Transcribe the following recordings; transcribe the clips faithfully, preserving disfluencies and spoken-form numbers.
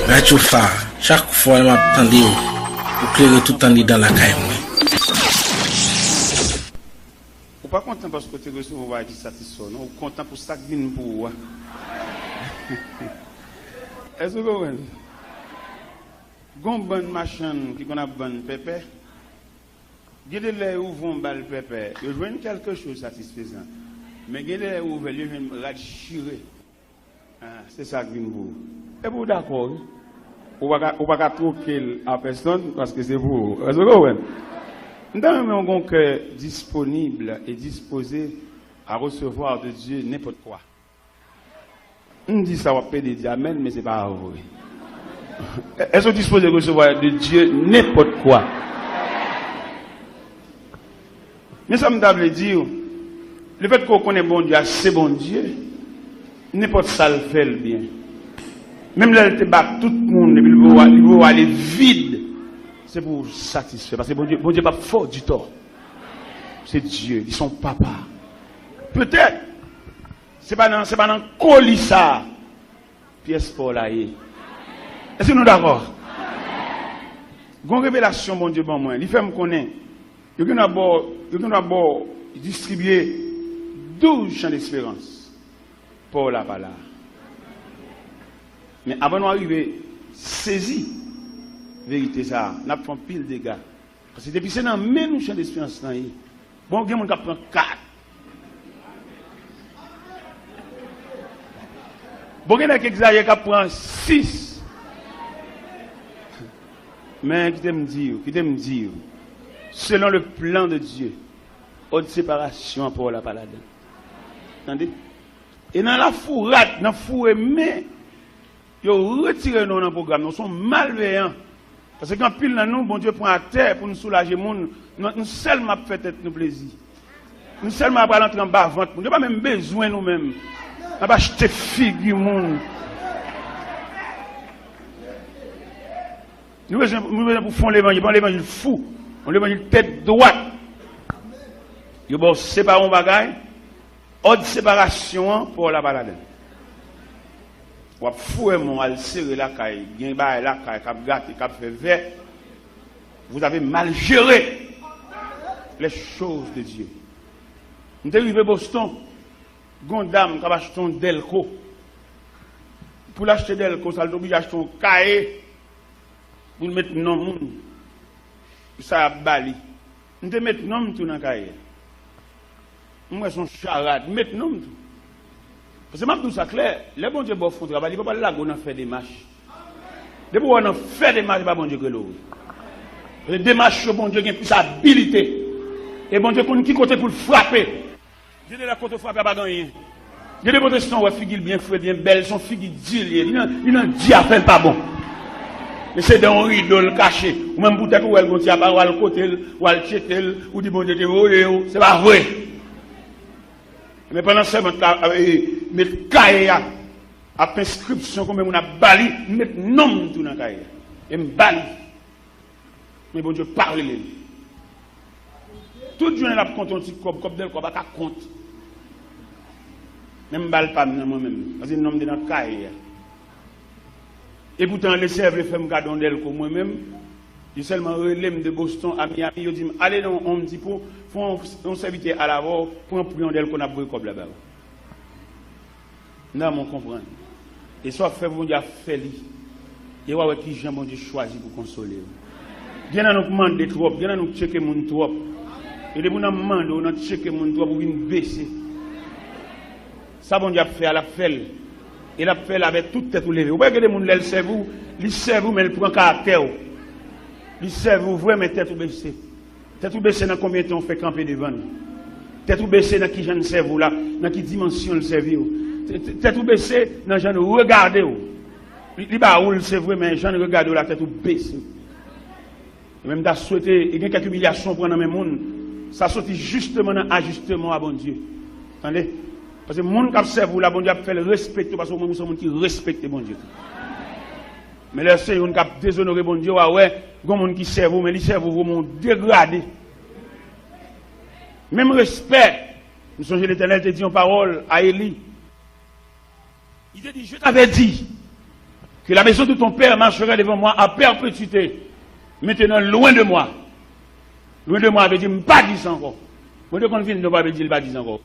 Radyo Fa, chak fwa m ap tande w, ou klere tout andedan lakay mwen. Ou pa kontan paske w te resevwa bagay ki satisfè w, non? Ou kontan pou sa k vin pou ou a. Èske w konprann? Gon bann machann ki konn ap vann pèpè, gen de lè yo ouvri yon bal pèpè, yo jwenn kèlke choz satisfezan. Men gen de lè yo ouvè l, yo jwenn rad chire. Ah, se sa k vin pou ou. Epi w dakò, wi. Ou pa ka, ou pa ka twoke l a pèsonn, paske se pou ou. Èske w konprann? M ta renmen w gen yon kè disponib e dispoze à recevoir de Dieu n'importe quoi. M di sa, w ap pede di amèn, men se pa vre. Èske w dispoze resevwa de Dye nenpòt kwa? Men sa m ta vle di w, lefètke w konnen Bondye a se Bondye, nenpòt sa l fè l byen. Menm lè l te bat tout moun, epi l voye w, li voye w ale vid, se pou w satisfè. Paske Bondye, Bondye p ap fè w di tò. Se Dye, li se yon papa. Petèt, se pa nan, se pa nan koli sa a pyès pa w la ye. Èske nou dakò? Gon revelasyon Bondye ban mwen. Li fè m konnen yo gen dwa ba w, yo gen dwa ba w distribye douz chan desperans. Pa w la pa la. Men avan nou arive sezi verite sa a, n ap fè anpil dega. Paske depi se nan men nou chan desperans lan ye. Bon, gen moun k ap pran kat. Bon, gen nèg ki egzajere k ap pran sis. Men kite m di w, kite m di w. Selon le plan de Dieu, òd separasyon an pa w la pa ladan. Tande? E nan lafourad, nan foure men, yo retire nou nan pwogram nan. Se yon malveyan. Paske gen anpil nan nou, Bondye pran atè pou nou soulaje moun. Nou, nou sèlman ap fè tèt nou plezi. Nou sèlman ap al antre anba vant moun. Yo pa menm bezwen nou menm. N ap achte figi moun. Nou bezwen, nou bezwen pou fè yon levanjil, pa yon levanjil fou. Yon levanjil tèt dwat. Yo ba w separe yon bagay, òd separasyon an, pa w la pa ladan. W ap foure men w al sere lakay, gen bagay lakay k ap gate, k ap fè vè. Vous avez mal géré les choses de Dieu. M te rive Boston, gon dam k ap achte yon dèlko. Pou l achte dèlko sa, l te oblije achte yon kaye pou l met non moun. Sa y ap ba li. M te met non m tou nan kaye a. M wè se yon charad, m met non m tou. Paske m ap di w sa klè, lè Bondye ba w fè yon travay, li pa pral lage w nan fè demach. Depi w wè w nan fè demach, se pa Bondye k rele w vre. Paske demach yo, Bondye gen plis abilite. E Bondye konn ki kote pou l frape. Gen de lè kote w frape a pa gen anyen. Gen de pwotestan, w wè figi l byen fre, byen bèl, se yon figi di l ye. Li nan, li nan di afè l pa bon. Men se dèyè yon rido l kache. Ou menm poutèt ou wè l gon ti apa, w al kote l, w al tcheke l, ou di Bondye te voye w. Se pa vre. Men pandan sèmant la, e, met kaye a, ap fè enskripsyon konbyen moun ap ba li, m met non m tou nan kaye a. E m ba li. Men Bondye pa rele l. Tout jounen l ap konte yon ti kòb, kòb dèlko a pa ka kont. Men m ba l pa m nan mwen menm. Paske non m te nan kaye a. Epoutan, Lesè vle fè m kado yon dèlko mwen menm. Yo sèlman rele m de Boston a Miami, yo di m, "Ale nan Home Depot, fè yon, yon sèvitè al avè w, pran pri yon dèlko, n ap voye kòb la ba ou." Nan men w konprann. E sa w ap fè pou Bondye ap fè li. E w a wè kijan Bondye chwazi pou konsole w. Gen nan nou k mande twòp, gen nan nou k tcheke moun twòp. E depi w nan mande, w nan tcheke moun twòp, ou vin bese. Sa Bondye ap fè a, l ap fè l. E l ap fè l avèk tout tèt ou leve. Ou pa wè gen de moun lè l sèvi w, li sèvi w, men l pran karaktè w. Li sèvi w vre, men tèt ou bese. Tèt ou bese nan konbyen tan w fè kanpe devan l. Tèt ou bese nan ki jan l sèvi w la, nan ki dimansyon l sèvi w. Tè-, tè-, tèt ou bese nan jan l regade w. Li, li ba ou l, se vre, men jan l regade w la, tèt ou bese. E menm ta swete, e gen kèk imilyasyon w pran nan men moun, sa soti jisteman nan ajisteman w a Bondye. Tande? Paske moun k ap sèvi w la, Bondye ap fè l respekte w, paske ou menm ou se yon moun ki respekte Bondye tou. Men lè se youn k ap dezonore Bondye, w a wè, gon moun ki sèvi w, men li sèvi w vre, men w degrade. Menm respè. M sonje Letènèl te di yon pawòl a Eli. Li te di, "Je t'avais dit, Que la maison de ton père marcherait devant moi à perpétuité. Maintenant, loin de moi. Loin de moi vle di m pa di sa ankò. Bondye konn vin, nou pa vle di l pa di sa ankò.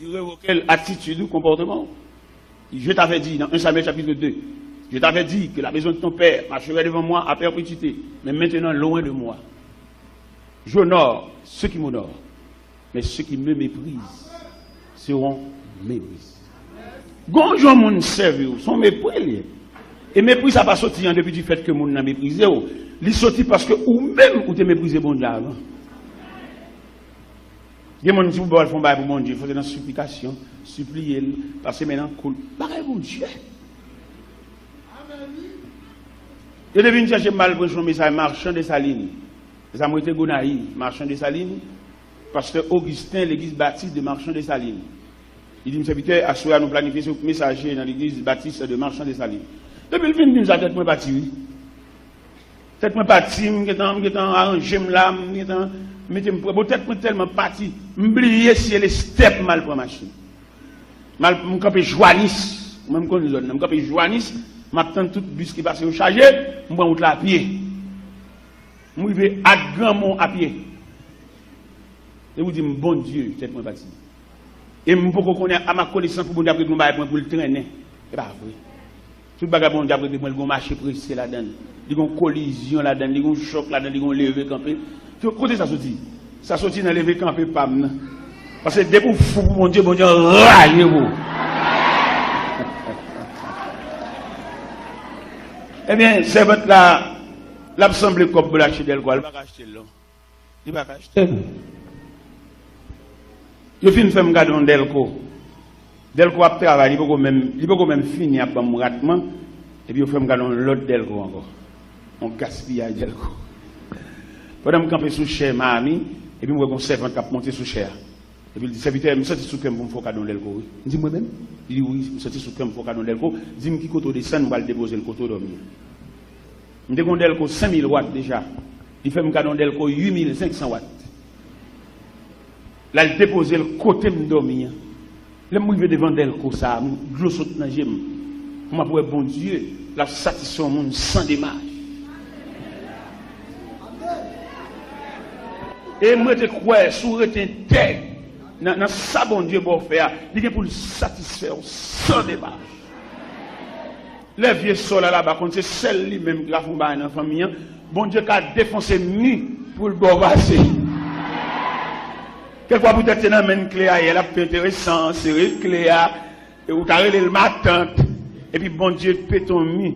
Li revoke atitid ou, konpòteman ou. Je t'avais dit, dans un Samuel chapitre deux, je t'avais dit que la maison de ton père marcherait devant moi à perpétuité, mais maintenant loin de moi. J'honore ceux qui m'honorent, mais ceux qui me méprisent seront méprisés. Gon jan moun sèvi w, se yon mepri li ye. E mepri sa pa soti an depi di fèt ke moun nan meprize w. Li soti paske ou menm ou te meprize Bondye avan. Gen moun di ou ba l fè yon bagay pou Bondye, fò se nan siplikasyon, sipliye l, pase men nan kou l. Bagay Bondye. Yo te vin chèche m al preche yon mesaj Marchand Dessalines. E sa m rete Gonayiv, Marchand Dessalines, pastè Augustin, legliz Batis de Marchand Dessalines. Li di m, sèvitè, aswè a nou planifye se w k mesaje nan legliz Batis de Marchand Dessalines. Depi l fin di m sa, tèt mwen pati, wi. Tèt mwen pati, m gentan, m gentan aranje m la, m gentan mete m prè. Bon, tèt mwen tèlman pati, m bliye syèl e stèp m al pran machin. M al, m kanpe Jwanis, mwen m konn zòn nan, m kanpe Jwanis, m ap tann tout bis ki pase yo chaje, m pran wout la apye. M rive ak Granmon apye. E ou di m, Bondye, tèt mwen pati. E m poko konnen a ma konesans pou Bondye ap regle yon bagay pou mwen pou l trennen. E pa vre. Tout bagay Bondye ap regle pou mwen, li gon mache prese ladan l. Li gon kolizyon ladan l, li gon chòk ladan l, li gon leve kanpe. Kote sa soti? Sa soti nan leve kanpe pa m nan. Paske depi w fou pou Bondye, Bondye rayi ou. Ebyen, sèvant la, l ap sanble kòb pou l achte dèlko a, li pa ka achte l non. Li pa ka achte l. Yo fin fè m kado yon dèlko. Dèlko ap travay, li poko menm, li poko menm fini ap ban m ratman. Epi yo fè m kado yon lòt dèlko ankò. Yon gaspiyaj dèlko. Pandan m kanpe sou chè Miami, epi m wè gon sèvant k ap monte sou chè a. Epi l di, sèvitè, m santi sou kè m pou m fè w kado yon dèlko, wi. M di, mwen menm? Li di, wi, m santi sou kè m pou w kado yon dèlko. Di m ki kote w desann, m pral depoze l kote w dòmi a. M te gon dèlko senk mil wat deja. Li fè m kado yon dèlko uit mil senk san wat. L al depoze l kote m dòmi an. Lè m rive devan dèlko sa a, m, dlo sot nan je m. Pou m ap wè Bondye, l ap satisfè yon moun san demach. E m rete kwè, si w rete entèg nan, nan sa Bondye ba w fè a, li gen pou l satisfè w san demach. Lè vye sò la laba konn se sèl li menm ki ka fè yon bagay nan fanmi an, Bondye ka defonse mi pou l ba w pase. Kèlkefwa poutèt se nan men n kle a ye, l ap pi enteresan, sere kle a, e ou ta rele l matant, epi Bondye pete yon mi.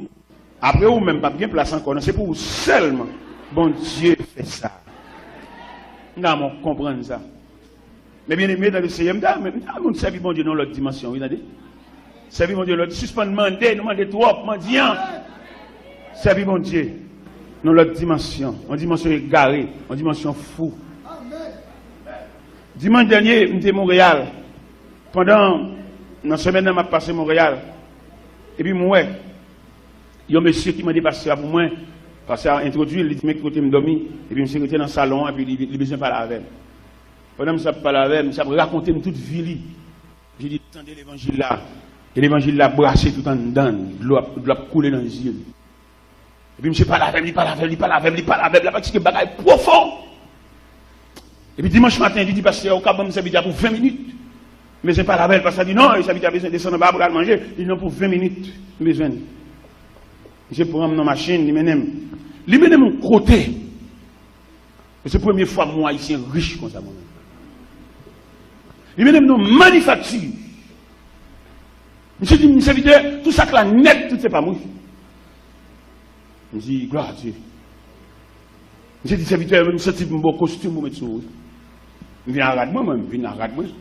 Apre ou menm p ap gen plas ankò, non, se pou ou sèlman Bondye fè sa. M ta renmen w konprann sa. Men byeneme, nan le Seyè, m ta renmen, m ta renmen w sèvi Bondye nan yon lòt dimansyon, wi, tande. Sèvi Bondye lòt, sispann mande, nou mande twòp, mandyan. Sèvi Bondye nan yon lòt dimansyon, yon dimansyon egare, yon dimansyon fou. Dimanch dènye, m te Monreyal. Pandan, nan semèn nan, m ap pase Monreyal. Epi m wè, yon mesye ki mande pastè a pou mwen, pastè a entwodui l, li di, men ki kote m dòmi, epi misye rete nan salon an, epi li, li bezwen pale avè m. Pandan misye ap pale avè m, misye ap rakonte m tout vi li. Misye di, tande levanjil la. E levanjil la brase tout anndan l. Dlo ap, dlo ap koule nan zye l. Epi misye pale avè m, li pale avè m, li pale avè m, li pale avè m, l ap eksplike bagay pwofon. Epi dimanch maten, li di, pastè, ou ka ban m sèvitè a pou ven minit? M bezwen pale avè l, pastè a di, non, sèvitè a bezwen desann anba pou l al manje. Li di, non, pou ven minit, m bezwen l. Misye pran m nan machin, li mennen m. Li mennen m yon kote. E se premye fwa m wè yon Ayisyen rich konsa, mwen menm. Li mennen m nan manifakti. Misye di m, sèvitè, tout sa k la nèt, tout se pa m, wi. M di, glwa a Dye. Misye di, sèvitè, m santi m ba w kostim pou w met sou ou, wi. M vin a rad mwen, mwen, m vin a rad mwen.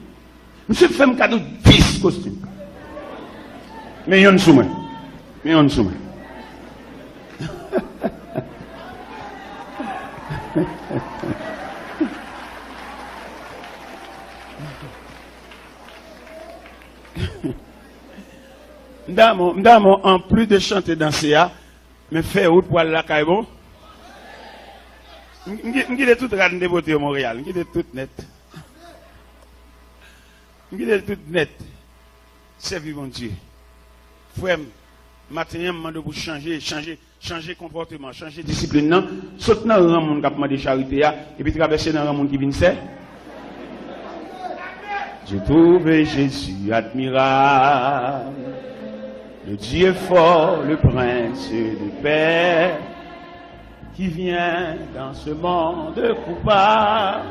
Misye fè m kado dis kostim. Men yonn sou mwen. Men yonn sou mwen. M damò, m damò, anplis de chante danse a, men fè wout pou al lakay bon. M, m ki-, m kite tout rad m te pote yo Monreyal. M kite tout nèt. M kite tout nèt. Sèvi Bondye. Frè m, Maten an, m mande w pou chanje, chanje, chanje konpòteman, chanje disiplin nan. Sot nan ran moun k ap mande charite a, epi travèse nan ran moun ki vin sè. J'ai trouvé Jésus admirable, le Dieu fort, le Prince de paix, qui vient dans ce monde coupable,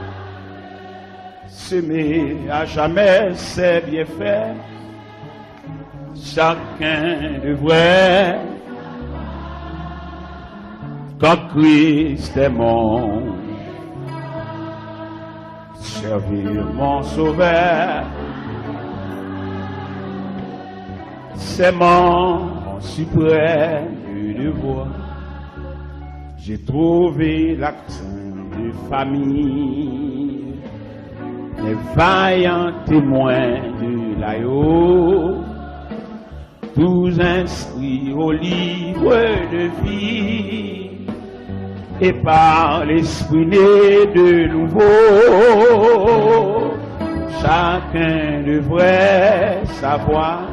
semer à jamais ses bienfaits. Chacun devrait, quand Christ est mon servir mon Sauveur, c'est mon suprême devoir. J'ai trouvé la crainte de famille, les vaillants témoins de l'agneau, tous inscrits au livre de vie, et par l'Esprit nés de nouveau, chacun devrait savoir,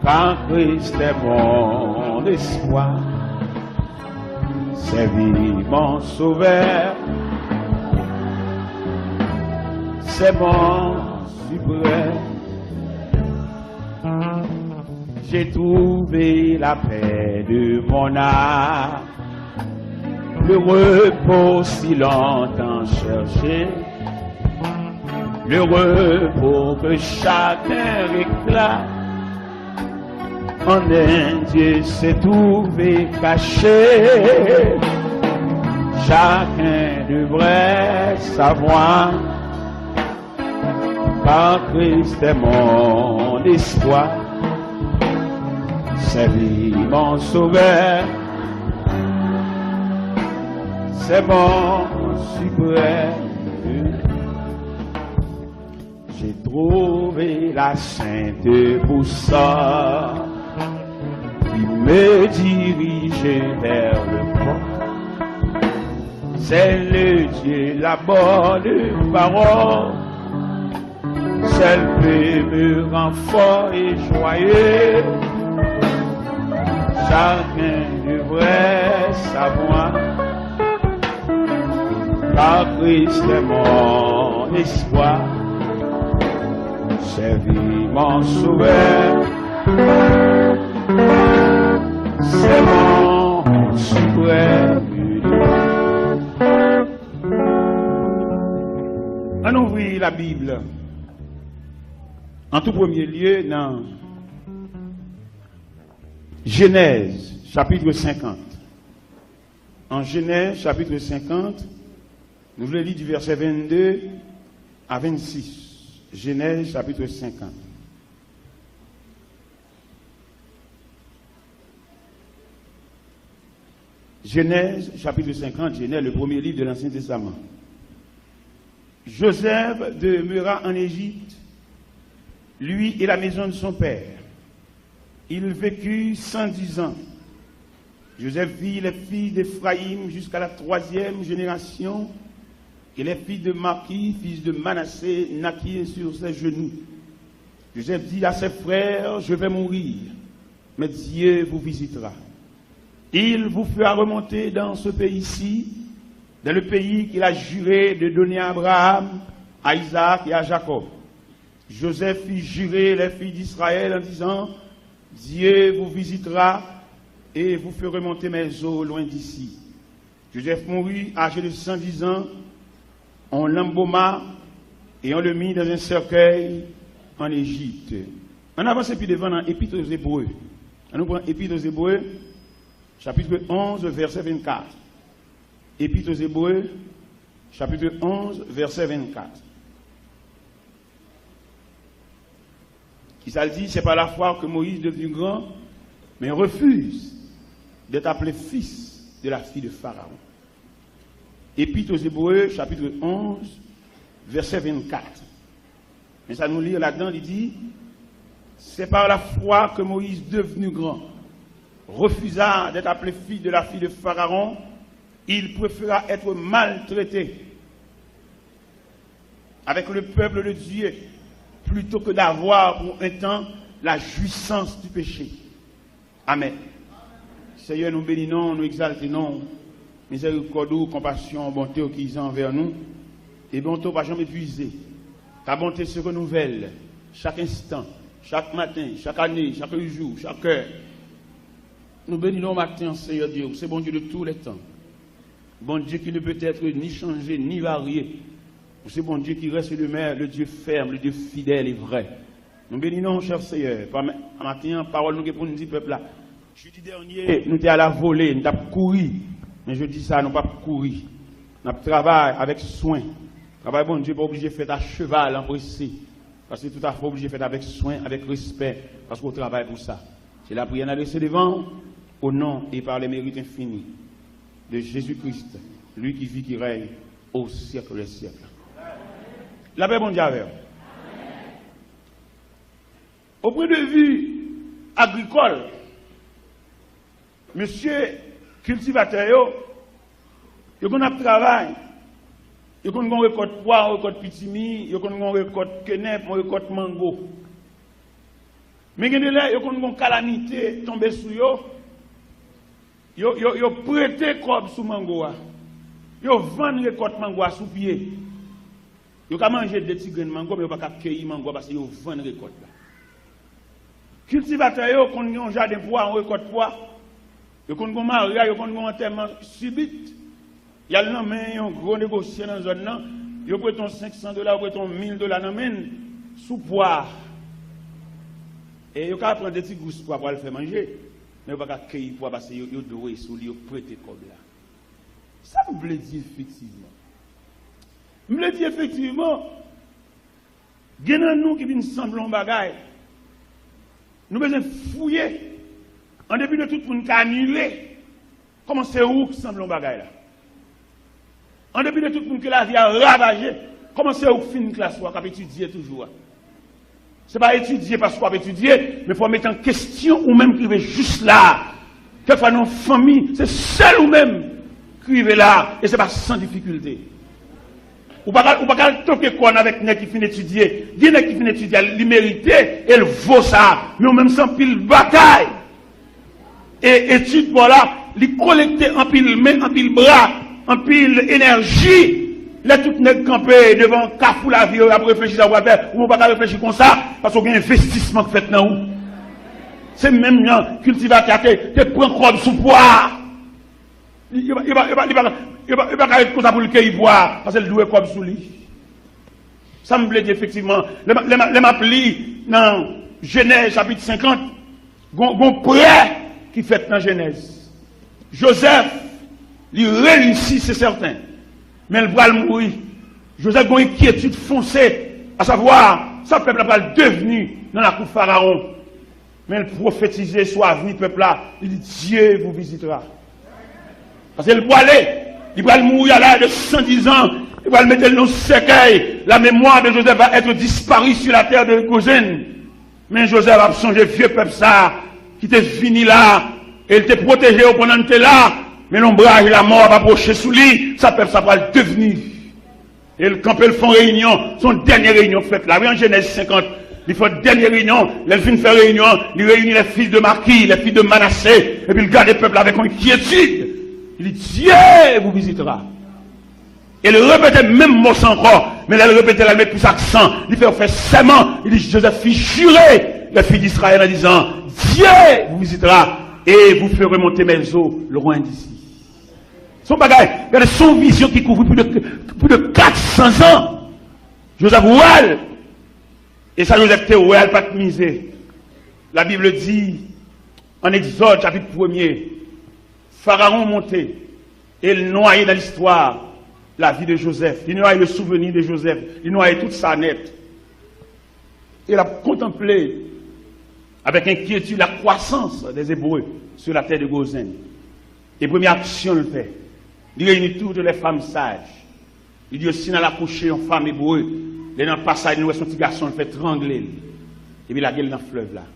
car Christ est mon espoir, servir mon Sauveur, c'est mon suprême. J'ai trouvé la paix de mon âme, le repos si longtemps cherché, le repos que chacun réclame. En un Dieu s'est trouvé caché. Chacun devrait savoir, car Christ est mon espoir, c'est lui mon Sauveur, c'est mon suprême. J'ai trouvé la sainte boussole qui me dirige vers le port. C'est le Dieu, la bonne parole, seul peut me rendre fort et joyeux. Chacun devrait savoir, car Christ est mon espoir, servir mon Sauveur, c'est mon suprême but. Ann ouvri Labib an tou premye lye nan Jenèz, chapit senkant. An Jenèz, chapit senkant, nou vle li di vèsè vennde a vennsis. Jenèz, chapit senkant. Genèse, chapitre cinquante, Genèse, le premier livre de l'Ancien Testament. Joseph demeura en Égypte, lui et la maison de son père. Il vécut cent dix ans. Joseph vit les fils d'Éphraïm jusqu'à la troisième génération, et les fils de Maki, fils de Manassé, naquirent sur ses genoux. Joseph dit à ses frères : « Je vais mourir, mais Dieu vous visitera. Il vous fera remonter dans ce pays-ci, dans le pays qu'il a juré de donner à Abraham, à Isaac et à Jacob. » Joseph fit jurer les fils d'Israël en disant : « Dieu vous visitera et vous fera remonter mes os loin d'ici. » Joseph mourut âgé de cent dix ans. On l'embauma et on le mit dans un cercueil en Égypte. Ann avanse pi devan nan Epit aux Hébreux. Ann nou pran Epit aux Hébreux, chapitre onze, verset vingt-quatre. Epit aux Hébreux, chapitre onze, verset vingt-quatre. Ki sa l di ? C'est par la foi que Moïse, devenu grand, mais refuse d'être appelé fils de la fille de Pharaon. Epit aux Hébreux, chapitre onze, verset vingt-quatre. Men sa nou li ladan, li di : « C'est par la foi que Moïse, devenu grand, refusa d'être appelé fils de la fille de Pharaon. Il préféra être maltraité avec le peuple de Dieu plutôt que d'avoir pour un temps La jouissance du péché. Amèn. Seyè, nou beni non w, nou egzalte non w. Mizèrikòd ou, konpasyon, bonte w ki izen anvè nou. E bonte w pa janm epuize. Ta bonté se renouvèl chak enstan, chak maten, chak ane, chak jou, chak è. Nou beni non w maten an, Seyè Dye, ou se Bondye de tous les temps. Bondye ki ne peut être ni changé, ni varié. Ou se Bondye ki reste demeure, le Dieu ferme, le Dieu fidèle et vrai. Nou beni non w, chè Seyè. Pa ma-, maten an, pawòl nou gen pou n di pèp la. Jedi dènye, nou te a la vole, nou t ap kouri. Men jedi sa, nou p ap kouri. N ap travay avèk swen. Travay Bondye pa oblije fèt a cheval, anprese. Paske tout afè oblije fèt avèk swen, avèk respè, paske w travay pou sa. Se lapriyè n adrese devan w, au nom et par les mérites infinis de Jésus-Christ, lui qui vit, qui règne au siècle des siècles. Lapè Bondye avè w. Au point de vue agricole, mesye kiltivatè yo, yo konn ap travay, yo konn gon rekòt pwa, yon rekòt pitimi, yo konn gon rekòt kenèp, yon rekòt mango. Men gen de lè, yo konn gon kalamite tonbe sou yo, yo, yo, yo prete kòb sou mango a. Yo vann rekòt mango a sou pye. Yo ka manje de ti grenn mango, men yo pa ka keyi mango a paske yo vann rekòt la. Kiltivatè yo konn gen yon jaden pwa, yon rekòt pwa. Yo konn gen yon maryaj, yo konn gen yon antèman sibit. Y al nan men yon gwo negosye nan zòn nan, yo prete yon senk san dola, yo prete yon mil dola nan men l sou pwa. E yo ka pran de ti gous pwa pou al fè manje, men yo pa ka keyi pwa paske yo, yo dwe sou li, yo prete kòb la. Sa m vle di efektivman? M vle di efektivman, gen nan nou ki vin sanble yon bagay. Nou bezwen fouye. An depi de tout moun ka anile, kòman se ou k sanble yon bagay la? An depi de tout moun ke lavi a ravaje, kòman se ou k fin klas ou a k ap etidye toujou a? Se pa etidye paske w ap etidye, men fò w mete an kesyon ou menm ki rive jis la a. Kèlkeswa nan yon fanmi, se sèl ou menm ki rive la a, e se pa san difikilte. Ou pa ka, ou pa ka al toke kòn avèk nèg ki fin etidye. Gen nèg ki fin etidye, li merite, e l vo sa. Men ou menm se anpil batay. E etid pa w la, li kolekte anpil men, anpil bra, anpil enèji. Lè tout nèg kanpe devan kafou lavi yo, y ap reflechi sa yo pral fè, ou menm ou pa ka reflechi konsa, paske w gen envestisman k fèt nan ou. Se menm jan kiltivatè a te, te pran kòb sou pwa a. Li, li pa, li pa, li pa, li pa, li pa, li pa ka ret konsa pou l keyi pwa a, paske l dwe kòb sou li. Sa m vle di efektivman, lè m, lè m, lè m ap li nan Jenèz chapit senkant, gon, gon prè ki fèt nan Jenèz. Jozèf, li reyisi, se sèten, men l pral mouri. Jozèf gon enkyetid fonse, asavwa, sa pèp la pral devni nan lakou Farawon. Men l pwofetize sou avni pèp la, li di, Dieu vous visitera. Paske l pwale, li pral mouri a laj de san diz an, li pral mete l nan sèkèy, la mémoire de Joseph va être disparu sur la terre de Gozen. Men Jozèf ap sonje vye pèp sa a ki te vini la, e l te pwoteje yo pandan l te la, men lonbraj lamò ap apwoche sou li, sa pèp sa pral devni. E l kanpe, l fè yon reyinyon. Se yon dènye reyinyon k fèt la. Wi, an Jenèz senkant, li fè yon dènye reyinyon. Lè l fin fè reyinyon an, li reyini les fils de Maki, les fils de Manasé, epi l gade pèp la avèk yon enkyetid. Li di, Dieu vous visitera. E l repete menm mo sa ankò, men lè l repete l, l met plis aksan. Li fè yo fè sèman. Li di, Joseph fit jurer les fils d'Israël en disant, Dieu vous visitera et vous ferez monter mes os loin d'ici. Se yon bagay, gade, se yon vizyon ki kouvri plis de, plis de kat san zan. Jozèf wè l. E sa Jozèf te wè a, l pa t mize. La Bible dit, en Exode, chapitre premier, Pharaon monte e l nwaye nan listwa lavi de Jozèf. Li nwaye le souvenir de Joseph. Li nwaye tout sa nèt. E l ap kontanple avèk enkyetid la croissance des Hébreux sur la terre de Gozen. E premye aksyon l fè, li reyini toutes les femmes sages. Li di yo, si n al akouche yon fanm ebre, lè n nan pasaj nou wè se yon ti gason, l fè trangle l, epi lage l nan flèv la.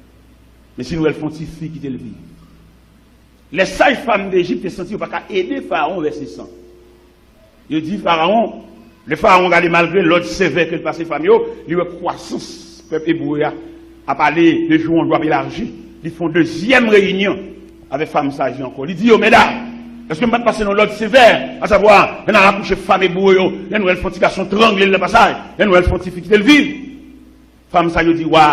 Men si nou wè l fè yon ti fi, kite l viv. Les sages femmes d'Égypte te santi yo pa ka ede Farawon vèse san. Yo di Farawon, lè Farawon gade malgre lòd sevè ke l pase fanm yo, li wè kwasans pèp ebre a ap ale de jou an jou ap elaji, li fè yon dezyèm reyinyon avèk fanm sa yo ankò. Li di yo, medam, èske m pa t pase yon lòd sevè, asavwa, lè n al akouche fanm ebrew yo, lè nou wè l fè yon ti gason trangle l nan pasaj, lè nou wè l fè yon ti fi kite l viv? Fanm sa yo di wa,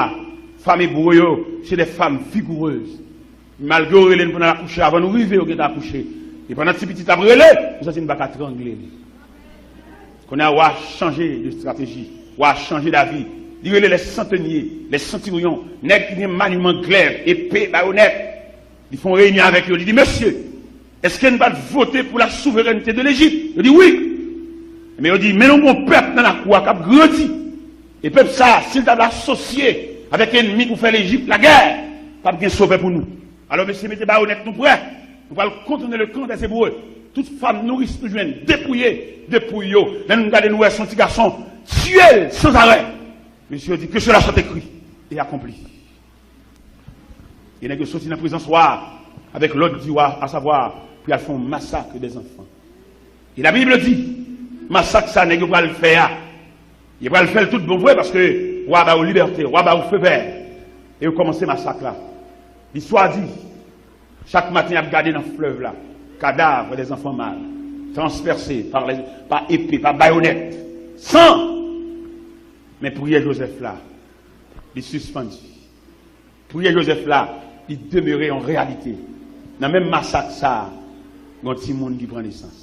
fanm ebrew yo, se de fanm vigourez. Malgre yo rele n pou n al akouche, avan nou rive, yo gentan akouche. E pandan ti pitit ap rele, nou santi n pa ka trangle l. Kounye a, wa chanje de estrateji. Wa chanje davi. Li rele les centeniers, les centurions, nèg ki gen maniman glèv, epe, bayonèt. Li fè yon reyinyon avèk yo. Li di, mesye, èske n pa t vote pou la souverènte de Lejip? Yo di, wi. Men yo di, men nou gen yon pèp nan lakou a k ap grandi. E pèp sa a, si l ta vle asosye avèk ènmi pou fè Lejip lagè, p ap gen sovè pou nou. Alò, mesye, mete bayonèt nou prè. Nou pral kontounen le kan dè Ebre. Tout fanm nouris nou jwenn depouye, depouye yo. Lè nou gade, nou wè se yon ti gason, tiye l sanzarè. Mesye yo di, que cela soit écrit et accompli. E nèg yo soti nan prezans wa a avèk lòd di wa, asavwa, pou y al fè yon masak dèzanfan. E Labib di, masak sa nèg yo pral fè a, yo pral fè l tout bon vre, paske wa ba yo libète, wa ba yo fevè. E yo kòmanse masak la. Listwa di, chak maten y ap gade nan flèv la, kadav dèzanfan mal, transpèse pa lè, pa epe, pa bayonèt, san. Men priyè Jozèf la, li sispann. Priyè Jozèf la, li demere yon reyalite. Nan menm masak sa a, gen yon timoun ki pran nesans.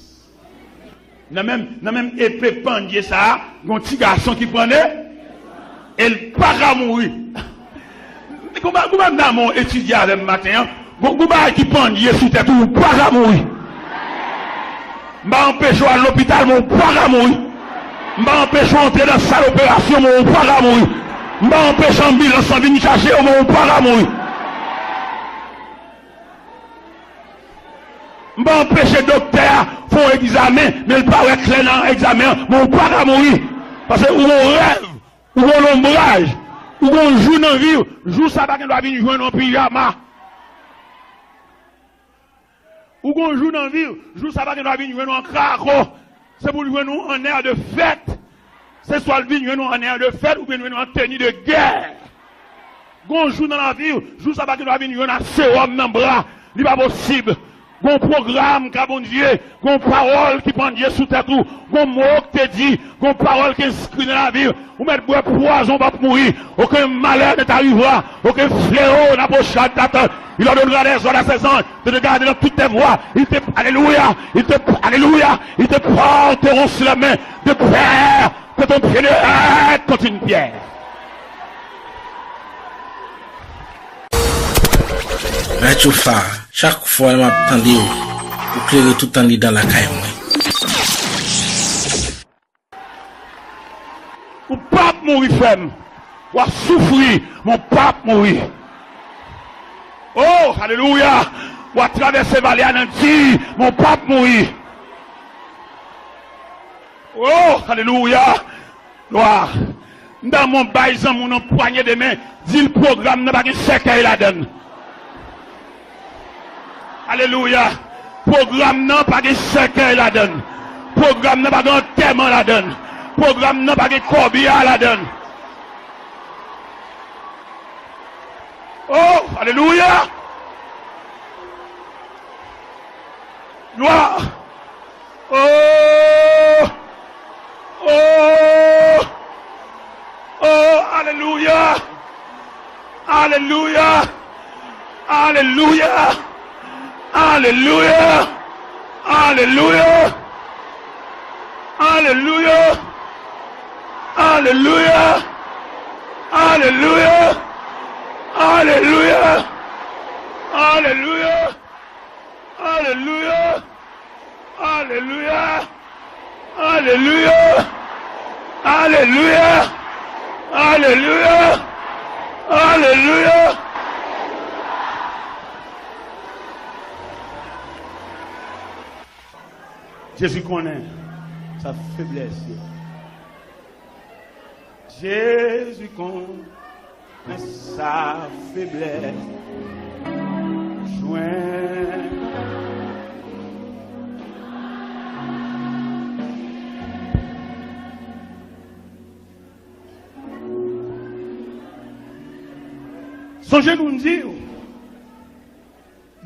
Nan menm, nan menm epe pandye sa a, gen yon ti gason ki pran ne, e l pa ka mouri. Gon ba-, gon bagay m ta renmen w etidye avè m maten an. Gon, gon bagay ki pandye sou tèt ou, ou pa ka mouri. M pa anpeche w al lopital, men ou pa ka mouri. M pa anpeche w antre nan sal operasyon, men ou pa ka mouri. M pa anpeche anbilans lan vin chache w, men ou pa ka mouri. M pa anpeche doktè a fè yon egzamen, men l pa wè klè nan egzamen an, men ou pa ka mouri. Paske ou gon rèv, ou gon lonbraj, ou gon jou nan vi w, jou sa pa gen dwa vin jwenn w an pijama. Ou gon jou nan vi w, jou sa pa gen dwa vin jwenn ou an kako. Se pou l jwenn ou an air de fèt. Se swa l vin jwenn ou an air de fèt oubyen l jwenn ou an teni de gè. Gon jou nan lavi w, jou sa pa gen dwa vin jwenn ak sewòm nan bra. Li pa posib. Gon pwogram ka Bondye, gon pawòl ki pandye sou tèt ou, gon mo k te di, gon pawòl ki enskri nan lavi w. Ou mèt bwè pwazon, w p ap mouri. Aucun malheur ne t'arrivera. Aucun fléau n'approchera de ta tente. Il ordonnera des ordres à ses anges de te garder dans toutes tes voies. Ils te, alléluia, ils te, alléluia, ils te porteront sur leurs mains de peur que ton pied ne heurte contre une pierre. Radyo Fa, chak fwa m ap tande w, ou klere tout andedan lakay mwen. Ou p ap mouri, frè m. W ap soufri, men w p ap mouri. Oh, alelouya! W ap travèse vale a nan di, men w p ap mouri. Oh, alelouya! Glwa! M ta renmen w bay zanmi w nan pwanye de men, di l pwogram nan pa gen sèkèy ladan l. Alelouya. Pwogram nan pa gen sèkèy ladan l. Pwogram nan pa gen antèman ladan l. Pwogram nan pa gen kòbya ladan l. Oh, alelouya. Glwa. Oh! Oh! Oh! Alelouya! Alelouya! Alelouya! Alelouya! Alelouya! Alelouya! Alelouya! Alelouya! Jezi konnen sa feblès yo. Jezi konnen sa feblès jwenn. Sonje nou di w,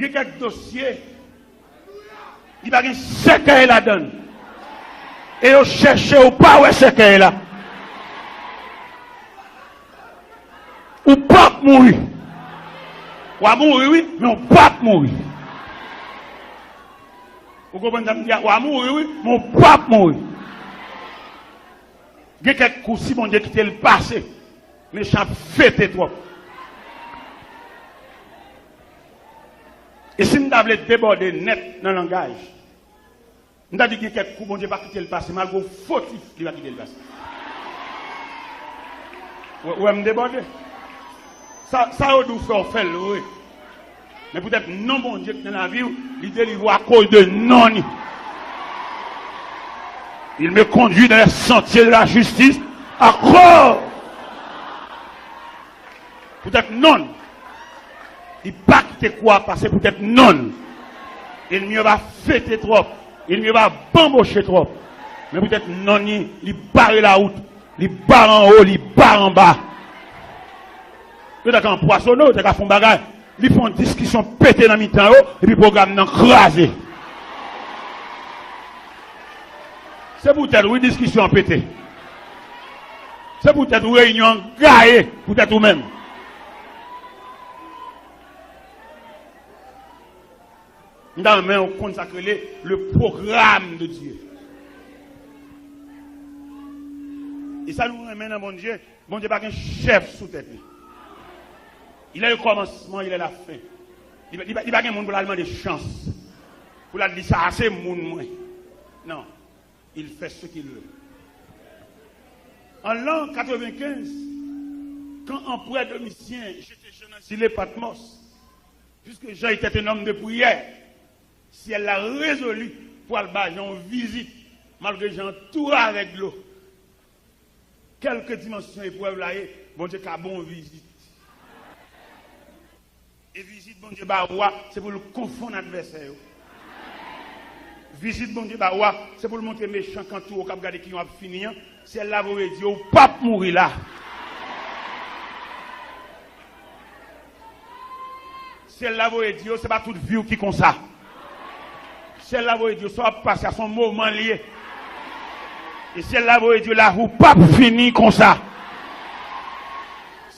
gen kèk dosye, li pa gen sèkèy ladan l. E yo chèche, ou pa wè sèkèy la. Ou p ap mouri. W a mouri, wi, men ou p ap mouri. Ou konprann sa m di a? W a mouri, wi, men ou p ap mouri. Gen kèk kou, si Bondye kite l pase, mechan ap fete twòp. E si m ta vle debòde nèt nan langaj, m ta di gen kèk kou Bondye pa kite l pase, malgre w fotif, li pa kite l pase. Ou, ou wè m debòde? Sa, sa yo di w fè, w fè l vre. Men poutèt non Bondye ki nan lavi w, li delivre w akoz de non li. Il me conduit dans les sentiers de la justice à cause. Poutèt non l. Li pa kite kou a pase poutèt non l. Ènmi yo pa fete twòp. Ènmi yo pa banboche twòp. Men poutèt non li, li bare lawout. Li bare anwo, li bare anba. Yo ta ka anpwazonnen w, yo ta ka fè yon bagay. Li fè yon diskisyon pete nan mitan yo, epi pwogram nan kraze. Se poutèt ou, wi, diskisyon an pete. Se poutèt ou, reyinyon an gaye, poutèt ou menm. M ta renmen w konn sa k rele le programme de Dieu. E sa nou renmen nan Bondye, Bondye pa gen chèf sou tèt li. Il est le commencement, il est la fin. Li, li, li pa gen moun pou l al mande chans. Pou l al di sa a se moun mwen. Non. Il fait ce qu'il veut. En l'an quatre-vingt-quinze, quand empereur Domitien jetait Jean dans île Patmos, puisque Jean était un homme de prière, syèl la rezoli pou al ba Jean yon vizit, malgre Jean tou ravè dlo. Kèlke dimansyon eprèv la ye, Bondye ka ba w vizit. E vizit Bondye ba ou a, se pou l konfonn advèsè yo. Vizit Bondye ba ou a, se pou l montre mechan k antoure w k ap gade kijan w ap fini an, syèl la voye di yo, ou p ap mouri la. Syèl la voye di yo, se pa tout vi w ki konsa. Syèl la voye di yo, sa w ap pase a, se yon moman l ye. E syèl la voye di yo, lavi w p ap fini konsa.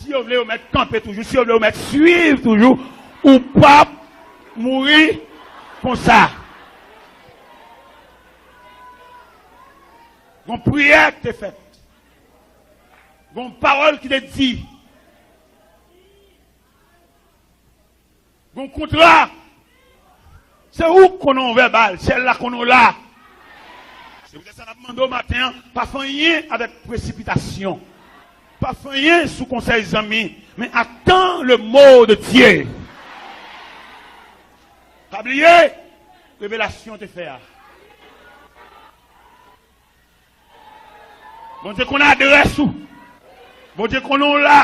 Si yo vle yo mèt kanpe toujou, si yo vle yo mèt swiv toujou, ou p ap mouri konsa. Gon priyè ki te fèt. Gon pawòl ki te di. Gon kontra. Se ou k konnen w vèbal, syèl la konnen w la. Se poutèt sa n ap mande w maten an, pa fè anyen avèk presipitasyon. Pa fè anyen sou konsèy zanmi, men attends le mot de Dieu. Pa bliye, revelasyon te fè a. Bondye konn adrès ou. Bondye konnen w la.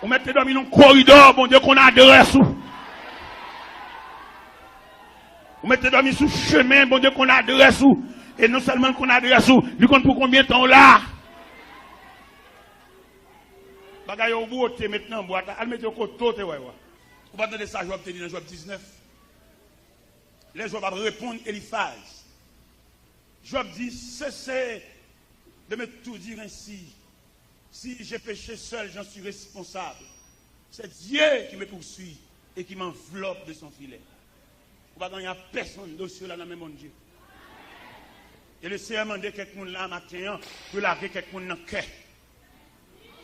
Ou mèt te dòmi nan koridò, Bondye konn adrès ou. Ou mèt te dòmi sou chemen, Bondye konn adrès ou. E non sèlman l konn adrès ou, li konn pou konbyen tan w la. Bagay yo bwote, met nan bwat la, al mete yo kote w te wè yo a. Ou pa tande sa Jòb te di nan Jòb diznèf? Lè Jòb ap reponn Elifaz, Jòb di, cessez de me tourdir ainsi. Si j'ai péché seul, j'en suis responsable. C'est Dieu qui me poursuit et qui m'enveloppe de son filet. Ou pa gen anyen ak pèsonn, dosye w la nan men Bondye. E Lesenyè mande kèk moun la maten an pou yo lage kèk moun nan kè.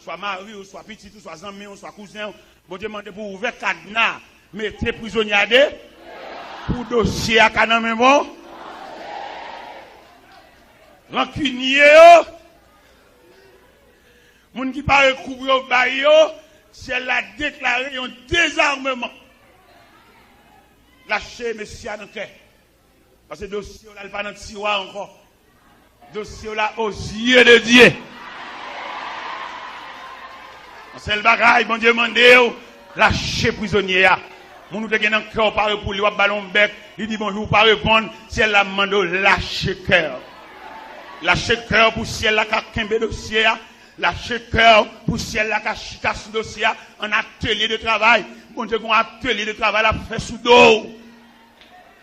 Swa mari w, swa pitit ou, swa zanmi w, swa kouzen w. Bondye mande pou w ouvè kadna, mete prizonye a de, pou dosye a ka nan men bon. Rankinye yo, moun ki pare kou pou yo bay yo, syèl la deklare yon dezarmeman. Lache mesye a nan kè. Paske dosye w la, li pa nan tiwa ankò. Dosye w la aux yeux de Dieu. Yon sèl bagay, Bondye mande w, lache prizonye a. Moun ou te gen nan kè w pare pou li, w ap ba l yon bèk, li di bonjou, ou pa reponn, syèl la mande w lache kè w. Lache kè w pou syèl la ka kenbe dosye a, Lache kè w pou syèl la ka chita sou dosye a an atelye de travay. Bondye gen yon atelye de travay l ap fè sou do w.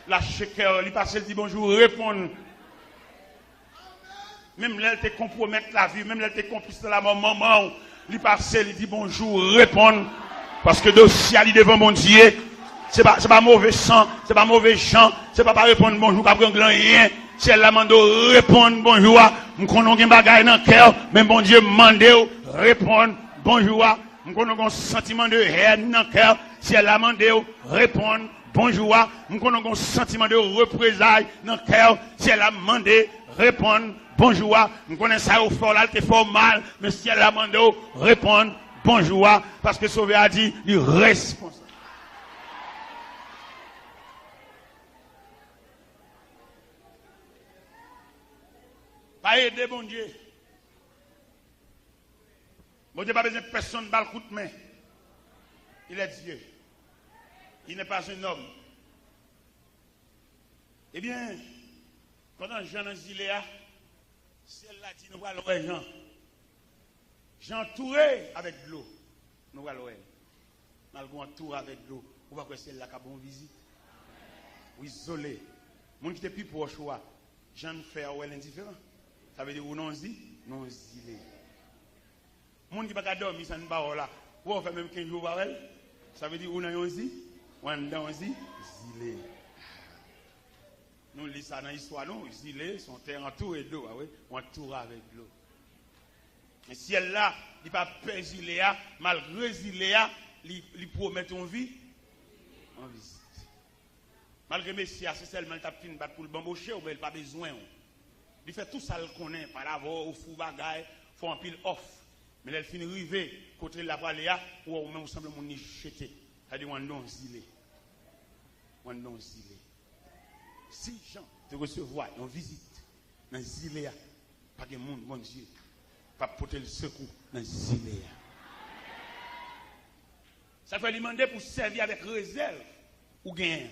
Lache kè w, li pase, l di bonjou, reponn. Menm lè l te konpwomèt lavi w, menm lè l te konplis nan lamò manman w, li pase, li di bonjou, reponn. Paske dosye a li devan Bondye. Se pa, se pa move san, se pa move jan, se pa pa reponn bonjou k ap regle anyen. Syèl la mande w reponn bonjou a. M konnen w gen bagay nan kè w, men Bondye mande w reponn bonjou a. M konnen w gen yon santiman de hèn nan kè w, syèl la mande w reponn bonjou a. M konnen w gen yon santiman de reprezay nan kè w, syèl la mande reponn bonjou a. M konnen sa yo fè w la, l te fè w mal, men syèl la mande w reponn bonjou a, paske Sovè a di li responsab. Pa ede Bondye. Bondye pa bezwen pèsonn ba l kout men. Il est Dieu. Il n'est pas un homme. Ebyen, pandan Jan nan zile a, syèl la di nou pral wè Jan. Jan antoure avèk dlo. Nou pral wè l. Malgre w antoure avèk dlo, ou pa kwè syèl la ka ba w vizit? Ou izole. Moun ki te pi pwòch ou a, jan l fè a, ou wè l endiferan. Sa vle di ou nan yon zi, nan yon zile. Moun ki pa ka dòmi san n pa wè w la, ou wè w fè menm kenz jou ou pa wè l. Sa vle di ou nan yon zi, ou anndan yon zi, zile. Nou li sa nan istwa nou, zile se yon tè antoure dlo, a wi, ou antoure avèk dlo. Men syèl la, li pa pè zile a, malgre zile a, li, li pwomèt yon vi, yon vizit. Malgre mesye a, se sèlman l t ap fin bat pou l banboche w, men l pa bezwen w. Li fè tou sa l konnen, pale avè w, ofri w bagay, fè w anpil òf. Men lè l fin rive kote l ap prale a, ou wè ou menm ou sanble yon moun li jete. Sa vle di w anndan yon zile. Ou anndan yon zile. Si Jan te resevwa yon vizit nan zile a, pa gen moun Bondye p ap pote l sekou nan zile a. Sa fè li mande pou sèvi avèk rezèv ou genyen.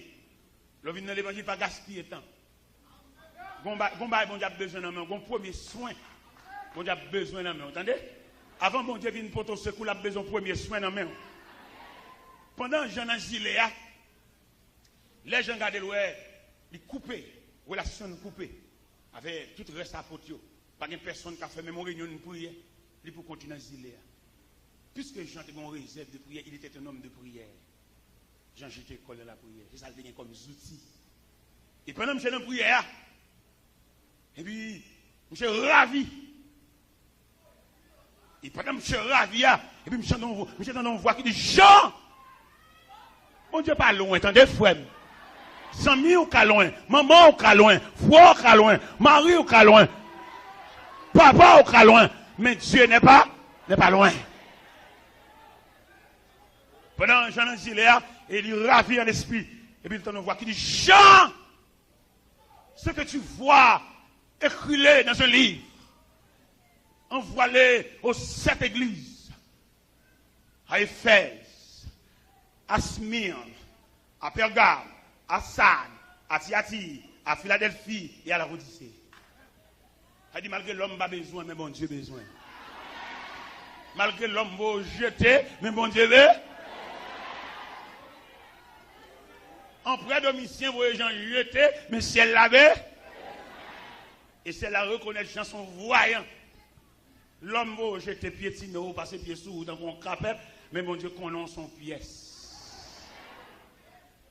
Lè w vin nan levanjil, pa gaspiye tan. Gon ba-, gon bagay Bondye ap bezwen nan men w, gon premye swen Bondye ap bezwen nan men w, tande? Avan Bondye vin pote w sekou, l ap bezwen premye swen nan men w. Pandan Jan nan zile a, lè Jan gade l wè, li koupe, relasyon l koupe avè tout rès apot yo. Pa gen pèsonn k ap fè menm yon reyinyon de priyè, li pou kont li nan zile a. Piske Jan te gen yon rezèv de priyè, il était un homme de prière. Jan jete kò l nan lapriyè. Se sa l te gen kòm zouti. E pandan misye nan priyè a, epi misye ravi. E pandan misye ravi a, epi misye tande yon vo-, misye tande yon vwa ki di, Jan! Bondye pa lwen, tande, frè m. Zanmi w ka lwen, manman w ka lwen, frè w ka lwen, mari w ka lwen, papa w ka lwen, men Dieu n'est pas, n'est pas loin. Pandan Jan nan zile a, e li ravi an lespri, epi li tande yon vwa ki di, Jan, ce que tu vois, écris-le dans un livre, envoie-le aux sept églises, à Éphèse, à Smyrne, à Pergame, à Sardes, à Thyatire, à Philadelphie et à Laodicée. Sa di, malgre lòm pa bezwen, men Bondye bezwen. Malgre lòm voye w jete, men Bondye ve. Anprè Domisyen voye Jan jete, men syèl la ve. E syèl la rekonèt Jan se yon vwayan. Lòm voye w jete, pyetine w, pase pye sou ou tankou yon kapèp, men Bondye konnen w se yon pyès.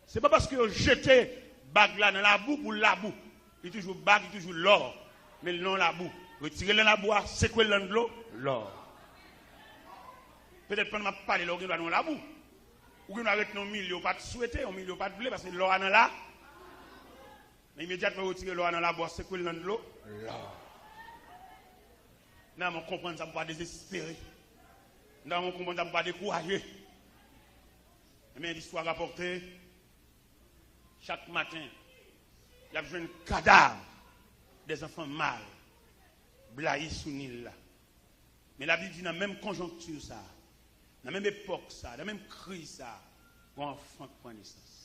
Se pa paske yo jete bag la nan labou pou labou. Li toujou bag, li toujou lò. Men l nan labou. Retire l nan labou a, sekwe l nan dlo, lò. Petèt pandan m ap pale la, ou gen dwa nan labou. Ou gen dwa ret nan yon milye ou pa t swete, yon milye ou pa t vle, paske lò a nan la. Men imedyatman yo retire lò a nan labou a, sekwe l nan dlo, lò. Nan men w konprann sa pou pa dezespere. Nan men w konprann sa pou pa dekouraje. Ebyen, listwa rapòte, chak maten, y ap jwenn kadav dè zanfan mal blayi sou Nil la. Men Labib di nan menm konjonkti sa a, nan menm epòk sa a, nan menm kriz sa a, gon anfan k pran nesans.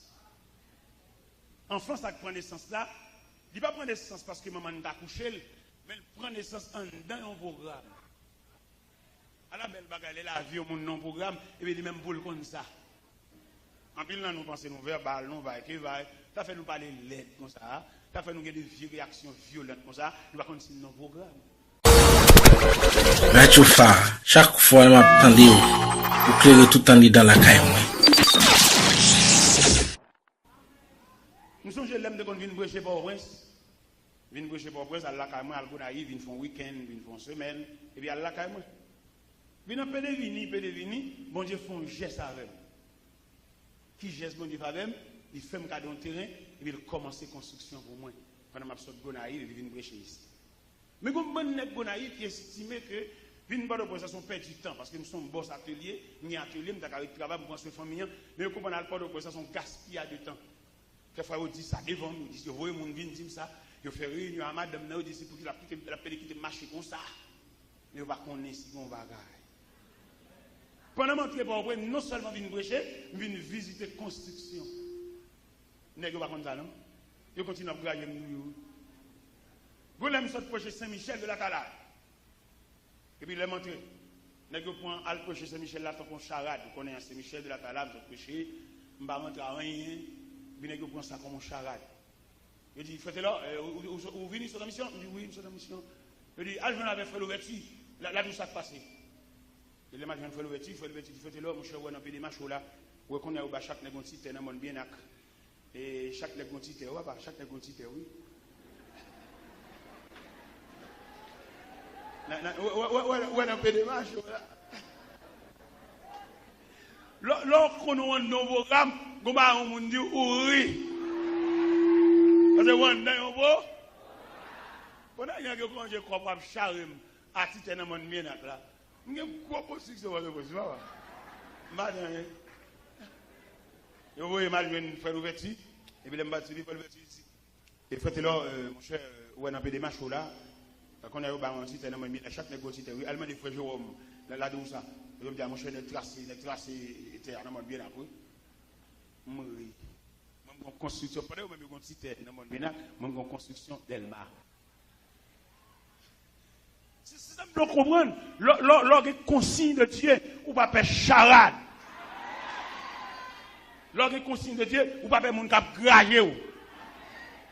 Anfan sa k pran nesans la, li pa pran nesans paske manman n t akouche l, men l pran nesans anndan yon pwogram. Ala bèl bagay, lè lavi yon moun nan yon pwogram, epi li menm pou l konn sa. Anpil nan nou panse nou vèbal, nou vay ke vay, sa fè nou pale lèd konsa a, sa fè nou gen de vye reyaksyon vyolan konsa, nou pa konn si n nan yon pwogram. Radyo Fa, chak fwa m ap tande w, ou klere tout andedan lakay mwen. M sonje lè m te konn vin preche Pòtoprens. Vin preche Pòtoprens, al lakay mwen, al Gonayiv, vin fè yon wikenn, vin fè yon semèn, epi al lakay mwen. Vin nan pede vini, pede vini, Bondye fè yon jès avè m. Ki jès Bondye fè avè m? Li fè m kado yon teren, epi l kòmanse konstriksyon pou mwen. Pandan m ap sot Gonayiv, epi vin preche isi. Men gon bann nèg Gonayiv ki estime ke vin Pòtoprens la se yon pèdi tan, paske m se yon bòs atelye, m gen atelye, m ta ka ret travay, m pran swen fanmi an, men yo konprann al Pòtoprens la se yon gaspiyaj de tan. Kèk fwa yo di sa devan m, yo di, yo voye moun vin di m sa, yo fè reyinyon a madanm nan, yo di se pouki l ap kite, l ap pede kite m mache konsa. Men yo pa konnen si gon bagay. Pandan m antre Pòtoprens, non sèlman vin preche, m vin vizite konstriksyon. Nèg yo pa konn sa non. Yo kontinye ap graje m toujou. Gon lè m sot preche Sen Michèl de Latala. Epi lè m antre, nèg yo pran al preche Sen Michèl la tankou yon charad. Ou konnen an Sen Michèl de Latala, m sot preche, m pa rantre a anyen. Epi nèg yo pran sa kòm yon charad. Yo di, Frè Telò, eh, ou, ou, ou, ou vini sot an misyon? M di, wi, m sot an misyon. Yo di, al jwenn avèk Frè Louvèti, l a, l a di w sa k pase. E lè m al jwenn Frè Louvèti, Frè Louvèti di, Frè Telò, monchè, ou wè nan pye demach ou la, ou wè kounye a yo ba chak nèg yon ti tè nan mòn Byenak. E chak nèg gon ti tè, wi papa, chak nèg gon ti tè, wi. Nan, nan, wè, wè, wè, wè, wè nan pede mache w la. Lè, lè w konn ou anndan yon pwogram, gon bagay yon moun di w, ou ri. Paske w anndan yon pwo-, pandan nèg yo konje kòb w ap chare m a ti tè nan mòn Byenak la. M gen gwo konstriksyon Pòtoprens, wi papa. M pa di anyen. Yo voye m al jwenn Frè Louvèti. Epi lè m pati li, Frè Louvèti di, e Frè Telò, euh, monchè, euh, ou wè nan pede mache w la, kounye a yo ba w yon ti tè nan mòn Byenak, chak nèg gon ti tè, wi, al mande Frè Jewòm, l a, l a di w sa. Yo di a, monchè, nèg trase, nèg trase tè a nan mòn Byenak, wi. M ri. Mwen, m gon konstriksyon, pandan yo menm yo gon ti tè nan mòn Byenak, mwen, m gon konstriksyon Dèlma. Se, se sa m vle w konprann. Lè, lè, lè w gen konsiy de Dye, ou pa pè charad. Lè w gen konsiy de Dye, ou pa pè moun k ap graje w.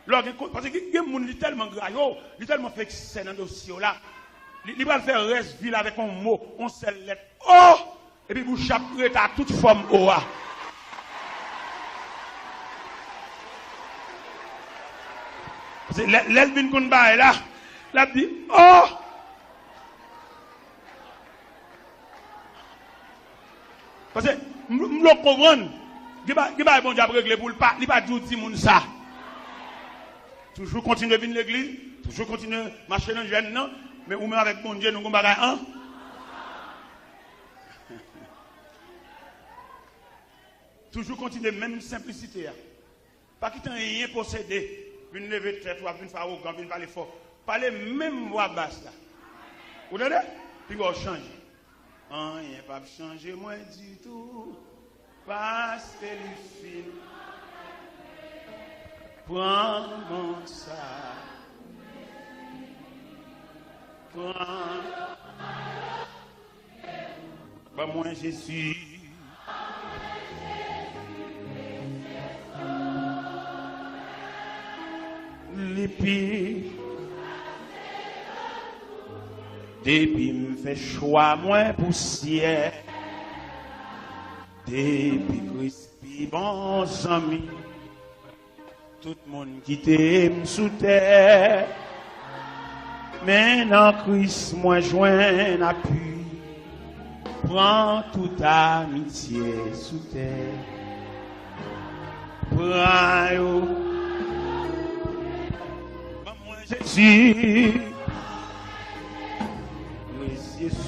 Lè w gen kon-, paske gen, gen moun, li tèlman graje w, li tèlman fè eksè nan dosye w la, li, li pral fè rès vi l avèk yon mo, yon sèl lèt O! Epi bouch ap ret a tout fòm O a. Paske lè, lè l vin konn bagay la, l ap di, O! Paske m, m vle w konprann, gen ba-, gen bagay Bondye ap regle pou l pa, li pa di w di moun sa. Toujou kontinye vin legliz, toujou kontinye mache nan jèn nan, men ou menm avèk Bondye, nou gon bagay an. Toujou kontinye menm senplisite a. Pa kite anyen posede, vin leve tèt ou, ap vin fè awogan, vin pale fò. Pale menm vwa bas la. Ou tande? Piga w chanje. Anyen p ap chanje mwen ditou, paske li fin pran mond sa. Pran. Ban mwen Jezi. Li pi. Depi m fè chwa mwen pou syèl. Depi Kris pi bon zanmi. Tout moun kite m sou tè, men nan Kris mwen jwenn api. Pran tout amitye sou tè, pran yo. Ban mwen Jezi, Kris Jezi.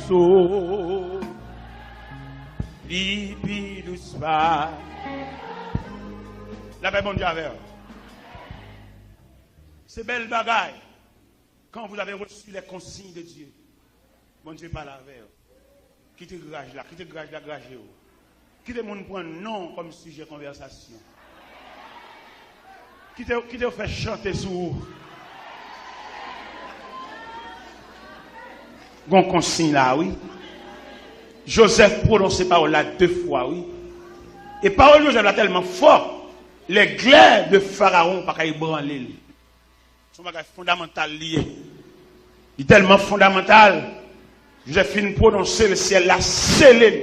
Li pi dous pa. Lapè Bondye avè w. Se bèl bagay. Quand vous avez reçu les consignes de Dieu, Bondye pale avè w. Kite graj la, kite graj la graje w. Kite moun pran non kòm sijè konvèsasyon. Kite, kite yo fè chante sou ou. Gon konsiy la, wi. Joseph pwononse pawòl la de fwa, wi. E pawòl Joseph la tèlman fò, lè glè de Farawon pa ka ebranle l. Se yon bagay fondamantal li ye. Li tèlman fondamantal, Joseph fin pwononse l, syèl la sele l.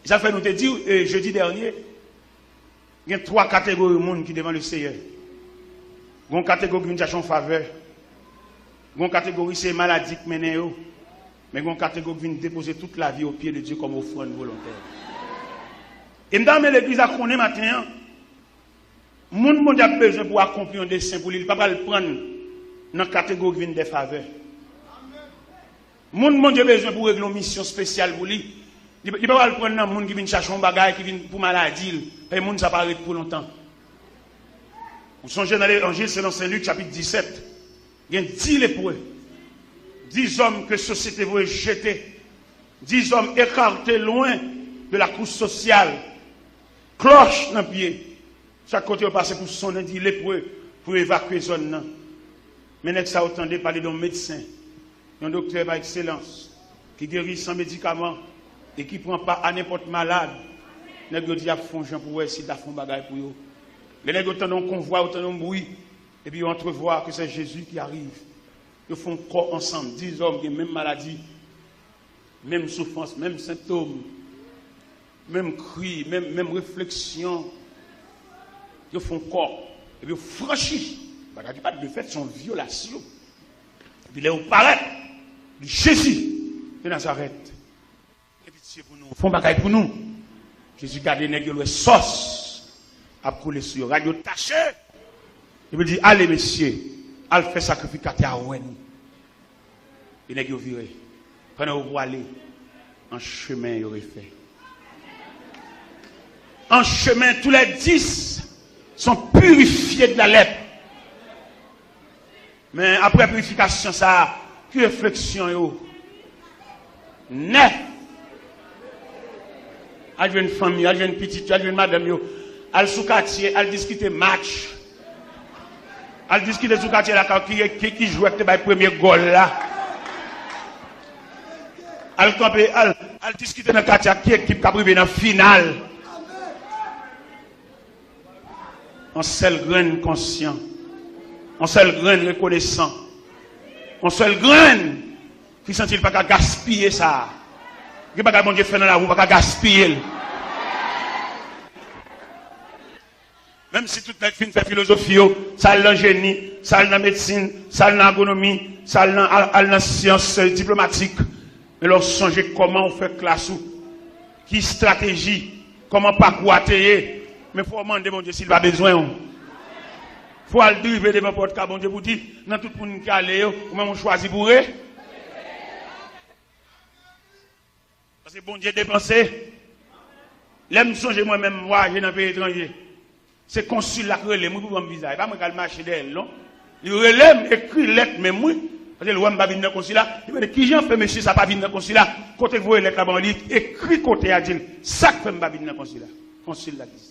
E sa fè nou te di, e, jedi dènye, gen twa kategori moun ki devan Leseyè. Gen yon kategori ki vin chache yon favè. Gen yon kategori se maladi k mennen yo. Men gen yon kategori ki vin depoze tout lavi o pye de Dye kòm ofrann volontè. E m ta renmen legliz la konnen maten an, moun Bondye ap bezwen pou akonpli yon desen pou li, li pa pral pran n nan kategori ki vin dè favè. Moun Bondye bezwen pou regle yon misyon espesyal pou li, li, li pa pral pran nan moun ki vin chache yon bagay ki vin pou maladi l. Paske moun sa pa ret pou lontan. Ou sonje nan Levanjil selon Sen Lik, chapit disèt, gen dis lepre, dis hommes que société voulait jeter, dis hommes écartés loin de la couche sociale, klòch nan pye. Chak kote yo pase pou sonnen dis lepre pou yo evakye zòn nan. Men nèg sa yo tande pale de yon medsen, yon doktè pa ekselans, ki geri san medikaman e ki pran pa a nenpòt malad. Nèg yo di y ap fè yon jan pou wè si l ta fè yon bagay pou yo. Lè nèg yo tande yon konvwa, yo tande yon bri, epi yo entrevoir que c'est Jésus qui arrive. Yo fè yon kò ansanm, dis hommes gen menm maladi, menm soufrans, menm sentòm, menm kri, menm, menm refleksyon. Yo fè yon kò, epi yo franchi. Bagay ki pa t dwe fèt, se yon vyolasyon. Epi lè yo parèt, li di, Jezi de Nazarèt, gen pitye pou nou, fè yon bagay pou nou. Jezi gade nèg yo, l wè sòs ap koule sou yo, rad yo tache. Epi l di, ale mesye, al fè sakrifikatè a wè nou. E nèg yo vire. Pandan yo pwale, an chemen yo refè. An chemen, tous les dix sont purifiés de la lèpre. Men apre pirifikasyon sa a, ki refleksyon yo? Nèf. Al jwenn fanmi, al jwenn pitit yo, al jwenn madanm yo. Al sou katye, al diskite match. Al diskite sou katye lakay ki, ki, ki jwè k te bay premye gòl la. Al kanpe, al, al diskite nan katye a ki ekip k ap rive nan final. Yon sèl grenn konsyan, yon sèl grenn rekonesan, yon sèl grenn ki santi l pa ka gaspiye sa. Gen bagay Bondye fè nan lavi w, ou pa ka gaspiye l. Menm si tout nèg fin fè filozofi yo, sa al nan jeni, sa al nan medsin, sa al nan agwonomi, sa al nan, al, al nan syans, eh, diplomatik. Men lè w sonje kòman w fè klas ou, ki estrateji, kòman pakou a te ye, men fò w mande Bondye si l pa bezwen w. Fò w al drive devan pòt ka Bondye pou di, nan tout moun ki ale yo, ou menm ou chwazi pou re. Paske Bondye depanse. Lè m sonje mwen menm m vwayaje nan peyi etranje, se konsil la k rele m wi pou ban m viza. E pa mwen k al mache dèyè l non. Li rele m, ekri lèt menm wi. Paske l wè m pa vin nan konsila. Li mande kijan fè mesye sa pa vin nan konsila. Kote k voye lèt la ban mwen, li ekri kote a di l sa k fè m pa vin nan konsila. Konsil la di.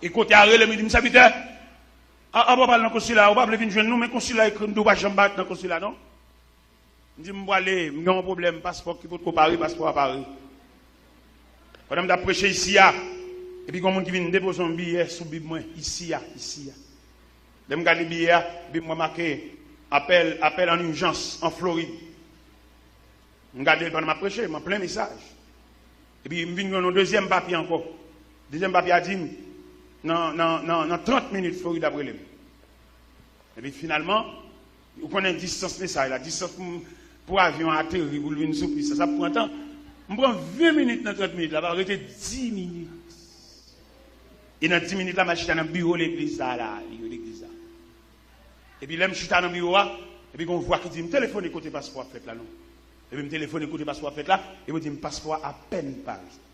E kote a rele m, li di m, sèvitè, a, a, w pa al nan konsila, ou pa vle vin jwenn nou, men konsila ekri m di w pa janm pa ret nan konsila non. M di m pwale, m gen yon pwoblèm, paspò ki potko pare, paspò a pare. Pandan m t ap preche isi a, epi gen yon moun ki vin depoze yon biyè sou bib mwen, isi a, isi a. Lè m gade biyè a, epi m wè make apèl, apèl an ijans an Florid. M gade l pandan m ap preche, m an plen mesaj. Epi m vin jwenn yon dezyèm papye ankò. Dezyèm papye a di m, nan, nan, nan, nan trant minit, Florid ap rele m. Epi finalman, ou konnen distans mesaj la, distans pou, pou avyon an ateri, pou l vin sou pis la, sa ap pran tan. M pran ven minit nan trant minit la, pa rete dis minit. E nan dis minit la, m al chita nan biwo legliz sa a la, biwo legliz la. Epi lè m chita nan biwo a, epi gen yon vwa ki di m, telefone kote paspò ap fèt la non. Epi m telefone kote paspò ap fèt la, epi yo di m paspò a apèn pare.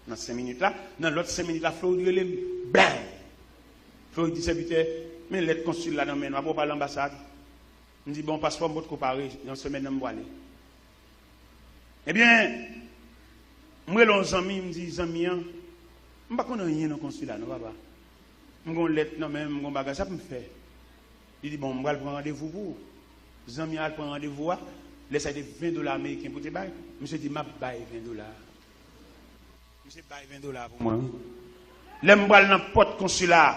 Nan senk minit la, nan lòt senk minit la, Florid rele m, bang! Florid di sèvitè, men lèt konsil la nan men nou, apre w pa al anbasad. M di, bon, paspò m potko pare, yon semèn nan m pwale. Ebyen, m rele yon zanmi, m di, zanmi an, m pa konn anyen nan konsila non, papa. M gen yon lèt nan men m, m gen yon bagay, sa pou m fè? Li di, bon, m pral pran randevou pou ou. Zanmi an al pran randevou a, Lè sa a te ven dola ameriken pou te bay. Misye di, "M ap bay ven dola." Misye bay ven dola pou mwen, wi. Lè m pral nan pòt konsila,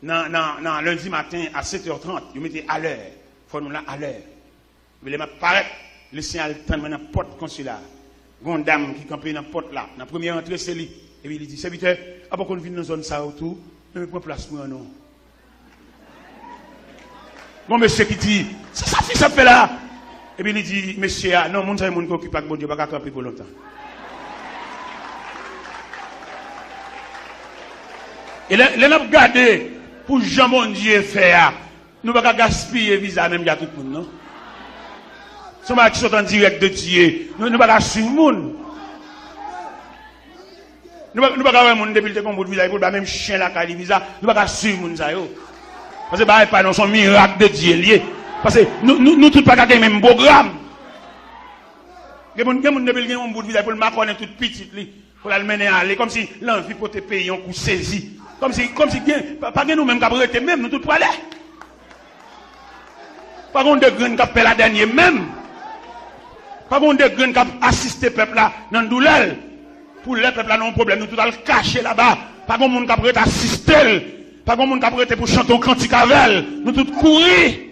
nan, nan, nan lendi maten a sèt è trant, yo mete alè. Fò nou la alè. Epi lè m ap parèt, Lucien al tann mwen nan pòt konsila. Gon dam ki kanpe nan pòt la. Nan premye rantre, se li. Epi li di, "Sèvitè, apa w konn vin nan zòn sa yo tou? Men pran plas mwen an non." Gon mesye ki di, "Sa, sa fi sa ap fè la?" Epi li di, "Mesye a, non, moun sa yo, moun ki okipe ak Bondye, pa ka kanpe pou lontan." E lè, lè n ap gade pou jan Bondye fè a, nou pa ka gaspiye viza menm jan ak tout moun, non. Se yon bagay ki sot an dirèk de Dye. Nou, nou pa ka swiv moun. Nou pa, nou pa ka wè moun depi l te gon bout viza, epi l ba menm chen lakay li viza. Nou pa ka swiv moun sa yo. Paske bagay pa nou, se yon mirak de Dye l ye. Paske nou, nou, nou tout pa ka gen menm pwogram. Gen moun, gen moun depi l gen yon bout viza, epi l makònen tout pitit li. Pou l al mennen ale, kòmsi l anvi pote peyi yon kou sezi. Kòmsi, kòmsi gen, pa, pa gen nou menm k ap rete menm, nou tout prale. Pa gen de grenn k ap fè la dènye menm. Pa gen de grenn k ap asiste pèp la nan doulè l. Pou lè pèp la nan yon pwoblèm, nou tout al kache laba. Pa gen moun k ap rete asiste l. Pa gen moun k ap rete pou chante yon kantik avè l. Nou tout kouri.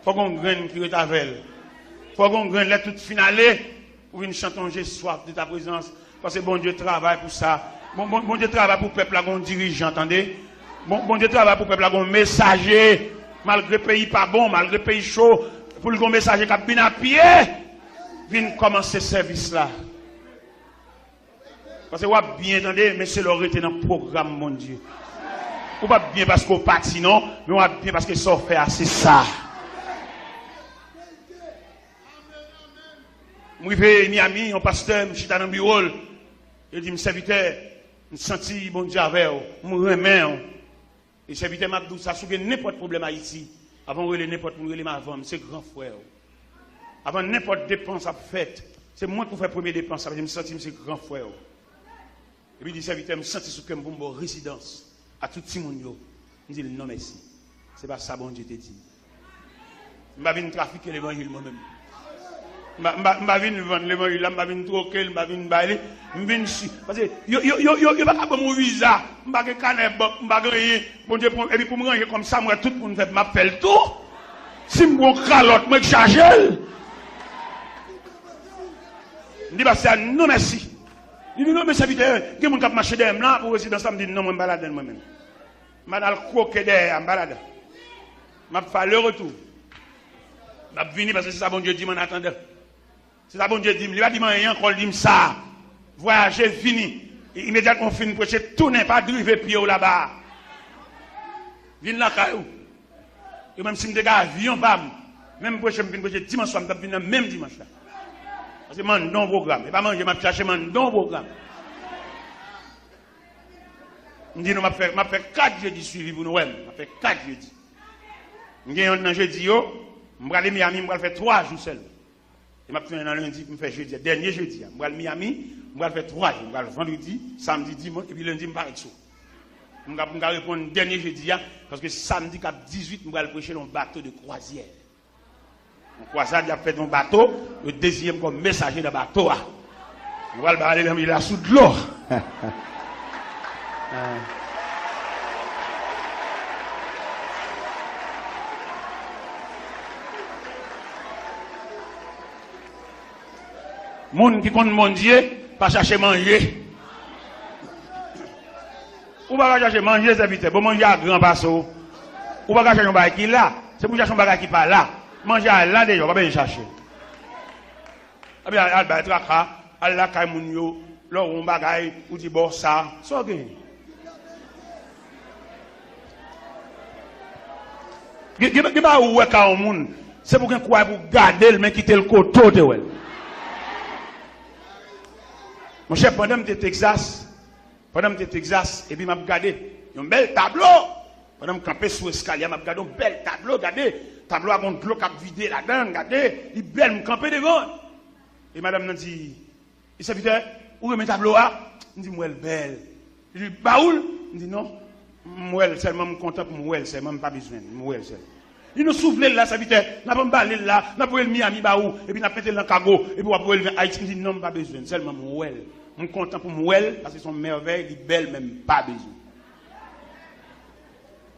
Fò gen yon grenn ki rete avè l. Fò gen yon grenn lè tout fin ale. Ou vin chante yon Je soif de ta présence. Paske Bondye travay pou sa. Bon, bon, Bondye travay pou pèp la, gon dirijan, tande. Bon, Bondye travay pou pèp la, gon mesaje. Malgre peyi pa bon, malgre peyi cho, pou l gon mesaje k ap vin a pye, vin kòmanse sèvis la. Paske w ap byen, tande, men se lè w rete nan pwogram Bondye. Ou p ap byen paske w pati, non, men w ap byen paske sa w fè a, se sa. M rive Miami, yon pastè, m chita nan biwo l. Yo di m, "Sèvitè, m santi Bondye avè w, m renmen w." E sèvitè, m ap di w sa, si w gen nenpòt pwoblèm Ayiti, avan w rele nenpòt moun, rele m avan m, se gran frè w. Avan nenpòt depans ap fèt, se mwen k pou fè premye depans la, paske m santi m se gran frè w. Epi li di, "Sèvitè, m santi sou kè m pou m ba w rezidans a tout timoun yo." M di l, "Non, mèsi. Se pa sa Bondye te di m." M pa vin trafike levanjil mwen menm. M pa, m pa, m pa vin vann levanjil la, m pa vin twoke l, m pa vin bay li. M vin si, paske yo, yo, yo, yo, yo pa ka ban m yon viza. M pa gen kanè bank, m pa gen anyen. Bondye pran, epi pou m ranje kòm sa, m wè tout moun fè, m ap fè l tou. Si m pran yon kalòt, mwen k chaje l. M di pastè a, "Non, mèsi." Li di, "Non, men sèvitè, gen moun k ap mache dèyè m la pou rezidans la." M di, "Non, mwen, m pa ladan l mwen menm." M pa nan al kwoke dèyè a, m pa ladan. M ap fè ale retou. M ap vini paske se sa Bondye di m annatandan. Se sa Bondye di m. Li pa di m anyen ankò, li di m sa. Vwayaje, vini. E imedyatman w fin preche, tounen, pa drive pye w laba a. Vin lakay ou. E menm si m te gen avyon pa m, menm preche m fin preche dimanch swa, m t ap vin nan menm dimanch la. Paske m anndan yon pwogram. E pa manje m ap chache, m anndan yon pwogram. M di nou, m ap fè, m ap fè kat jedi swivi pou nou wè m. M ap fè kat jedi. M gen yonn nan jedi yo, m prale Miami, m pral fè twa jou sèlman. E m ap tounen nan lendi pou m fè jedi a, dènye jedi a. M pral Miami, m pral fè twa jou. M pral vandredi, samdi, dimanch, epi lendi m parèt sou. M ka, m ka reponn dènye jedi a, paske samdi k ap dizuit, m pral preche nan yon bato de kwazyè. Yon kwazad y ap fè nan yon bato, yo deziye m kòm mesaje nan bato a. Yo pral bay levanjil la sou dlo. Moun ki konn Bondye pa chache manje. Ou pa ka chache manje, sèvitè. Bon, manje a gran pase w. Ou pa ka chache yon bagay ki la. Se pou chache yon bagay ki pa la. Manje a la deja, ou pa bezwen chache. Ebyen, al, al bay traka, al lakay moun yo, lè w wè yon bagay, ou di, "Bon, sa, sa w gen?" Gen, gen, gen bagay ou wè ka yon moun, se pou gen kouraj pou w gade l, men kite l kote w te wè l. Monchè, pandan m te Texas, Pandan m te Texas, epi m ap gade yon bèl tablo. Pandan m kanpe sou eskalye a, m ap gade yon bèl tablo, gade, tablo a gon dlo k ap vide ladan l, gade, li bèl, m kanpe devan. E madanm nan di, "E sèvitè, ou renmen tablo a?" M di, "M wè l bèl." Li di, "Ba ou l?" M di, "Non, m wè l sèlman, m kontan pou m wè l sèlman, m pa bezwen l, m wè l sèlman." Li di nou, "Si w vle l la, sèvitè, n ap anbale l la, n ap voye l Miami ba ou, epi n ap mete l nan kago, epi w ap voye l vin Ayiti." M di, "Non, m pa bezwen l, sèlman m wè l. M kontan pou m wè l, paske se yon mèvèy, li bèl, men m pa bezwen l."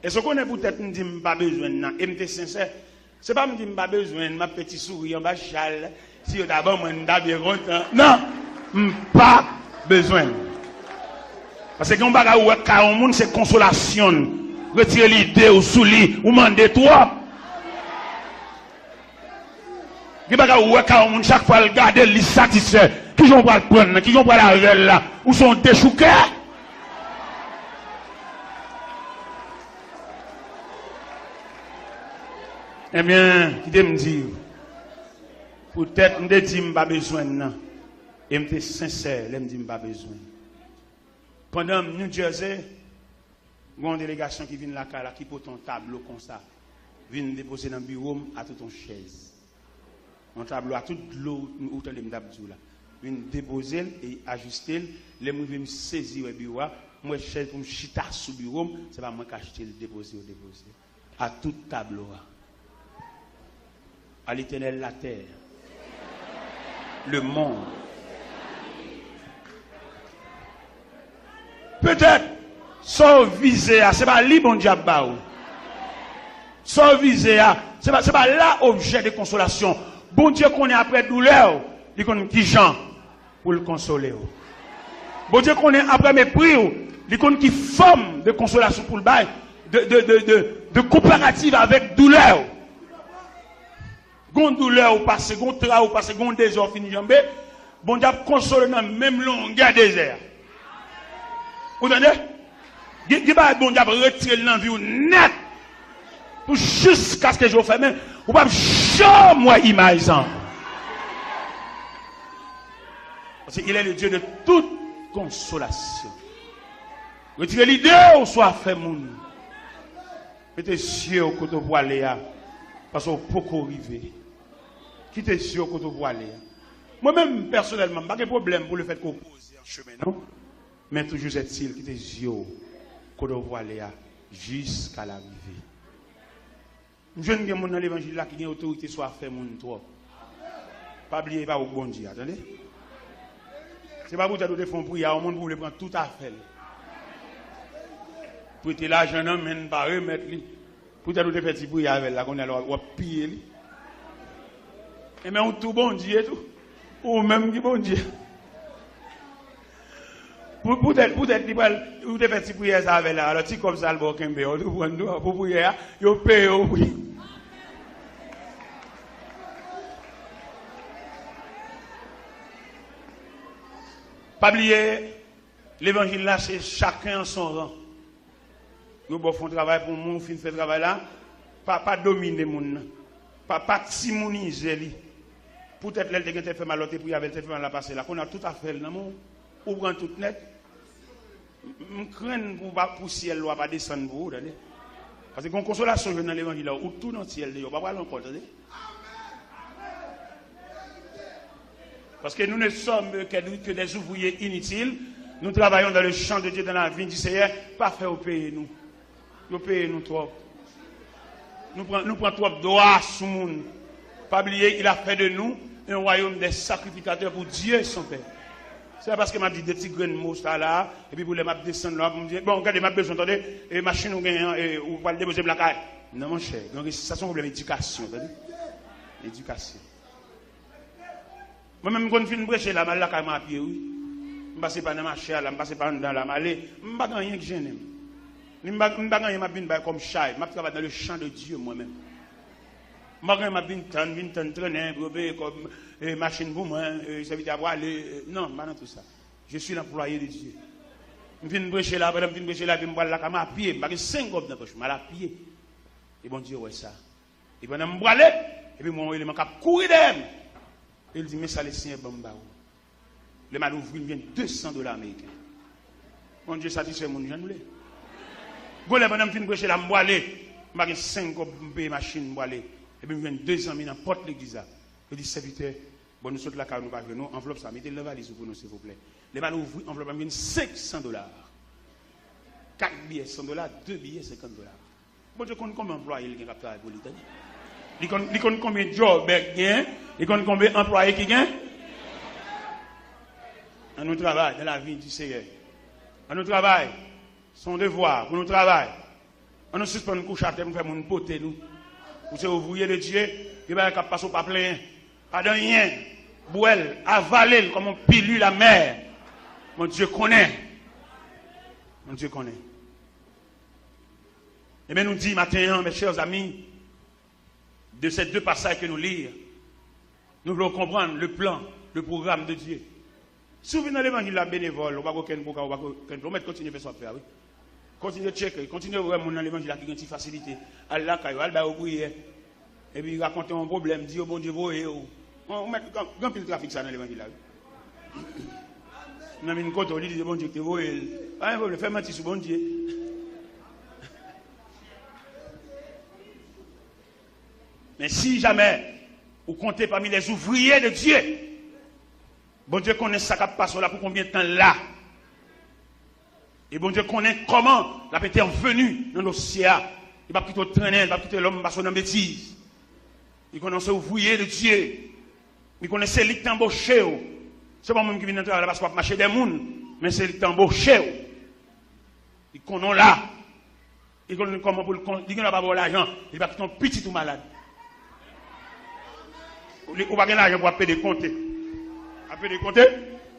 Èske w konnen poutèt m di m pa bezwen l nan, e m te sensè? Se pa m di m pa bezwen l, m ap fè ti souri anba chal. Si yo ta ban mwen, m ta byen kontan. Non, m pa bezwen l. Paske gen yon bagay ou wè kay yon moun, se konsolasyon l. Retire lide w sou li, ou mande twòp. Gen bagay ou wè kay yon moun, chak fwa l gade l, li satisfè. Kijan w pral pran l nan? Kijan w pral avè l la? Ou se yon dechoukè? Ebyen, kite m di w. Poutèt m te di m pa bezwen l nan, e m te sensè lè m di m pa bezwen l. Pandan m New Jersey, gen yon delegasyon ki vin lakay la, ki pote yon tablo konsa, vin depoze nan biwo m atout yon chèz. Yon tablo atout dlo ou tande m t ap di w la. Vin depoze l e ajiste l. Lè m rive, m sezi wè biwo a, m wè chèz pou m chita sou biwo m, se pa mwen k achte l, depoze yo depoze. Atout tablo a. À l'Éternel la terre, le monde. Petèt, sa w vize a, se pa li Bondye ap ba ou. Sa w vize a, se pa, se pa la objè de konsolasyon. Bondye konnen apre doulè w, li konn kijan pou l konsole w. Bondye konnen apre mepri w, li konn ki fòm de konsolasyon pou l bay, de, de, de, de, de konparativ avèk doulè w. Gon doulè ou pase, gon tra ou pase, gon dezè ou fin janbe, Bondye ap konsole w nan menm longè dezè a. Ou tande? Gen, gen bagay Bondye ap retire l nan vi w nèt. Pou jiskaske je w fèmen, ou p ap janm wè imaj sa. Paske il est le Dieu de toute consolation. Retire lide w sou afè moun. Mete zye w kote w pwale a, paske w poko rive. Kite zye w kote w pwale a. Mwen menm, pèsonèlman, m pa gen pwoblèm pou lefètke w poze an chemen, non. Men toujou ètil, kite zye w kote w pwale a, jiska larive. M jwenn gen moun nan levanjil la ki gen otorite sou afè moun twòp. Pa bliye, e pa ou k Bondye a, tande. Se pa poutèt ou te fè yon priyè a yon moun pou w vle pran tout afè l. Prete lajan nan men l, pa remèt li. Poutèt ou te fè ti priyè avè l la, kounye a la w ap piye li. Enben, ou tou Bondye tou. Ou menm ki Bondye. Pou, poutèt, poutèt li pral, ou te fè ti priyè sa avè l la, alò ti kòb sa l ba w kenbe, ou tou pran l tou, pou priyè a, yo peye w pou li. Pa bliye, levanjil la, se chacun en son rang. Yo ba w fè yon travay pou moun, ou fin fè travay la, pa, pa domine moun nan. Pa, pa timounize li. Poutèt lè l te gentan fè mal, lè w te priye avè l, te fè mal la pase la. Kounye a tout afè l nan men w, ou pran tout nèt. M, m krenn pou, pa, pou syèl la pa desann pou ou, tande. Paske gon konsolasyon jwenn nan levanjil la, ou tou nan syèl deyò, ou pa pral ankò, tande. Parce que nous ne sommes que, que des ouvriers inutiles. Nous travaillons dans le champ de Dieu, dans la vigne du Seigneur. Pa fè yo peye nou. Yo peye nou twòp. Nou pran, nou pran twòp dwa sou moun. Pa bliye, il a fait de nous un royaume des sacrificateurs pour Dieu son Père. Se pa paske m ap di de ti grenn mo sa la, epi pou lè m ap desann la, pou m di, "Bon, gade, m ap bezwen, tande, e machin ou genyen an, e ou pral depoze m lakay." Non, monchè, gen, sa se yon pwoblèm edikasyon, tande. Edikasyon. Mwen menm, m konn fin preche la, m al lakay mwen apye, wi. M pase pa nan mache a la, m pase pa anndan la, m ale. M pa gen anyen ki jennen m. Ni m pa, m pa gen anyen m ap vin bay kòm chay. M ap travay dans le champ de Dieu, mwen menm. M pa gen anyen m ap vin tann, vin tann trennen pou yo peye kòb, e, machin pou mwen, e, sèvitè a prale, e, non, m pa nan tout sa. Je suis l'employé de Dieu. M fin preche la, pandan m fin preche la, epi m pral lakay mwen apye. M pa gen senk kòb nan pòch, m al apye. E Bondye wè sa. E pandan m prale, epi m wè yon eleman k ap kouri dèyè m. E l di, "Men sa Lesenyè ban m ba ou." Lè m al ouvri, m jwenn de san dola ameriken. Bondye satisfè moun jan nou le. Gon lè pandan m fin preche la, m prale, m pa gen senk kòb pou m peye machin, m prale. Epi m jwenn de zanmi nan pòt legliz la. Yo di, "Sèvitè, bon, nou sot lakay ou, nou pa jwenn ou, anvlòp sa, mete l nan valiz ou pou nou, silvouplè." Lè m al ouvri anvlòp la, m jwenn senk san dola. Kat biyè san dola, de biyè senkant dola. Bondye konn konbyen anplwaye li gen k ap travay pou li, tande. Li konn, li konn konbyen djòbè k gen, li konn konbyen anplwaye ki gen. Ann nou travay dans la vie du Seigneur. Ann nou travay. Se yon devwa pou nou travay. Ann nou sispann kouche atè pou fè moun pote nou. Ou se ouvriye de Dye, gen bagay k ap pase w pa plenyen. Pa de anyen. Bwè l, avale l kòm yon pilil amè. Bondye konnen. Bondye konnen. Ebyen, nou di maten an, mes chers amis, de ces deux passages que nous lire, nou vle w konprann le plan, le programme de Dieu. Si w vin nan levanjil la benevòl, ou pa gen okenn pwogram, ou pa gen okenn plan, ou mèt kontinye fè sa w ap fè a, wi. Kontinye tcheke, kontinye wè moun nan levanjil la ki gen ti fasilite. Al lakay yo, al ba yo priyè. Epi rakonte yon pwoblèm, di yo Bondye voye w. Ou mèt gen anpil trafik sa nan levanjil la, wi. Nan min kote w, li di se Bondye ki te voye l. Pa gen pwoblèm, fè manti sou Bondye. Men si jamè ou konte pami les ouvriers de Dieu, Bondye konnen sa k ap pase w la, pou konbyen tan l la. E Bondye konnen kòman l ap entèveni nan dosye a. Li p ap kite w trennen, li p ap kite lòm pase w nan betiz. Li konnen w se ouvriye de Dye. Li konnen se li k te anboche w. Se pa w menm ki vin nan travay la paske w ap mache dèyè moun, men se li k te anboche w. Li konnen w la. Li konnen kòman pou l kon-, li gen dwa pa ba w lajan, li pa kite yon pitit ou malad. Ou, ou pa gen lajan pou w ap pede konte. Ap pede konte,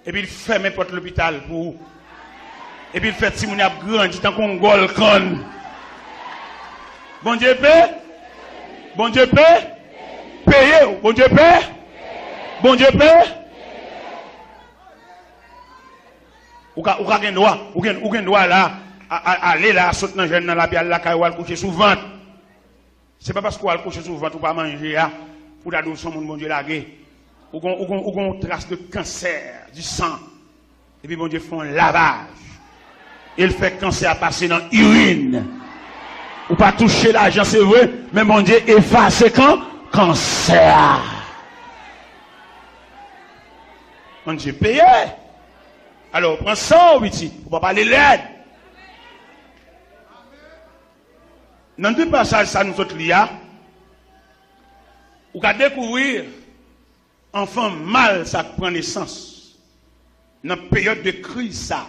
epi l fèmen pòt lopital pou ou. Epi l fè timoun yo ap grandi tankou yon gòl kann. Bondye pe, Bondye pe peye w. Bondye pe, Bondye pe. Ou ka, ou ka gen dwa, ou gen, ou gen dwa la, a, a, ale la, sot nan jèn nan lapyè, al lakay ou, al kouche sou vant. Se pa paske w al kouche sou vant ou pa manje a, pou w ta di w se yon moun Bondye lage. Ou gon, ou gon, ou gon tras de kansè di san. Epi Bondye fè yon lavaj. E l fè kansè a pase nan irin. Ou pa touche lajan, se vre, men Bondye efase kan, kansè a. Bondye peye. Alò, pran san w, pitit, pou w pa pale lèd. Nan de pasaj sa nou sot li a, ou ka dekouvri anfan mal sa k pran nesans nan peryòd de kriz sa,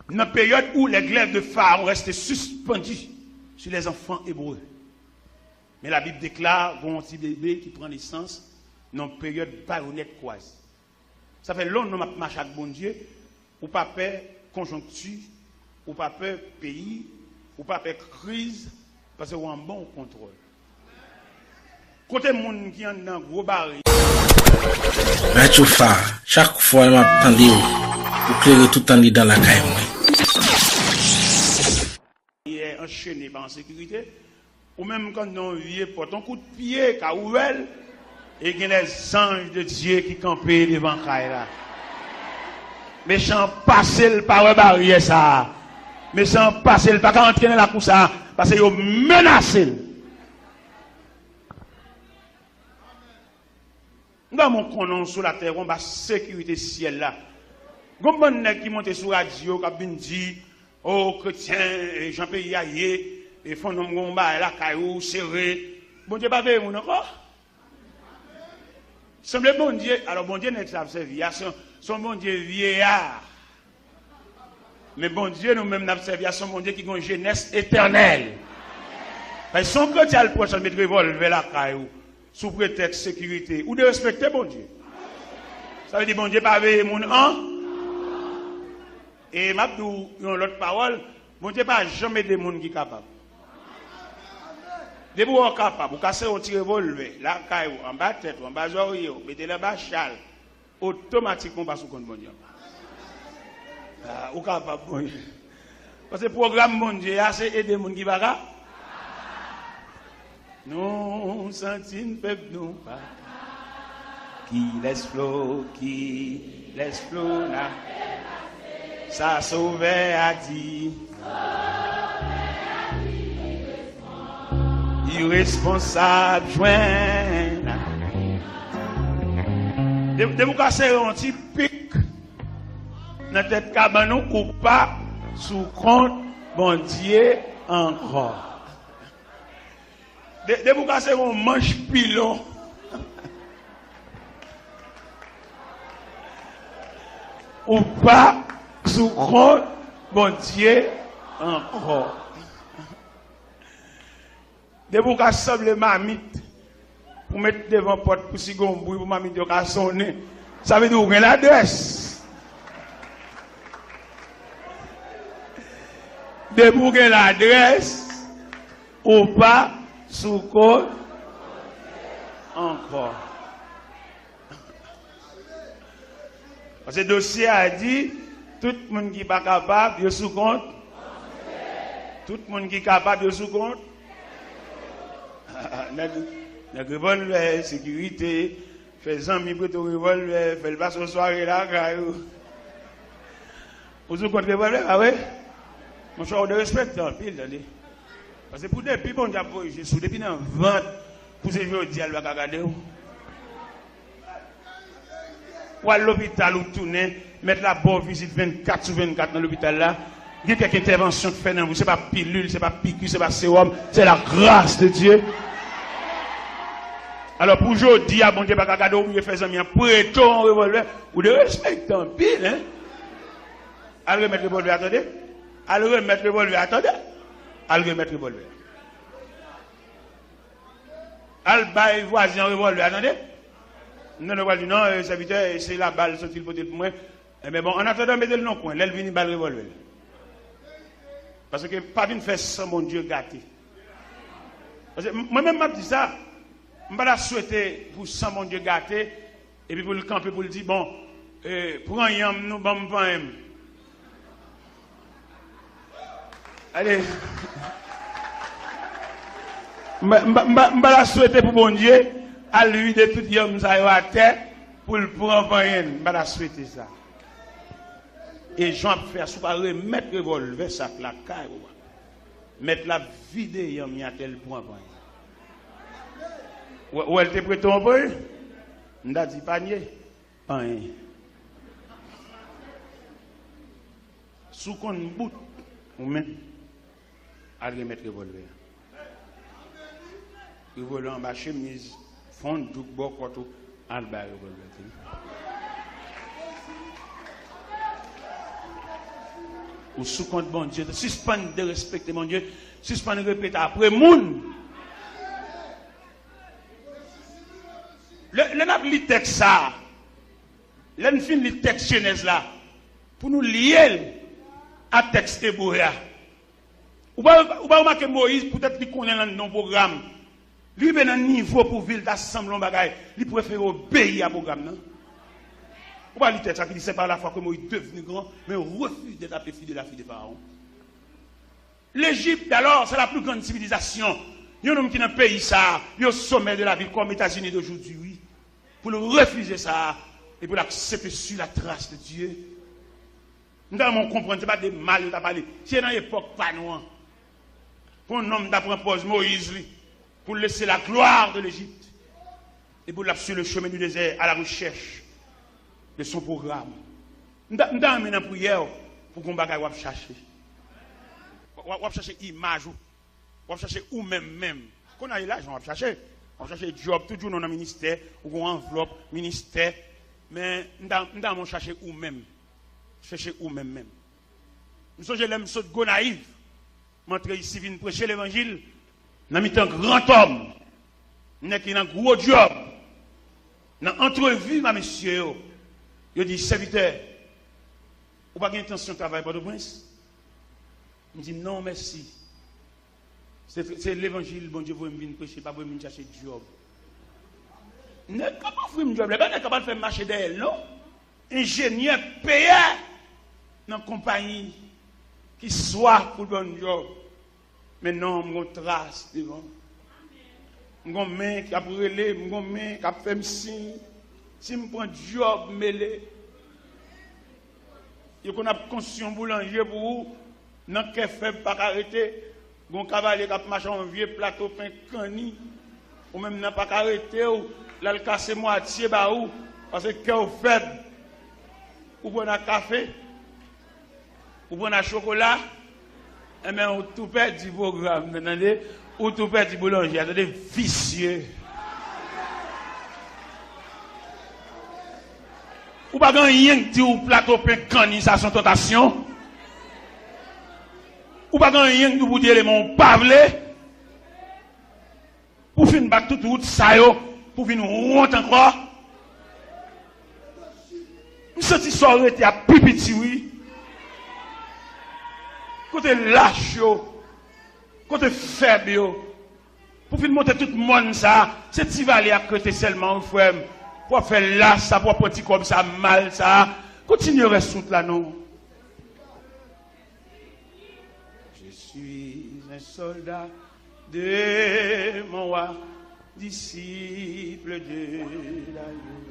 nan peryòd où les glaives de Pharaon restaient suspendues sur les enfants hébreux. Men Labib deklare gon ti bebe ki pran nesans nan peryòd bayonèt kwaze. Sa fè lè w menm ap mache ak Bondye, ou pa pè konjonkti, ou pa pè peyi, ou pa pè kriz, paske w anba yon kontwòl. Kote moun ki anndan gwo bari? Radyo Fa, chak fwa m ap tande w, ou klere tout anlidan lakay mwen. Yè anchene pa an sekirite. Ou menm k anndan yon vye pòt, yon kout pye ka ouvè l. E gen lèzanj de Dye ki kanpe devan kay la. Mechan an pase, l pa wè baryè sa a. Mechan an pase, l pa ka antre nan lakou sa a, paske yo menase l. M ta renmen w konnen w sou latè, w anba sekirite syèl la. Gon bann nèg ki monte sou radyo k ap vin di, o, kretyen, e, jan peyi a ye, e, fè w nonm gon bagay lakay ou, sere. Bondye pa veye moun ankò. Sanble Bondye, alò Bondye nèg sa ap sèvi a, se, se yon Bondye vyeya. Men Bondye nou menm n ap sèvi a, se yon Bondye ki gen yon jenès etènèl. Paske si yon kretyen al pwòch al met revòlvè lakay ou, sou pretèks sekirite, ou derespekte Bondye. Sa vle di Bondye pa veye moun an. E m ap di w yon lòt pawòl, Bondye pa janm ede moun ki kapab. Depi w wè w kapab, ou ka sere yon ti revòlvè lakay ou, anba tèt ou, anba zòrye w, mete l anba chal, otomatikman w pa sou kont Bondye ankò. A, ou kapab, Bondye. Paske pwogram Bondye a, se ede moun ki pa ka. Nou santi n pèp nou pa ka. Kilès Flo, kilès Flona? Sa Sovè a di. Iresponsab jwenn. De, depi w ka sere yon ti pik nan tèt kabann ou, ou pa sou kont Bondye ankò. De, depi w kase yon manch pilon, ou pa sou kont Bondye ankò. Depi w ka sanble mamit pou met devan pòt pou si gon bri pou mamit yo ka sonnen, sa vle di ou gen ladrès. Depi w gen ladrès, ou pa sou kont ankò. Paske dosye a di, tout moun ki pa kapab, yo sou kont. Tout moun ki kapab, yo sou kont. Nèg, nèg revòlvè, sekirite, fè zanmi prete w revòlvè, fè l pase yon sware lakay ou. Ou sou kont revòlvè, pa vre? Monchè, ou derespekte anpil, tande. Paske pou depi Bondye ap voye je sou, depi nan vant, pou se jodi a, l pa ka gade w. W al lopital, ou tounen, mèt la ba w vizit vennkat sou vennkat nan lopital la. Gen kèk entèvansyon k fè nan ou. Se pa pilil, se pa piki, se pa sewòm, c'est la grâce de Dieu. Alò, pou jodi a, Bondye pa ka gade w, oblije fè zanmi an prete w yon revòlvè. Ou derespekte anpil, en. Al remèt revòlvè a, tande. Al remèt revòlvè a, tande. Al remèt revòlvè a. Al bay vwazen an revòlvè a, tande. Non, non, pral di, "Non, eh, sèvitè, eh, se la bal soti l pote l pou mwen." Enben, bon, annatandan, mete l nan kwen. Lè l vini, ba l revòlvè l. Paske pa vin fè san Bondye gate. Paske m-, mwen menm, m ap di sa, m pa ta swete pou san Bondye gate, epi pou l kanpe, pou l di, "Bon, eh, pran yanm nou, ban m panyen m." Ale. M pa, m pa, m pa, m pa ta swete pou Bondye al vide tout yanm sa yo atè pou l pran panyen l. M pa ta swete sa. E jan w ap fè a, si w pa remèt revòlvè sa k lakay ou a, mèt la ap vide yanm li atè, l pran panyen. Ou wè, ou wè l te prete w anpil? M ta di pa nye panyen. Si w konn bout ou menm, al remèt revòlvè a. Revòlvè anba chemiz, fè yon douk bò kòt ou, al bay revòlvè a, tande. Ou sou kont Bondye, sispann derespekte Bondye, sispann repete apre moun. Lè, lè n ap li tèks sa a, lè n fin li tèks Jenèz la, pou nou lye l a tèks Ebre a. Ou pa, ou pa remake Moyiz, poutèt li konnen l anndan yon pwogram, li rive nan nivo pou vi l ta sanble yon bagay, li prefere obeyi a pwogram nan. Ou pa li tèks la ki di, "C'est par la foi que Moïse, devenu grand, mais refuse d'être appelé fils de la fille de Pharaon." L'Égypte d'alors, c'est la plus grande civilisation. Yon nonm ki nan peyi sa a, li au sommet de la ville, comme États-Unis d'aujourd'hui, wi. Pou l refize sa a, e pou l aksepte suivre la trace de Dieu. M ta renmen w konprann, se pa de mal yo ta pale. Se nan epòk pa nou an. Pou yon nonm ta pran pòz Moyiz li, pou l lese la gloire de l'Égypte, e pou l ap sur le chemin du désert à la recherche de son programme. M ta, m ta renmen nan priyè w pou gon bagay w ap chache. W, w, w ap chache imaj ou. W ap chache ou menm menm. Kounye a e lajan w ap chache. W ap chache djòb, tout jounen w nan ministè, ou gon anvlòp, ministè. Men, m ta, m ta renmen w chache ou menm. Chache ou menm menm. M sonje lè m sot Gonayiv, m antre isi vin preche levanjil nan mitan grantòm, nèg ki nan gwo djòb, nan antrevi ma mesye yo, yo di, "Sèvitè, ou pa gen entansyon travay Pòtoprens?" M di, "Non, mèsi. Se, se levanjil Bondye voye m vin preche, pa voye m vin chache djòb." Nèg k ap ofri m djòb la, e pa nèg k ap al fè m mache dèyè l, non. Enjenyè, peyè nan konpayi ki swaf pou l ban m djòb. Men non, m gon tras devan m. M gon men k ap rele, m gon men k ap fè m siy. Si m pran djòb, m mele. Yo konn ap konstwi yon boulanje pou ou, nan kè fèb pa ka rete. Gon kavalye k ap mache yon vye plato pen kanni. Ou menm nan pa ka rete w, l al kase mwatye ba ou, paske kè w fèb. Ou pran nan kafe, ou pran nan chokola, enben ou tou pèdi pwogram nan, tande. Ou tou pèdi boulanje a, tande visye. Ou pa gen anyen k di w plato pen kanni sa se yon tantasyon. Ou pa gen anyen k di w pou di eleman w pa vle. Pou fin bat tout wout sa yo, pou vin wont ankò. M santi sa w rete a pi piti wi. Kote lach yo? Kote fèb yo? Pou fin monte tout mòn sa, se ti vale ak rete sèlman wi frè m. Pou w ap fè lach sa, pou w ap pran ti kòb sa mal sa. Kontinye rès wout la non. Je suis un soldat de mon roi, disciple de l'agneau.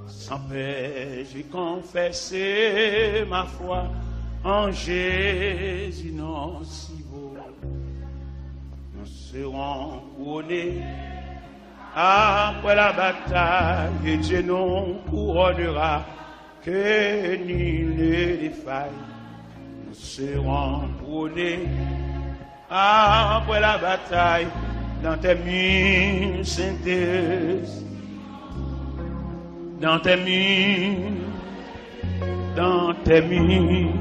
Sans peur, je confesse ma foi en Jésus, non si vaut. Nous serons couronnés après la bataille, et Dieu nous couronnera. Que nul ne défaille, nous serons prônés après la bataille dans tes murs, Saint-Esprit, dans tes murs, dans tes murs,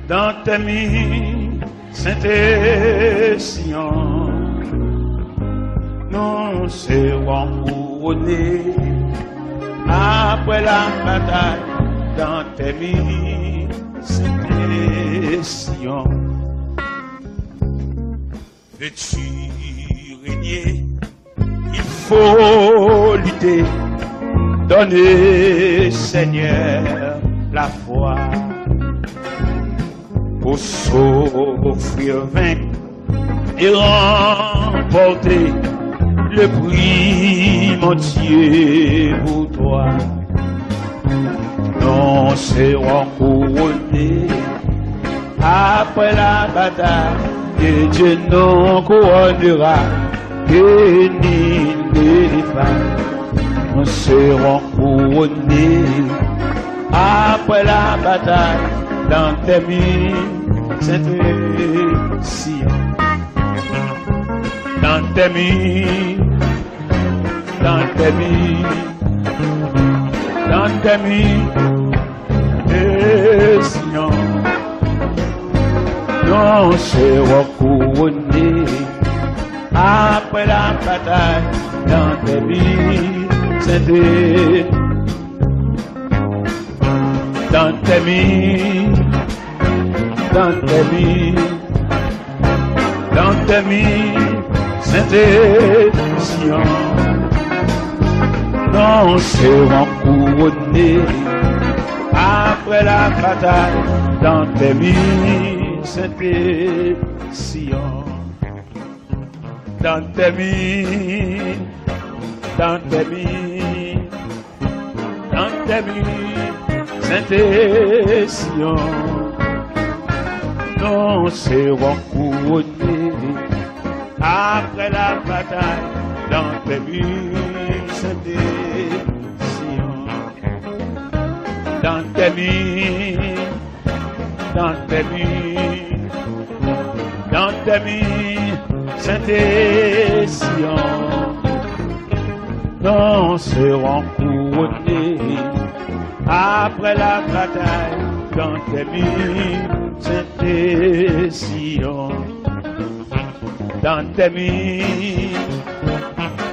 dans tes murs, Sainte Sion, nous serons couronnés après la bataille dans tes murs, Sainte Sion. Veux-tu régner? Il faut lutter. Donne, Seigneur, la foi pour souffrir, vaincre et remporter le prix, mon Dieu, pour toi. Nous serons couronnés après la bataille, et Dieu nous couronnera, que nul ne défaille. Nous serons couronnés après la bataille dans tes murs, Sainte Sion. Dans tes murs, dans tes murs, dans tes murs, Sainte Sion. Nous serons couronnés après la bataille dans tes murs, Sainte, dans tes murs, dans tes murs, dans tes murs, Sainte Sion. Nous serons couronnés après la bataille dans tes murs, Sainte Sion. Dans tes murs, dans tes murs, dans tes murs, Sainte Sion, nous serons couronnés après la bataille dans tes murs, Sainte Sion. Dans tes murs, dans tes murs, dans tes murs, Sainte Sion, nous serons couronnés après la bataille dans tes murs, Sainte Sion. Dans tes murs,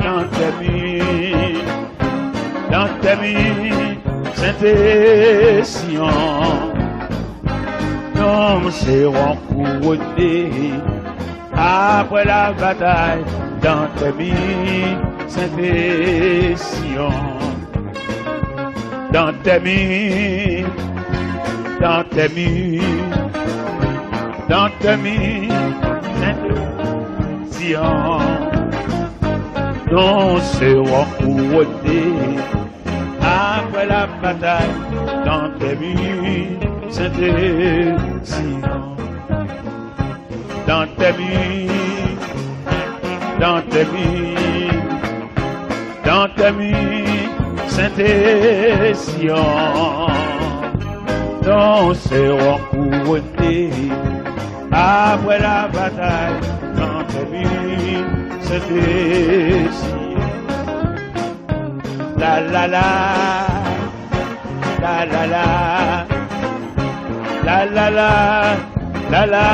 dans tes murs, dans tes murs, Sainte Sion, nous serons couronnés après la bataille dans tes murs, Sainte Sion. Dans tes murs, dans tes murs, dans tes murs, Sainte Sion, nous serons couronnés après la bataille dans tes murs, Sainte Sion. Dans tes murs, dans tes murs, dans tes murs, Sainte Sion, nous serons couronnés Apre la batay, nan tèmine, se te si. La la la, la la la, la la la, la la,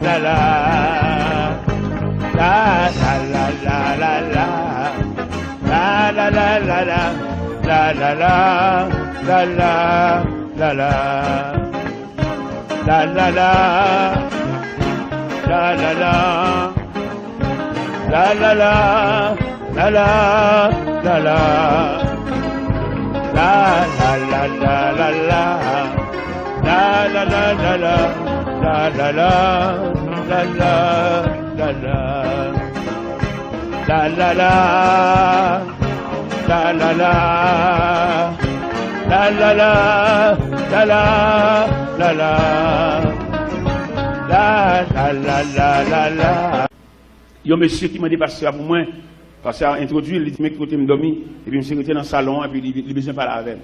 la la. La la la, la la la, la la la, la la, la la, la la, la la. La la la, la la la, la la la, la la, la la. La la la, la la la, la la la, la la, la la, la la, la la. La la la, la la la, la la la, la la, la la. La la la, la la la. Yon mesye ki mande pastè a pou mwen, pastè a entwodui l, li di, "Men ki kote m dòmi," epi misye rete nan salon an, epi li, li bezwen pale avè m.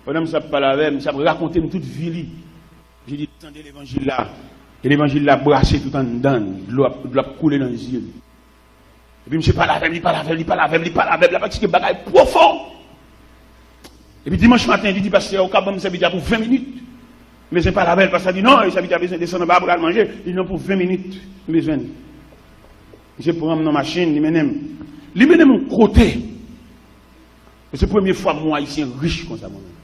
Pandan misye ap pale avè m, misye ap rakonte m tout vi li. Misye di, "Tande levanjil la." E levanjil la brase tout anndan l, dlo ap, dlo ap koule nan zye l. Epi misye pale avè m, li pale avè m, li pale avè m, li pale avè m, l ap eksplike bagay pwofon. Epi dimanch maten, li di, "Pastè, ou ka ban m sèvitè a pou ven minit? M bezwen pale avè l." Pastè a di, "Non," e sèvitè a bezwen desann anba a pou l al manje. Li di, "Non, pou ven minit, m bezwen l." Misye pran m nan machin, li mennen m. Li mennen m yon kote. Se premye fwa m wè yon Ayisyen rich konsa, mwen menm.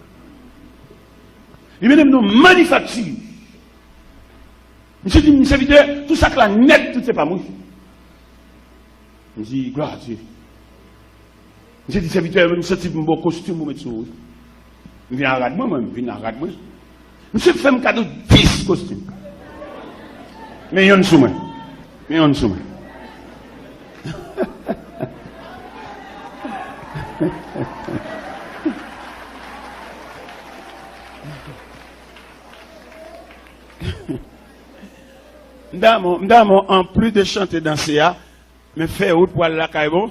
Li mennen m nan manifakti. Misye di m, "Sèvitè, tout sa k la nèt, tout se pa m, wi." M di, "Glwa a Dye." Misye di, "Sèvitè, m santi m ba w kostim pou w met sou ou, wi." M vin a rad mwen, mwen, m vin a rad mwen. Misye fè m kado dis kostim. Men yonn sou mwen. Men yonn sou mwen. M damò, m damò, anplis de chante danse a, men fè wout pou al lakay, bon.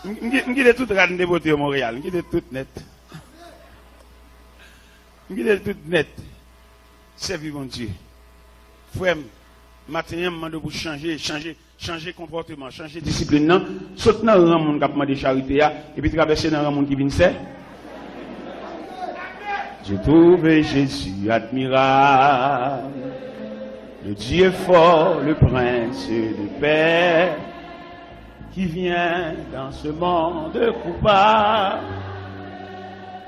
M, m ki-, m kite tout rad m te pote yo Monreyal, m kite tout nèt. M kite tout nèt. Sèvi Bondye. Frè m, maten an, m mande w pou chanje, chanje, chanje konpòteman, chanje disiplin nan. Sot nan ran moun k ap mande charite a, epi travèse nan ran moun ki vin sè. J'ai trouvé Jésus admirable, le Dieu fort, le prince de paix, qui vient dans ce monde coupable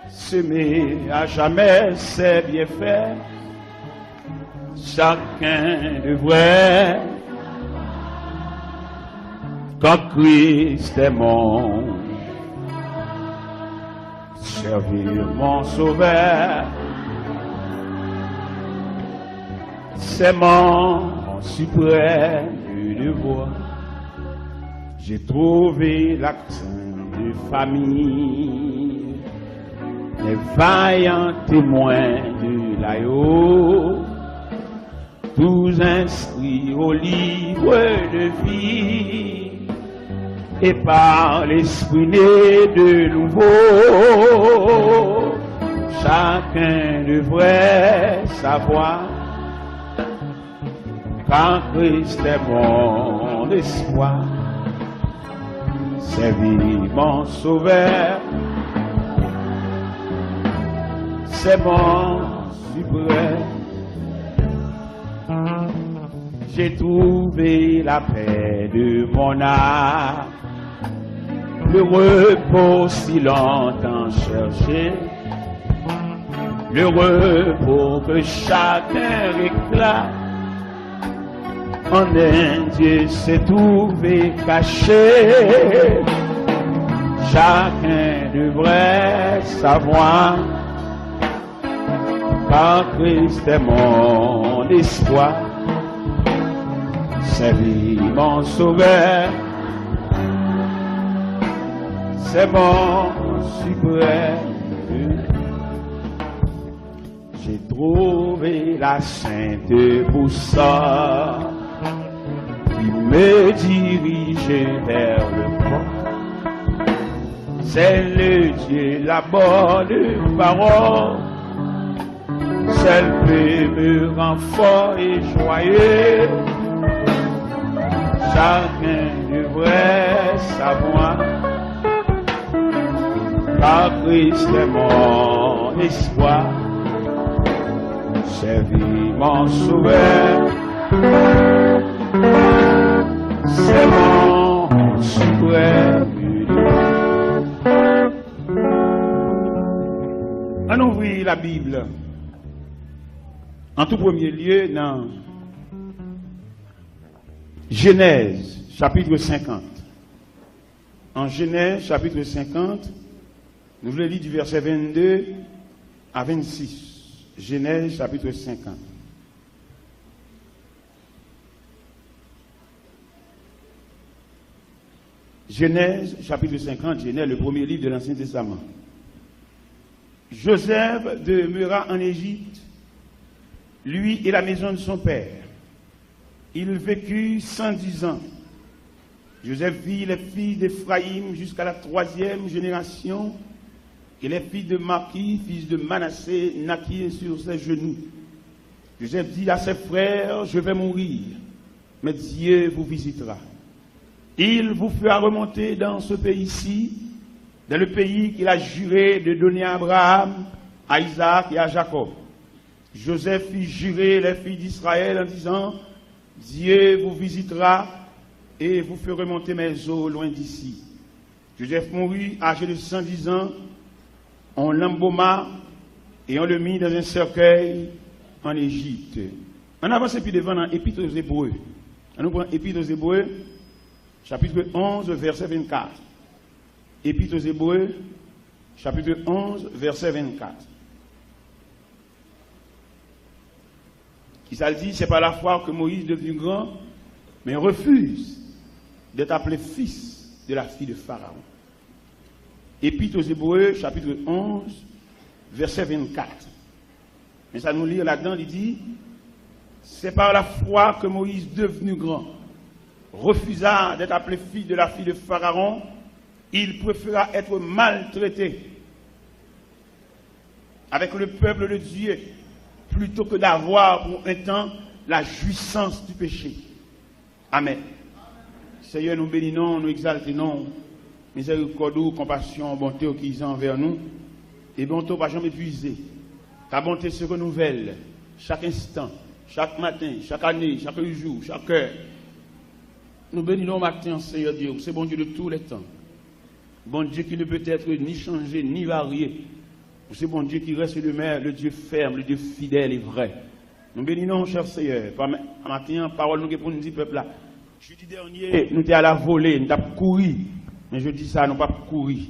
semer à jamais ses bienfaits. Chacun devrait, quand Christ est mon servir, mon sauveur, c'est mon suprême devoir. J'ai trouvé la crainte de famille, les vaillants témoins de l'agneau, tous inscrits au livre de vie, et par l'Esprit nés de nouveau, chacun devrait savoir, car Christ est mon espoir, c'est lui mon sauveur, c'est mon suprême. J'ai trouvé la paix de mon âme, le repos si longtemps cherché, le repos que chacun réclame. En un Dieu s'est trouvé caché. Chacun devrait savoir, car Christ est mon espoir, c'est lui mon sauveur, c'est mon suprême. J'ai trouvé la sainte boussole qui me dirige vers le port. C'est le Dieu, la bonne parole. Elle peut me rendre fort et joyeux. Chacun devrait savoir, car Christ est mon espoir. Servir mon Sauveur, c'est mon suprême idole. Ann ouvri Labib. An tou premye lye, nan Jenèz, chapit senkant. An Jenèz, chapit senkant, nou vle li di vèsè vennde a vennsis. Jenèz, chapit senkant. Genèse, chapitre cinquante, Genèse, le premier livre de l'Ancien Testament. Joseph demeura en Égypte, lui et la maison de son père. Il vécut cent dix ans. Joseph vit les fils d'Éphraïm jusqu'à la troisième génération, et les fils de Makir, fils de Manassé, naquirent sur ses genoux. Joseph dit à ses frères : « Je vais mourir, mais Dieu vous visitera. Il vous fera remonter dans ce pays-ci, dans le pays qu'il a juré de donner à Abraham, à Isaac et à Jacob. » Joseph fit jurer les fils d'Israël en disant : « Dieu vous visitera et vous fera remonter mes os loin d'ici. » Joseph mourut âgé de cent dix ans. On l'embauma et on le mit dans un cercueil en Égypte. Ann avanse pi devan nan Epit aux Hébreux. Ann nou pran Epit aux Hébreux, chapitre onze, verset vingt-quatre. Epit aux Hébreux, chapitre onze, verset vingt-quatre. Ki sa l di ? C'est par la foi que Moïse, devenu grand, mais refuse d'être appelé fils de la fille de Pharaon. Épître aux Hébreux, chapitre onze, verset vingt-quatre. Men sa nou li ladan, li di : C'est par la foi que Moïse, devenu grand, refusa d'être appelé fils de la fille de Pharaon. Il préféra être maltraité avec le peuple de Dieu plutôt que d'avoir pour un temps la jouissance du péché. Amèn. Senyè, nou beni non w, nou egzalte non w. Mizèrikòd ou, konpasyon w, bonte w ki izen anvè nou. E bonte w pa janm epuize. Ta bonté se renouvèl chak enstan, chak maten, chak ane, chak jou, chak è. Nou beni non w maten an, Senyè Dye, ou se Bondye de tou lè tan. Bondye ki ne peut être ni changé, ni varié. Ou se Bondye ki reste et demeure, le Dieu ferme, le Dieu fidèle et vrai. Nou beni non w, chè Senyè. Pa ma-, maten an, pawòl nou gen pou n di pèp la. Jedi dènye, nou te a la vole, nou t ap kouri. Men jodi sa, nou p ap kouri.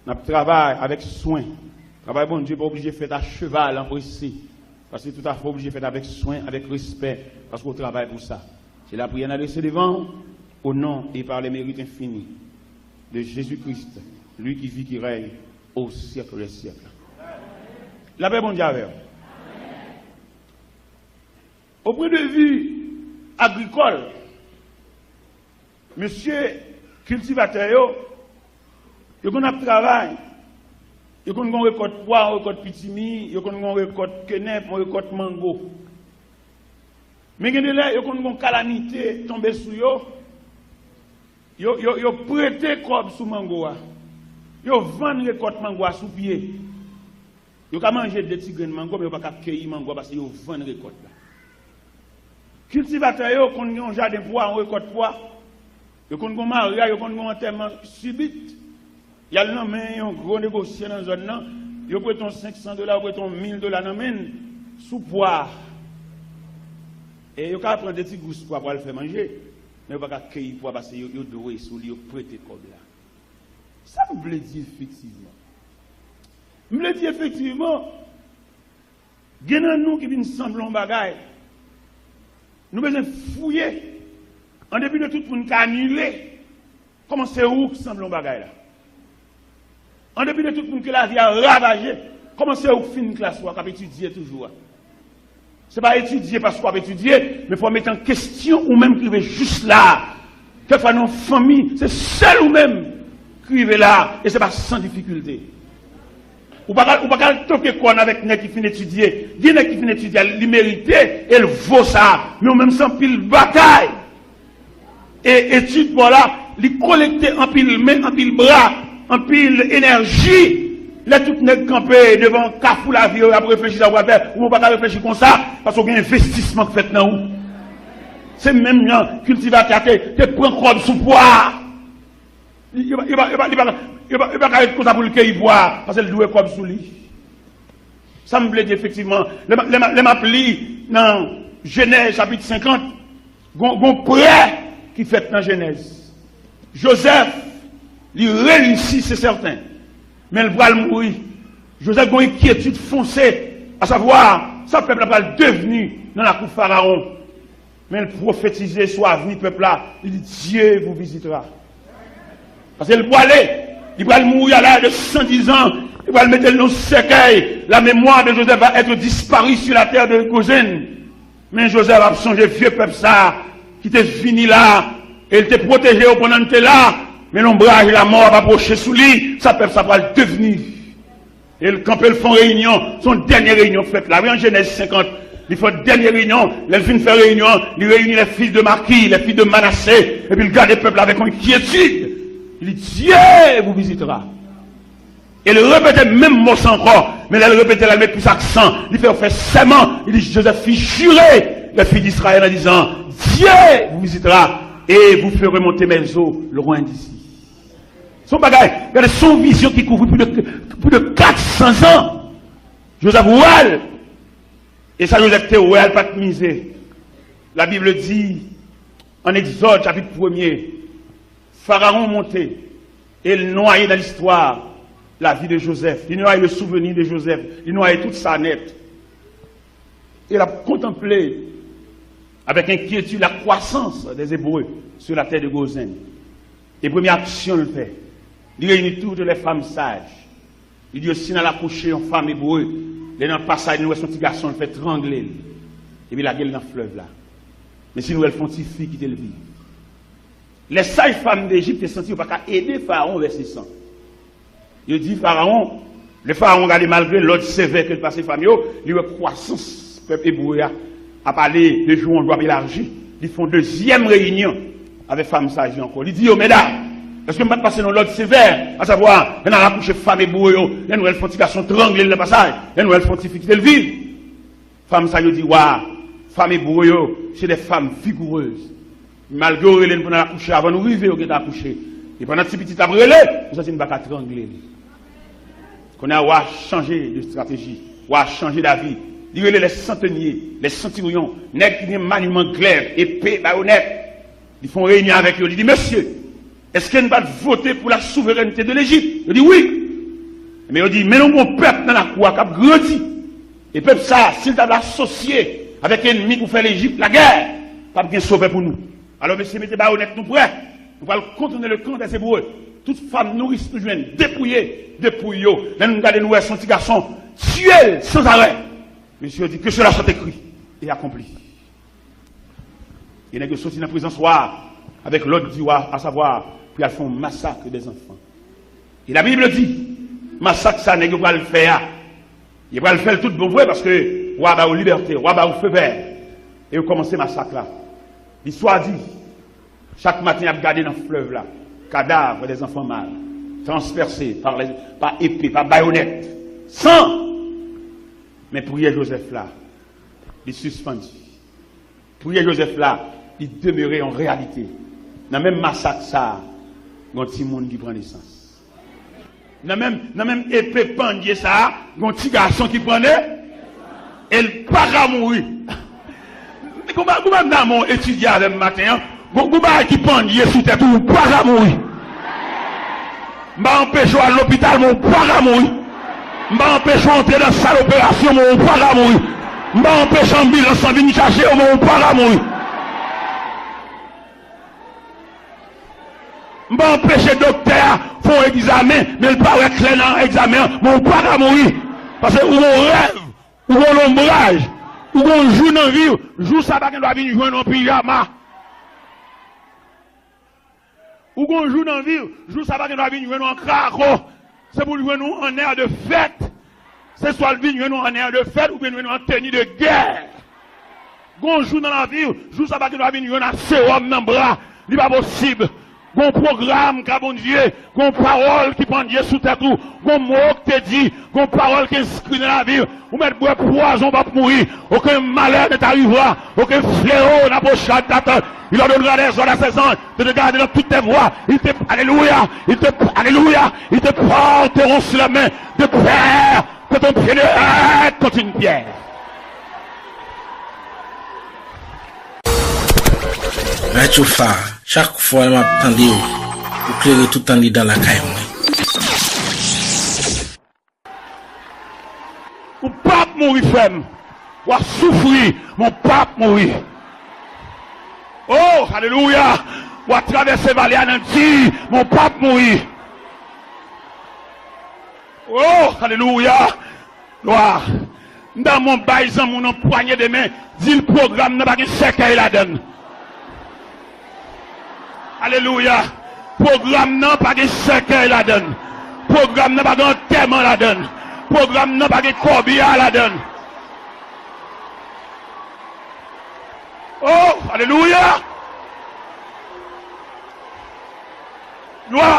N ap travay avèk swen. Travay Bondye pa oblije fèt a cheval, anprese. Paske tout afè oblije fèt avèk swen, avèk respè, paske w travay pou sa. Se lapriyè n adrese devan w, au nom et par les mérites infinis de Jésus-Christ, lui qui vit, qui règne au siècle des siècles. Lapè Bondye avè w. Au point de vue agricole, mesye kiltivatè yo, yo konn ap travay, yo konn gen yon rekòt pwa, yon rekòt pitimi, yo konn gen yon rekòt kenèp, yon rekòt mango. Men gen de lè, yo konn gen yon kalamite tonbe sou yo, yo, yo, yo prete kòb sou mango a. Yo vann rekòt mango a sou pye. Yo ka manje de ti grenn mango, men yo pa ka keyi mango a paske yo vann rekòt la. Kiltivatè yo konn gen yon jaden pwa, yon rekòt pwa. Yo konn gen yon maryaj, yo konn gen yon antèman sibit. Y al nan men yon gwo negosye nan zòn nan, yo prete yon senk san dola, yo prete yon mil dola nan men l sou pwa. E yo ka pran de ti gous pwa pou al fè manje, men yo pa ka keyi pwa paske yo, yo dwe sou li, yo prete kòb la. Sa m vle di efektivman? M vle di efektivman, gen nan nou ki vin sanble yon bagay. Nou bezwen fouye. An depi de tout moun ka anile, kòman se ou k sanble yon bagay la? An depi de tout moun ke lavi a ravaje, kòman se ou k fin klas ou a, k ap etidye toujou a? Se pa etidye paske w ap etidye, men fò w mete an kesyon ou menm ki rive jis la a. Kèkfwa nan yon fanmi, se sèl ou menm ki rive la a, e se pa san difikilte. Ou pa ka, ou pa ka toke kòn avèk nèg ki fin etidye. Gen nèg ki fin etidye, li merite, e l vo sa. Men ou menm se anpil batay. E etid pa w la, li kolekte anpil men, anpil bra, anpil enèji. Lè tout nèg kanpe devan kafou lavi yo, y ap reflechi sa yo pral fè, ou menm ou pa ka reflechi konsa, paske w gen envestisman k fèt nan ou. Se menm jan kiltivatè a te, te pran kòb sou pwa a. Li, li pa, li pa, li pa, li pa, li pa, li pa ka ret konsa pou l keyi pwa a, paske l dwe kòb sou li. Sa m vle di efektivman, lè m, lè m, lè m ap li nan Jenèz chapit senkant, gon, gon prè ki fèt nan Jenèz. Jozèf, li reyisi, se sèten, men l pral mouri. Jozèf gon enkyetid fonse, asavwa, sa pèp la pral devni nan lakou Farawon. Men l pwofetize sou avni pèp la, li di, Dieu vous visitera. Paske l pwale, li pral mouri a laj de san diz an, yo pral mete l nan sèkèy, la mémoire de Joseph va être disparue sur la terre de Gozen. Men Jozèf ap sonje vye pèp sa a ki te vini la, e l te pwoteje yo pandan l te la, men lonbraj lamò ap apwoche sou li, sa pèp sa pral devni. E l kanpe, l fè yon reyinyon, se yon dènye reyinyon k fèt la. Wi, an Jenèz senkant, li fè yon dènye reyinyon. Lè l fin fè reyinyon an, li reyini les fils de Maki, les fils de Manasé, epi l gade pèp la avèk yon enkyetid. Li di, Dieu vous visitera. E l repete menm mo sa ankò, men lè l repete la, l met plis aksan. Li fè yo fè sèman. Li di, Joseph fit jurer les fils d'Israël en disant, Dieu vous visitera et vous ferez monter mes os loin d'ici. Se yon bagay, gade, se yon vizyon ki kouvri plis de, plis de kat san zan. Jozèf wè l. E sa Jozèf te wè a, l pa t mize. La Bible dit, en Exode, chapitre premier, Pharaon monte e l nwaye dans l'histoire la vie de Joseph. Li nwaye le souvenir de Joseph. Li nwaye tout sa nèt. E l ap kontanple avèk enkyetid la croissance des Hébreux sur la terre de Gozen. E premye aksyon l fè, li reyini toutes les femmes sages. Li di yo, si n al akouche yon fanm ebre, lè n nan pasaj nou wè se yon ti gason, l fè trangle l. Epi lage l nan flèv la. Men si nou wè l fè yon ti fi, kite l viv. Les sages femmes d'Égypte te santi yo pa ka ede Farawon vèse san. Yo di Farawon, lè Farawon gade malgre lòd sevè ke l pase fanm yo, li wè kwasans pèp ebre a ap ale de jou an jou ap elaji. Li fè yon dezyèm reyinyon avèk fanm saj yo ankò. Li di yo, medam, èske m pa t pase nou lòd sevè, asavwa, lè n al akouche fanm ebre yo, lè n wè l fè yon ti gason trangle l nan pasaj, lè n wè l fè yon ti fi kite l viv? Fanm sa yo di wa a, fanm ebre yo, se de fanm vigourez. Malgre yo rele n pou n al akouche, avan nou rive, yo gentan akouche. E pandan ti pitit la ap rele, nou santi n pa ka trangle li. Kounye a, wa a chanje de estrateji. Wa a chanje davi. Li rele les centeniers, les centurions, nèg ki gen maniman glèv, epe, bayonèt. Li fè yon reyinyon avèk yo, li di, mesye, èske n pa t vote pou la souverènte de Lejip? Yo di, wi. Men yo di, men nou gon pèp nan lakou a k ap grandi. E pèp sa a, si l ta vle asosye avèk ènmi pou fè Lejip lagè, p ap gen sovè pou nou. Alò, mesye, mete bayonèt nou prè. Nou pral kontourne le camp des Hébreux. Tout fanm nouris nou jwenn depouye de poul yo. Lè nou gade, nou wè se yon ti gason, tiye l sanzarè. Mesye yo di, que cela soit écrit et accompli. E nèg yo soti nan prezans wa a avèk lòd di wa a, asavwa, pou y al fè yon masak dèzanfan. E Labib di, masak sa nèg yo pral fè a, yo pral fè l tout bon vre, paske wa a ba yo libète, wa a ba yo fevè. E yo kòmanse masak la. Listwa di, chak maten y ap gade nan flèv la, cadavres des enfants mâles transpercés par les, pa epe, pa bayonèt, san. Men priyè Jozèf la, li sispann. Priyè Jozèf la, li demere yon reyalite. Nan menm masak sa a, gon timoun ki pran nesans. Nan menm, nan menm epe pandye sa a, gon ti gason ki pran ne, e l pa ka mouri. Gon ba-, gon bagay m ta renmen w etidye avè m maten an. Gon, gon bagay ki pandye sou tèt ou, ou pa ka mouri. M pa anpeche w al lopital, men ou pa ka mouri. M pa anpeche w antre nan sal operasyon, men ou pa ka mouri. M pa anpeche anbilans lan vin chache w, men ou pa ka mouri. M pa anpeche doktè a fè yon egzamen, men l pa wè klè nan egzamen an, men ou pa ka mouri. Paske ou gon rèv, ou gon lonbraj, ou gon jou nan vi w, jou sa pa gen dwa vin jwenn w an pijama. Ou gon jou nan vi w, jou sa pa gen dwa vin jwenn ou an krako. Se pou l jwenn ou an air de fèt. Se swa l vin jwenn ou an air de fête oubyen l jwenn ou an teni de gè. Gon jou nan lavi w, jou sa pa gen dwa vin jwenn ak sewòm nan bra. Li pa posib. Gon pwogram ka Bondye, gon pawòl ki pandye sou tèt ou, gon mo k te di, gon pawòl ki enskri nan lavi w. Ou mèt bwè pwazon, w p ap mouri. Aucun malheur ne t'arrivera, aucun fléau n'approchera de ta tente. Il ordonnera des ordres à ses anges de te garder dans toutes tes voies. Il te, alléluia, il te, alléluia, ils te porteront sur la main de père que ton pied ne heurte contre une pierre. Radyo Fa, chak fwa m ap tande w, ou klere tout andedan lakay mwen. Ou p ap mouri, frè m. W ap soufri, men w p ap mouri. Oh, alelouya! W ap travèse vale a nan di, men w p ap mouri. Oh, alelouya! Glwa. M ta renmen w bay zanmi w nan pwanye de men, di l pwogram nan pa gen sèkèy ladan l. Alelouya. Pwogram nan pa gen sèkèy ladan l. Pwogram nan pa gen antèman ladan l. Pwogram nan pa gen kòbya ladan l. Oh, alelouya. Glwa.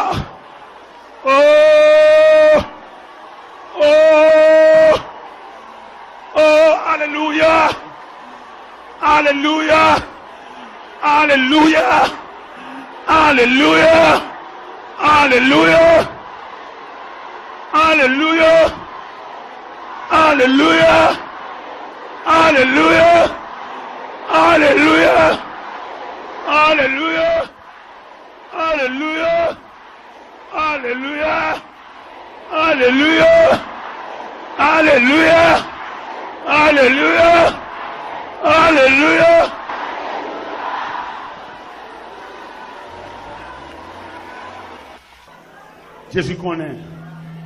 Oh! Oh! Oh! Alelouya! Alelouya! Alelouya! Alelouya! Alelouya! Alelouya! Jezi konnen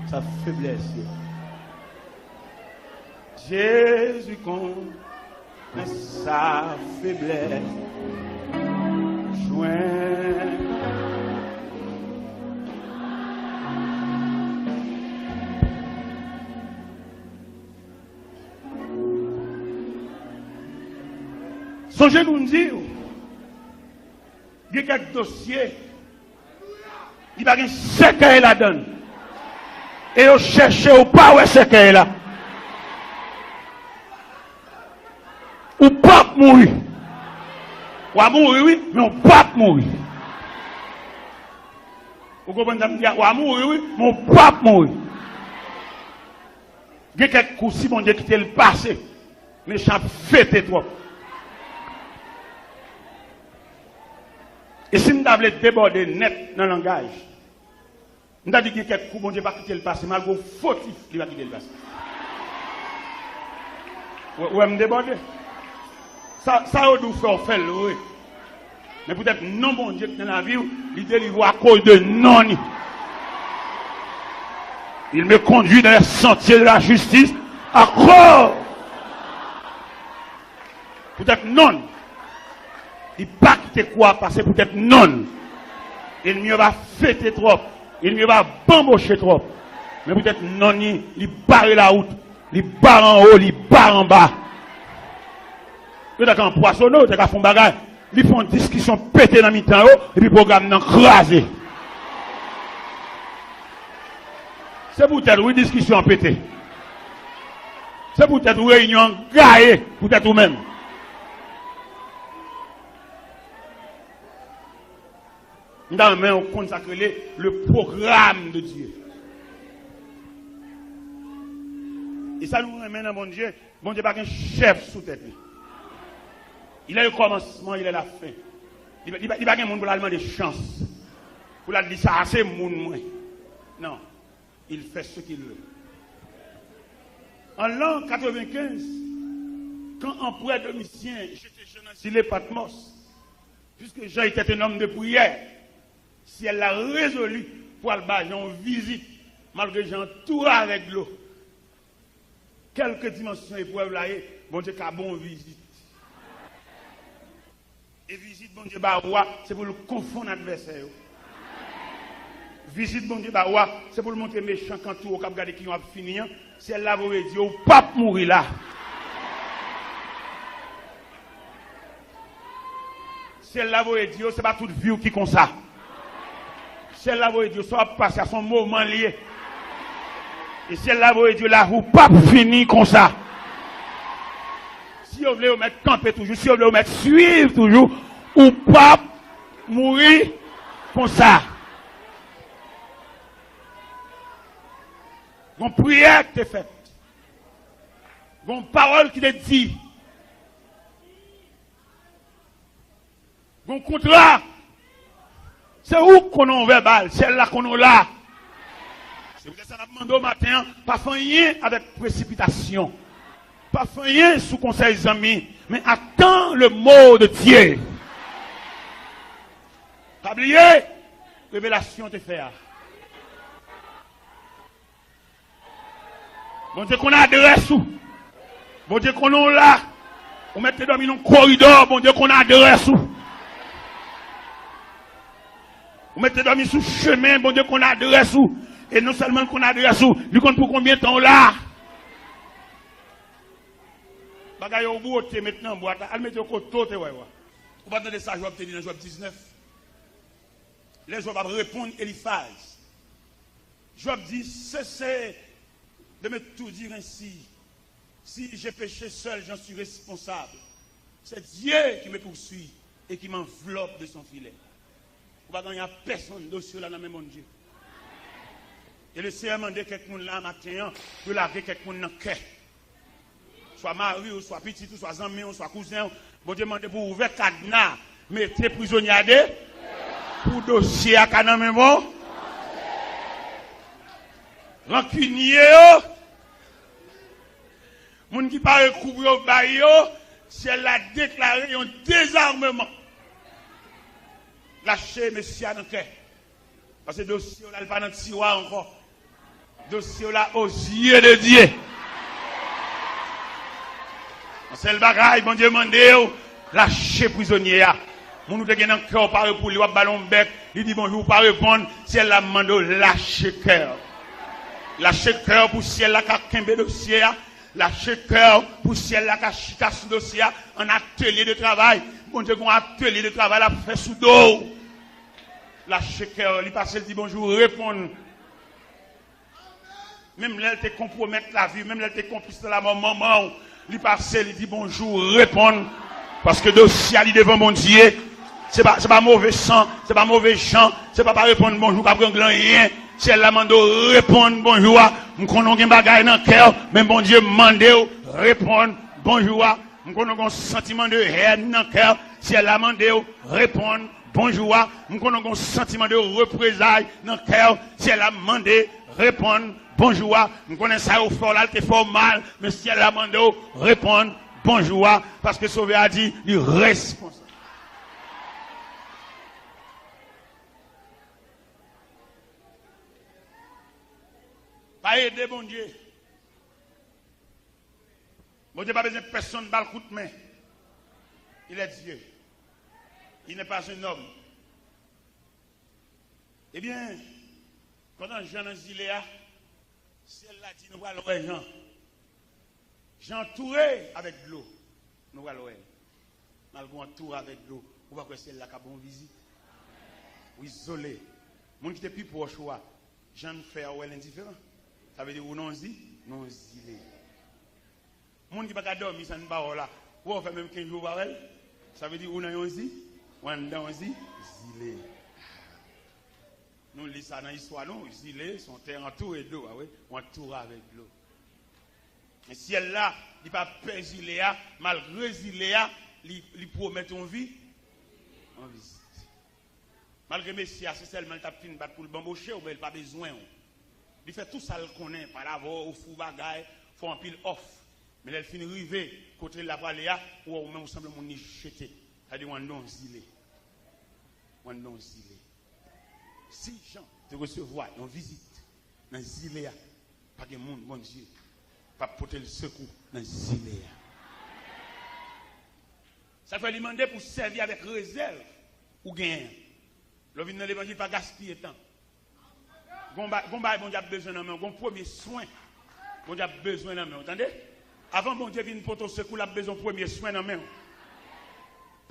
sa feblès yo. Jezi konnen sa feblès jwenn. Sonje nou di w, gen kèk dosye li pa gen sèkèy ladan l. E yo chèche, ou pa wè sèkèy la. Ou p ap mouri. W a mouri, wi, men ou p ap mouri. Ou konprann sa m di a? W a mouri, wi, men ou p ap mouri. Gen kèk kou, si Bondye kite l pase, mechan ap fete twòp. E si m ta vle debòde nèt nan langaj, m ta di gen kèk kou Bondye pa kite l pase, malgre w fotif, li pa kite l pase. Ou wè, ou wè m debòde? Sa, sa yo di w fè, w fè l vre. Men poutèt non Bondye ki nan lavi w, li delivre w akoz de non li. Il me conduit dans les sentiers de la justice akoz. Poutèt non l. Li pa kite kou a pase poutèt non l. Ènmi yo va fete twòp. Ènmi yo va banboche twòp. Men poutèt non li, li bare lawout. Li bare anwo, li bare anba. Yo ta ka anpwasonnen w, yo ta ka fè yon bagay. Li fè yon diskisyon pete nan mitan yo, epi pwogram nan kraze. Se poutèt ou, wi, diskisyon an pete. Se poutèt ou, reyinyon an gaye, poutèt ou menm. M ta renmen w konn sa k rele le programme de Dieu. E sa nou renmen nan Bondye, Bondye pa gen chèf sou tèt li. Il est le commencement, il est la fin. Li, li, li pa gen moun pou l al mande chans. Pou l al di sa a se moun mwen. Non. Il fait ce qu'il veut. En l'an quatre-vingt-quinze, quand empereur Domitien jetait Jean dans île Patmos, puisque Jean était un homme de prière, syèl la rezoli pou al ba Jean yon vizit, malgre Jean antoure avèk dlo. Kèlke dimansyon eprèv la ye, Bondye ka ba w yon vizit. E vizit Bondye ba ou a, se pou l konfonn advèsè yo. Vizit Bondye ba ou a, se pou l montre mechan k antoure w k ap gade ki jan w ap fini an. Syèl la voye di yo, ou p ap mouri la. Syèl la voye di yo, se pa tout vi w ki konsa. Syèl la voye di yo, sa w ap pase a, se yon moman l ye. E syèl la voye di yo, la, ou p ap fini konsa. Si yo vle yo mèt kanpe toujou, si yo vle yo mèt swiv toujou, ou p ap mouri konsa. Gon priyè ki te fèt. Gon pawòl ki te di. Gon kontra. Se ou k konnen w vèbal, syèl la konnen w la. Se poutèt sa n ap mande w maten an, pa fè anyen avèk presipitasyon. Pa fè anyen sou konsèy zanmi, men attends le mot de Dieu. Pa bliye, revelasyon te fè a. Bondye konn adrès ou. Bondye konnen w la. Ou mèt te dòmi nan yon koridò, Bondye konn adrès ou. Ou mèt te dòmi sou chemen, Bondye konn adrès ou. E non sèlman l konn adrès ou, li konn pou konbyen tan w la. Bagay yo ou bwote, met nan bwat la, al mete yo kote w te wè yo a. Ou pa tande sa Jòb te di nan Jòb diznèf? Lè Jòb ap reponn Elifaz, Jòb di, cessez de me tourdir ainsi. Si j'ai péché seul, j'en suis responsable. C'est Dieu qui me poursuit et qui m'enveloppe de son filet. Ou pa gen anyen ak pèsonn, dosye w la nan men Bondye. E le Seyè mande kèk moun la maten an, yo lage kèk moun nan kè. Swa mari w, swa pitit ou, swa zanmi w, swa kouzen w. Bondye mande pou w ouvè kadna, mete prizonye a de, pou dosye a ka nan men bon. Rankinye yo, moun ki pare kou pou yo bay yo, syèl la deklare yon dezameman. Lache mesye a nan kè. Paske dosye w la, li pa nan tiwa ankò. Dosye w la aux yeux de Dieu. Yon sèl bagay, Bondye mande w, lache prizonye a. Moun ou te gen nan kè w pare pou li, w ap ba l yon bèk, li di bonjou, ou pa reponn, syèl la mande w lache kè w. Lache kè w pou syèl la ka kenbe dosye a. Lache kè w pou syèl la ka chita sou dosye a. An atelye de travay, Bondye gen yon atelye de travay l ap fè sou do w. Lache kè w, li pase, li di bonjou, reponn. Menm lè l te konpwomèt lavi w, menm lè l te konplis nan lamò manman w, li pase, li di bonjou, reponn. Paske dosye a li devan Bondye. Se pa, se pa move san, se pa move jan, se pa pa reponn bonjou k ap regle anyen. Syèl la mande w reponn bonjou a. M konnen w gen bagay nan kè w, men Bondye mande w reponn bonjou a. M konnen w gen yon santiman de hèn nan kè w, syèl la mande w reponn bonjou a. M konnen w gen yon santiman de reprezay nan kè w, syèl la mande reponn bonjou a. M konnen sa yo fè w la, l te fè w mal, men syèl la mande w reponn bonjou a, paske Sovè a di li responsab. Pa ede Bondye. Bondye pa bezwen pèsonn ba l kout men. Il est Dieu. Il n'est pas un homme. Ebyen, pandan Jan nan zile a, syèl la di nou pral wè Jan. Jan antoure avèk dlo. Nou pral wè l. Malgre w antoure avèk dlo, ou pa kwè syèl la ka ba w vizit? Ou izole. Moun ki te pi pwòch ou a, jan l fè a, ou wè l endiferan. Sa vle di ou nan yon zi, nan yon zile. Moun ki pa ka dòmi san n pa wè w la, ou wè w fè menm kenz jou ou pa wè l, sa vle di ou nan yon zi, ou anndan yon zi, zile. Nou li sa nan istwa nou, zile se yon tè antoure dlo, a wi, ou antoure avèk dlo. Men syèl la, li pa pè zile a, malgre zile a, li, li pwomèt yon vi, yon vizit. Malgre mesye a, se sèlman l t ap fin bat pou l banboche w, men l pa bezwen w. Li fè tou sa l konnen, pale avè w, ofri w bagay, fè w anpil òf. Men lè l fin rive kote l ap prale a, ou wè ou menm ou sanble yon moun li jete. Sa di w anndan yon zile. Ou anndan yon zile. Si Jan te resevwa yon vizit nan zile a, pa gen moun Bondye p ap pote l sekou nan zile a. Sa fè li mande pou w sèvi avèk rezèv ou genyen an. Lè w vin nan levanjil, pa gaspiye tan. Gon ba- gon bagay Bondye ap bezwen nan men w, gon premye swen Bondye ap bezwen nan men w, tande? Avan Bondye vin pote w sekou, l ap bezwen premye swen nan men w.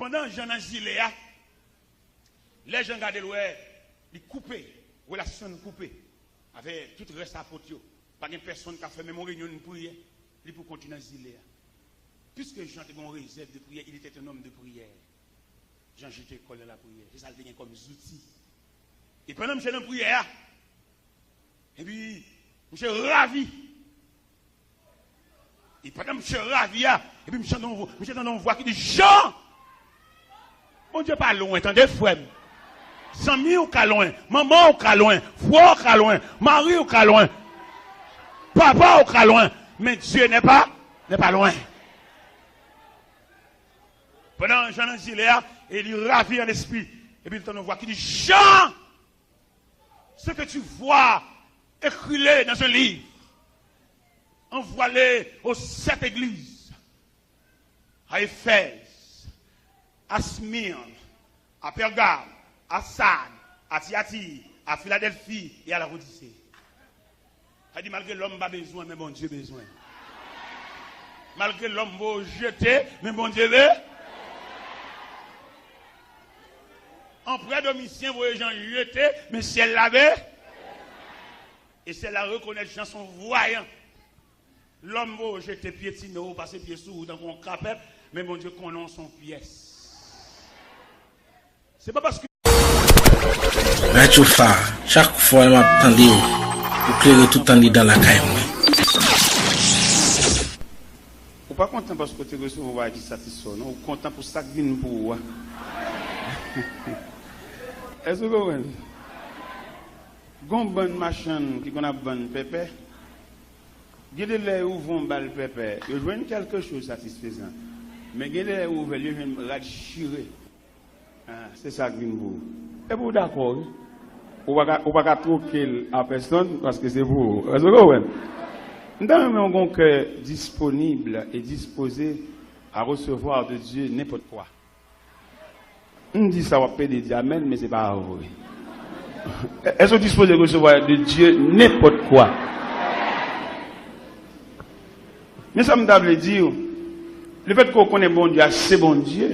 Pandan Jan nan zile a, lè Jan gade l, wè, li koupe, relasyon l koupe avèk tout rès apot yo. Pa gen pèsonn k ap fè menm yon reyinyon de priyè, li pou kont li nan zile a. Piske Jan te gen yon rezèv de priyè, il était un homme de prière. Jan jete kò l nan lapriyè. Se sa l te gen kòm zouti. E pandan misye nan priyè a, epi misye ravi. E pandan misye ravi a, epi misye tande yon vwa, misye tande yon vwa ki di, Jan! Bondye pa lwen, tande, frè m. Zanmi w ka lwen, manman w ka lwen, frè w ka lwen, mari w ka lwen, papa w ka lwen, men Dieu n'est pas, n'est pas loin. Pandan Jan nan zile a, e li ravi an lespri, epi li tande yon vwa ki di, Jan! Ce que tu vois, écris-le dans un livre. Envoie-le aux sept églises, à Éphèse, à Smyrne, à Pergame, à Sardes, à Thyatire, à Philadelphie et à Laodicée. Sa di, malgre lòm pa bezwen, men Bondye bezwen. Malgre lòm voye w jete, men Bondye ve. Anprè Domisyen voye Jan jete, men syèl la ve. E syèl la rekonèt Jan se yon vwayan. Lòm voye w jete, pyetine w, pase pye sou ou tankou yon kapèp, men Bondye konnen w se yon pyès. Se pa paske Radyo Fa, chak fwa m ap tande w, ou klere tout andedan lakay mwen. Ou pa kontan paske w te resevwa bagay ki satisfè w, non. Ou kontan pou sa k vin pou ou a. Èske w konprann? Gon bann machann ki konn ap vann pèpè. Gen de lè yo ouvri yon bal pèpè, yo jwenn kèlke choz satisfezan. Men gen de lè yo ouvè l, yo jwenn rad chire. Ah, se sa k vin pou ou. Epi w dakò, wi. Ou pa ka, ou pa ka twoke l a pèsonn, paske se pou ou. Èske w konprann? M ta renmen w gen yon kè disponib e dispoze à recevoir de Dieu n'importe quoi. M di sa, w ap pede di amèn, men se pa vre. Èske w dispoze resevwa de Dieu n'importe quoi? Men sa m ta vle di w, lefètke w konnen Bondye a se Bondye,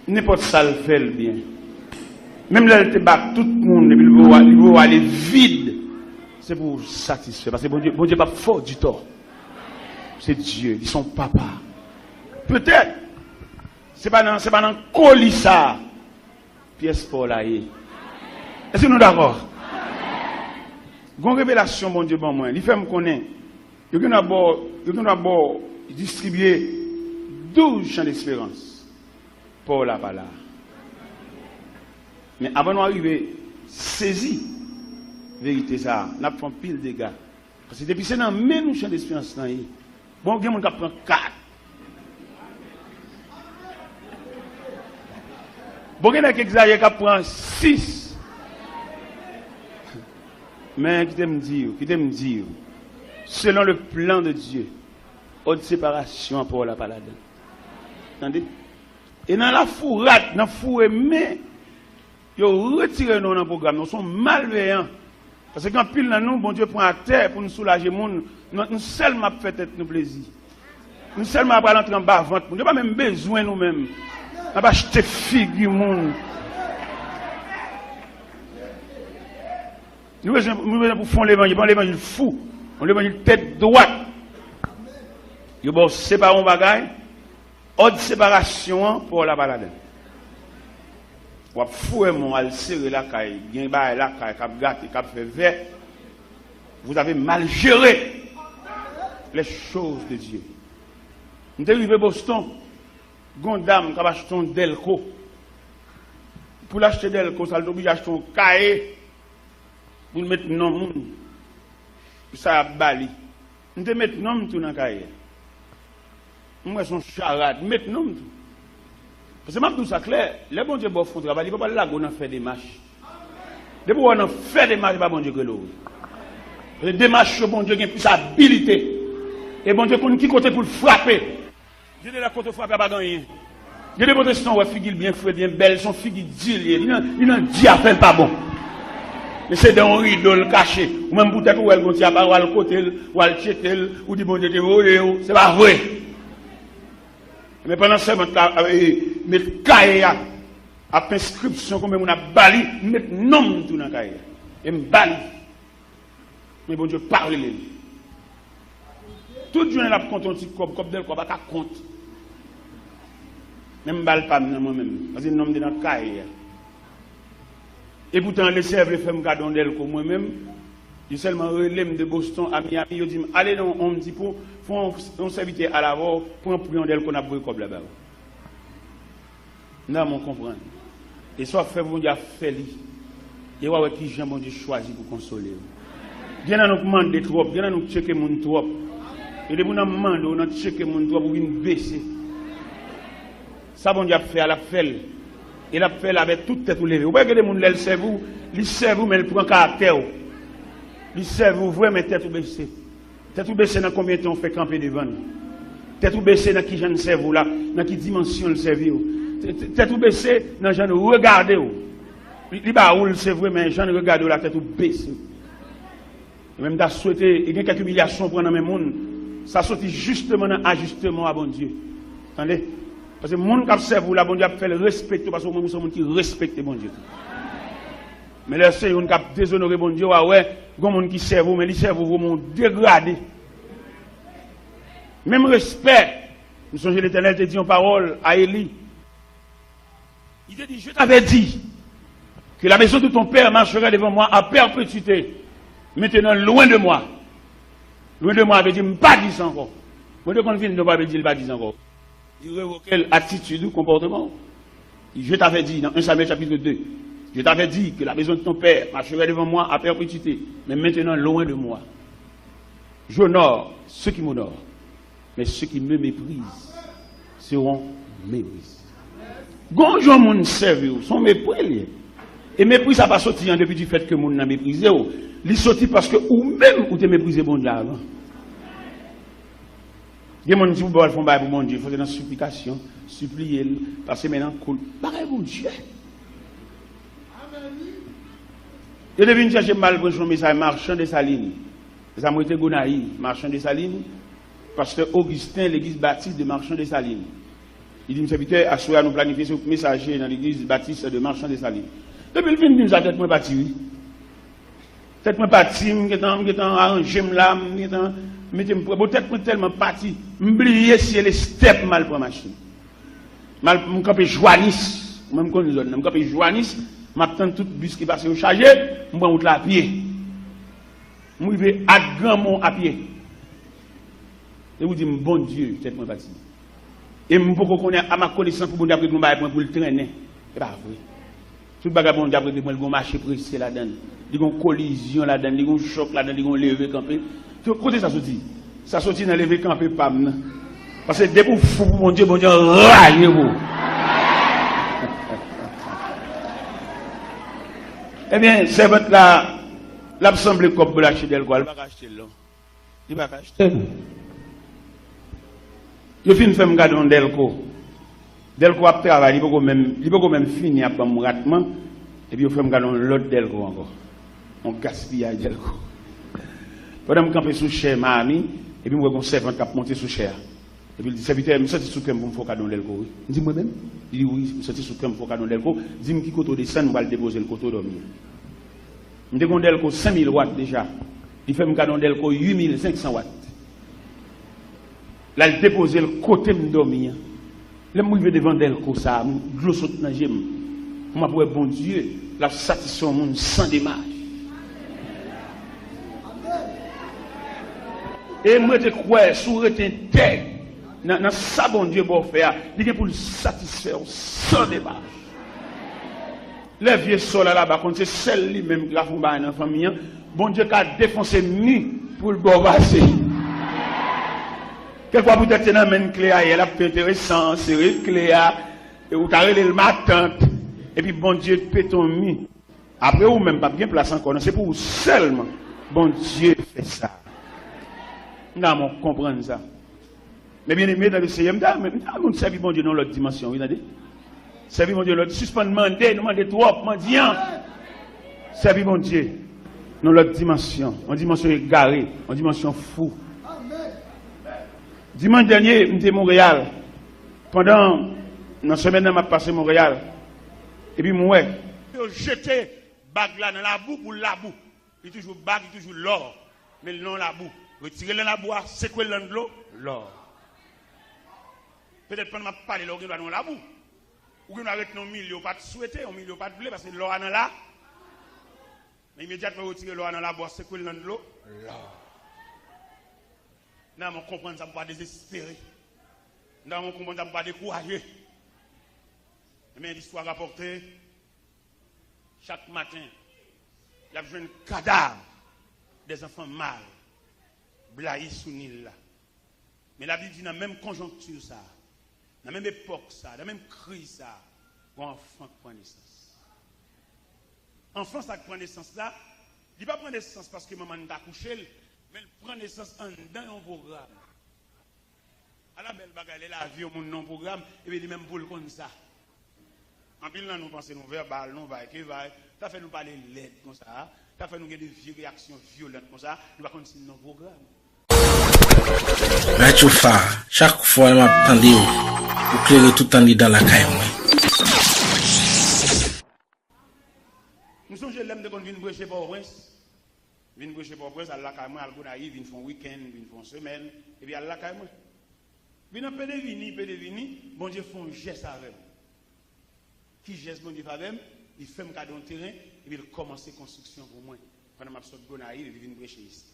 nenpòt sa l fè l byen. Menm lè l te bat tout moun, epi l voye w, li voye w ale vid, se pou w satisfè. Paske Bondye, Bondye p ap fè w di tò. Se Dye, li se yon papa. Petèt, se pa nan, se pa nan koli sa a pyès pa w la ye. Èske nou dakò? Gon revelasyon Bondye ban mwen, li fè m konnen, yo gen dwa ba w, yo gen dwa ba w distribye douz chan desperans. Pa w la pa la. Men avan nou arive sezi verite sa a, n ap fè anpil dega. Paske depi se nan men nou chan desperans lan ye, bon, gen moun k ap pran kat. Bon, gen nèg ki egzajere k ap pran sis. Men kite m di w, kite m di w, selon le plan de Dieu, òd separasyon an pa w la pa ladan. Tande? E nan lafourad, nan foure men, yo retire non w nan pwogram nan. Se yon malveyan. Paske gen anpil nan nou, Bondye pran atè pou n soulaje moun. Nou, nou sèlman ap fè tèt nou plezi. Nou sèlman ap al antre anba vant moun. Yo pa menm bezwen nou menm. N ap achte figi moun. Nou bezwen, nou bezwen pou fè yon levanjil, pa yon levanjil fou, yon levanjil tèt dwat. Yo ba w separe yon bagay, òd separasyon an, pa w la pa ladan. W ap foure men w al sere lakay, gen bagay lakay k ap gate, k ap fè vè. Vous avez mal géré les choses de Dieu. M te rive Boston, gon dam k ap achte yon dèlko. Pou l achte dèlko sa, l te oblije achte yon kaye pou l met non moun. Pou sa y ap ba li. M te met non m tou nan kaye a. M wè se yon charad, m met non m tou. Paske m ap di w sa klè, lè Bondye ba w fè yon travay, li pa pral lage w nan fè demach. Depi w wè w nan fè demach, se pa Bondye k rele w. Paske demach yo, Bondye gen plis abilite. E Bondye konn ki kote pou l frape. Gen de lè kote w frape a pa gen anyen. Gen de pwotestan w wè figi l byen fre, byen bèl, se yon figi di l ye. Li nan, li nan di afè l pa bon. Men se dan yon rido l kache. Ou menm poutèt ou wè l gon ti apa, w al kote l, w al tcheke l, ou di Bondye te voye w. Se pa vre. Men pandan sèvant la, eh, met kaye a, ap fè enskripsyon konbyen moun ap ba li, m met non m tou nan kaye a. E m ba li. Men Bondye pa rele m. Tout jounen l ap konte yon ti kòb, kòb dèlko a pa ka kont. Men m ba l pa m nan mwen menm. Paske non m te nan kaye a. Epoutan, Lesèvle fè m kado yon dèlko mwen menm. Yo sèlman rele m de Boston a Miami, yo di m, "Ale nan Home Depot, fè yon, yon sèvitè al avè w, pran pri yon dèlko, n ap voye kòb la ba ou." Nan, mwen konprann. E sa w ap fè pou Bondye ap fè li. E w a wè kijan Bondye chwazi pou konsole w. Gen nan nou k mande twòp, gen nan nou k tcheke moun twòp. E depi w nan mande w, nan tcheke moun twòp, ou vin bese. Sa Bondye ap fè a, l ap fè l. E l ap fè l avèk tout tèt ou leve. Ou pa gade moun lè l sèvi w, li sèvi w, men l pran karaktè w. Li sèvi w vre, men tèt ou bese. Tèt ou bese nan konbyen tan w fè kanpe devan l. Tèt ou bese nan ki jan l sèvi w la, nan ki dimansyon l sèvi w. Tè-, tè-, tèt ou bese nan jan l regade w. Li, li ba ou l se vre, men jan l regade w la, tèt ou bese. E menm ta swete, e gen kèk imilyasyon w pran nan men moun, sa soti jisteman nan ajisteman w a Bondye. Tande? Paske moun k ap sèvi w la, Bondye ap fè l respekte w, paske ou menm ou se yon moun ki respekte Bondye tou. Men lè se youn k ap dezonore Bondye, w a wè, gon moun ki sèvi w, men li sèvi w vre, men w degrade. Menm respè. M sonje Letènèl te di yon pawòl a Eli. Li te di, "Je t'avais dit que la maison de ton père marcherait devant moi à perpétuité. Maintenant, loin de moi." Loin de moi vle di, "M pa di sa ankò." Bondye konn vin, nou pa vle di, "L pa di sa ankò." Li revoke l, atitid ou, konpòteman w. Je t'avais dit, dans un Samuel chapitre deux, je t'avais dit que la maison de ton père marcherait devant moi à perpétuité, mais maintenant loin de moi. J'honore ceux qui m'honorent, mais ceux qui me méprisent seront méprisés. Gon jan moun sèvi w, se yon mepri l ye. E mepri sa pa soti an depi du fait que moun nan meprize w. Li soti paske ou menm ou te meprize Bondye avan. Gen moun di pou ba w al fè yon bagay pou Bondye, fò se nan siplikasyon, sipliye l, pase men nan koul. Bagay Bondye. Yo te vin chèche m al preche yon mesaj Marchand Dessalines. Se sa m rete Gonayiv, Marchand Dessalines, pastè Augustin, legliz batis de Marchand Dessalines. Li di m, "Sèvitè, aswè a nou planifye se yon mesaje nan legliz batis de Marchand Dessalines." Depi l fin di m sa, tèt mwen pati, wi. Tèt mwen pati, m gentan, m gentan aranje m la, m gentan mete m prè. Bon, tèt mwen tèlman pati, m bliye si se Lestèp m al pran machin. M al, m kanpe Jwanis, mwen m konn zòn nan, m kanpe Jwanis, m ap tann tout bis ki pase yo chaje, m pran wout la apye. M rive ak Granmon apye. E ou di m, "Bondye, tèt mwen pati." E m poko konnen a ma konesans pou Bondye ap regle yon bagay pou mwen pou l trennen. E pa vre. Tout bagay Bondye ap regle pou mwen, li gon mache prese ladan l. Li gon kolizyon ladan l, li gon chòk ladan l, li gon leve kanpe. Kote sa soti? Sa soti nan leve kanpe pa m nan. Paske depi w fou pou Bondye, Bondye anraje pou ou. Ebyen, sèvant la, l ap sanble kòb pou l achte dèlko a, li pa ka achte l non. Li pa ka achte l. Yo fin fè m gade yon dèlko. Dèlko ap travay, li poko menm, li poko menm fini ap ban m ratman, epi yo fè m gade yon lòt dèlko ankò. Yon gaspiyaj dèlko. Pandan m kanpe sou chè Miami, epi m wè gon sèvant k ap monte sou chè a. Epi l di, "Sèvitè, m santi sou kè m pou m fè w kado yon dèlko, wi." M di, "Mwen menm?" Li di, "Wi, m santi sou kè m pou w kado yon dèlko. Di m ki kote w desann, m pral depoze l kote w dòmi a." M te gon dèlko senk mil wat deja. Li fè m kado yon dèlko uit mil senk san wat. L al depoze l kote m dòmi an. Lè m rive devan dèlko sa a, m, dlo sot nan je m. Pou m ap wè Bondye, l ap satisfè yon moun san demach. E m rete kwè, si w rete entèg nan, nan sa Bondye ba w fè a, li gen pou l satisfè w san demach. Lè vye sò la laba konn se sèl li menm ki ka fè yon bagay nan fanmi an, Bondye ka defonse mi pou l ba w pase. Kèk fwa poutèt se nan men n kle a ye, l ap pi enteresan, sere kle a, e ou ta rele l matant, epi Bondye pete yon mi. Apre ou menm p ap gen plas ankò, non, se pou ou sèlman Bondye fè sa. M ta renmen w konprann sa. Men byeneme nan Leseyè, m ta renmen, m ta renmen nou sèvi Bondye nan yon lòt dimansyon, wi, tande. Sèvi Bondye nan lòt, sispann mande, nou mande twòp, mandyan. Sèvi Bondye nan lòt dimansyon, yon dimansyon egare, yon dimansyon fou. Dimanch dènye, m te Monreyal. Pandan, nan semèn nan, m ap pase Monreyal. Epi m wè. Yo jete bag la nan labou pou labou. Li toujou bag, li toujou lò. Men l nan labou. Retire l nan labou a, sekwe l nan dlo, lò. Petèt pandan m ap pale la, ou gen dwa nan labou. Ou gen dwa ret nan yon milye ou pa t swete, yon milye ou pa t vle, paske lò a nan la. Men imedyatman ou retire lò a nan labou a, sekwe l nan dlo, lò. Nan mwen konprann sa pou pa dezespere. Nan mwen konprann sa pou pa dekouraje. Men listwa rapòte, chak maten, y ap jwenn kadav dè zanfan mal blayi sou Nil la. Men Labib di nan menm konjonkti sa, nan menm epòk sa, nan menm kriz sa, gon anfan k pran nesans. Anfan sa k pran nesans la, li pa pran nesans paske manman n t akouche l, men l pran nesans anndan yon pwogram. Ala bèl bagay lè lavi yon moun nan yon pwogram, epi li menm pou l konn sa. Anpil nan nou panse nou vèbal, nou vay ke vay, sa fè nou pale lèd konsa, sa fè nou gen de vye reyaksyon vyolan konsa, nou pa konn si n nan yon pwogram. Radyo Fa, chak fwa m ap tande w, ou klere tout andedan lakay mwen. M sonje lè m te konn vin preche Pòtoprens. Vin preche Pòtoprens, al lakay mwen, al Gonayiv, vin fè yon wikenn, vin fè yon semèn, epi al lakay mwen. Vin nan Pedevini, Pedevini, Bondye fè yon jès avè m. Ki jès Bondye fè avè m? Li fè m kado yon teren, epi l kòmanse konstriksyon pou mwen. Pandan m ap sot Gonayiv, epi vin preche isit.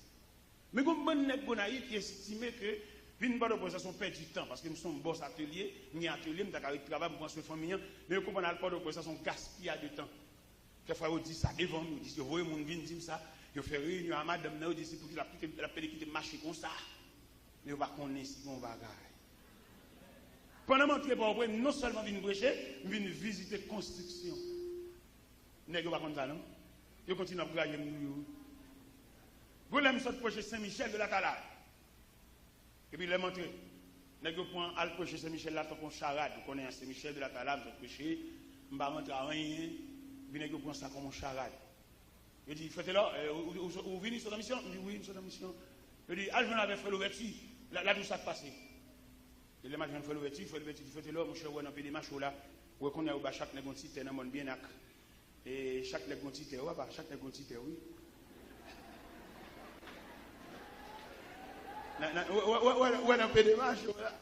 Men gon bann nèg Gonayiv ki estime ke vin Pòtoprens la se yon pèdi tan, paske m se yon bòs atelye, m gen atelye, m ta ka ret travay, m pran swen fanmi an, men yo konprann al Pòtoprens la se yon gaspiyaj de tan. Kèfwa yo di sa devan m, yo di, yo voye moun vin di m sa, yo fè reyinyon a madanm nan, yo di se pouki l ap kite, l ap pede kite m mache konsa. Men yo pa konnen si gon bagay. Pandan m antre Pòtoprens, non sèlman vin preche, m vin vizite konstriksyon. Nèg yo pa konn sa non. Yo kontinye ap graje m tou yo. Gon lè m sot preche Sen Michèl de Latalay. Epi lè m antre, nèg yo pran al preche Sen Michèl la tankou yon charad. Ou konnen an Sen Michèl de Latalay, m sot preche, m pa rantre a anyen. Epi nèg yo pran sa kòm yon charad. Yo di, Frè Telò, eh, ou, ou, ou, ou vini sot an misyon? M di, wi, m sot an misyon. Yo di, al jwenn avèk Frè Louvèti, l a, l a di w sa k pase. E lè m al jwenn Frè Louvèti, Frè Louvèti di, Frè Telò, monchè, ou wè nan P D M H ou la, ou wè kounye a yo ba chak nèg yon ti tè nan mòn Byenak. E chak nèg yon ti tè, wi papa, chak nèg yon ti tè, wi. Nan, nan, ou wè, ou wè, ou wè, ou wè nan P D M H ou la.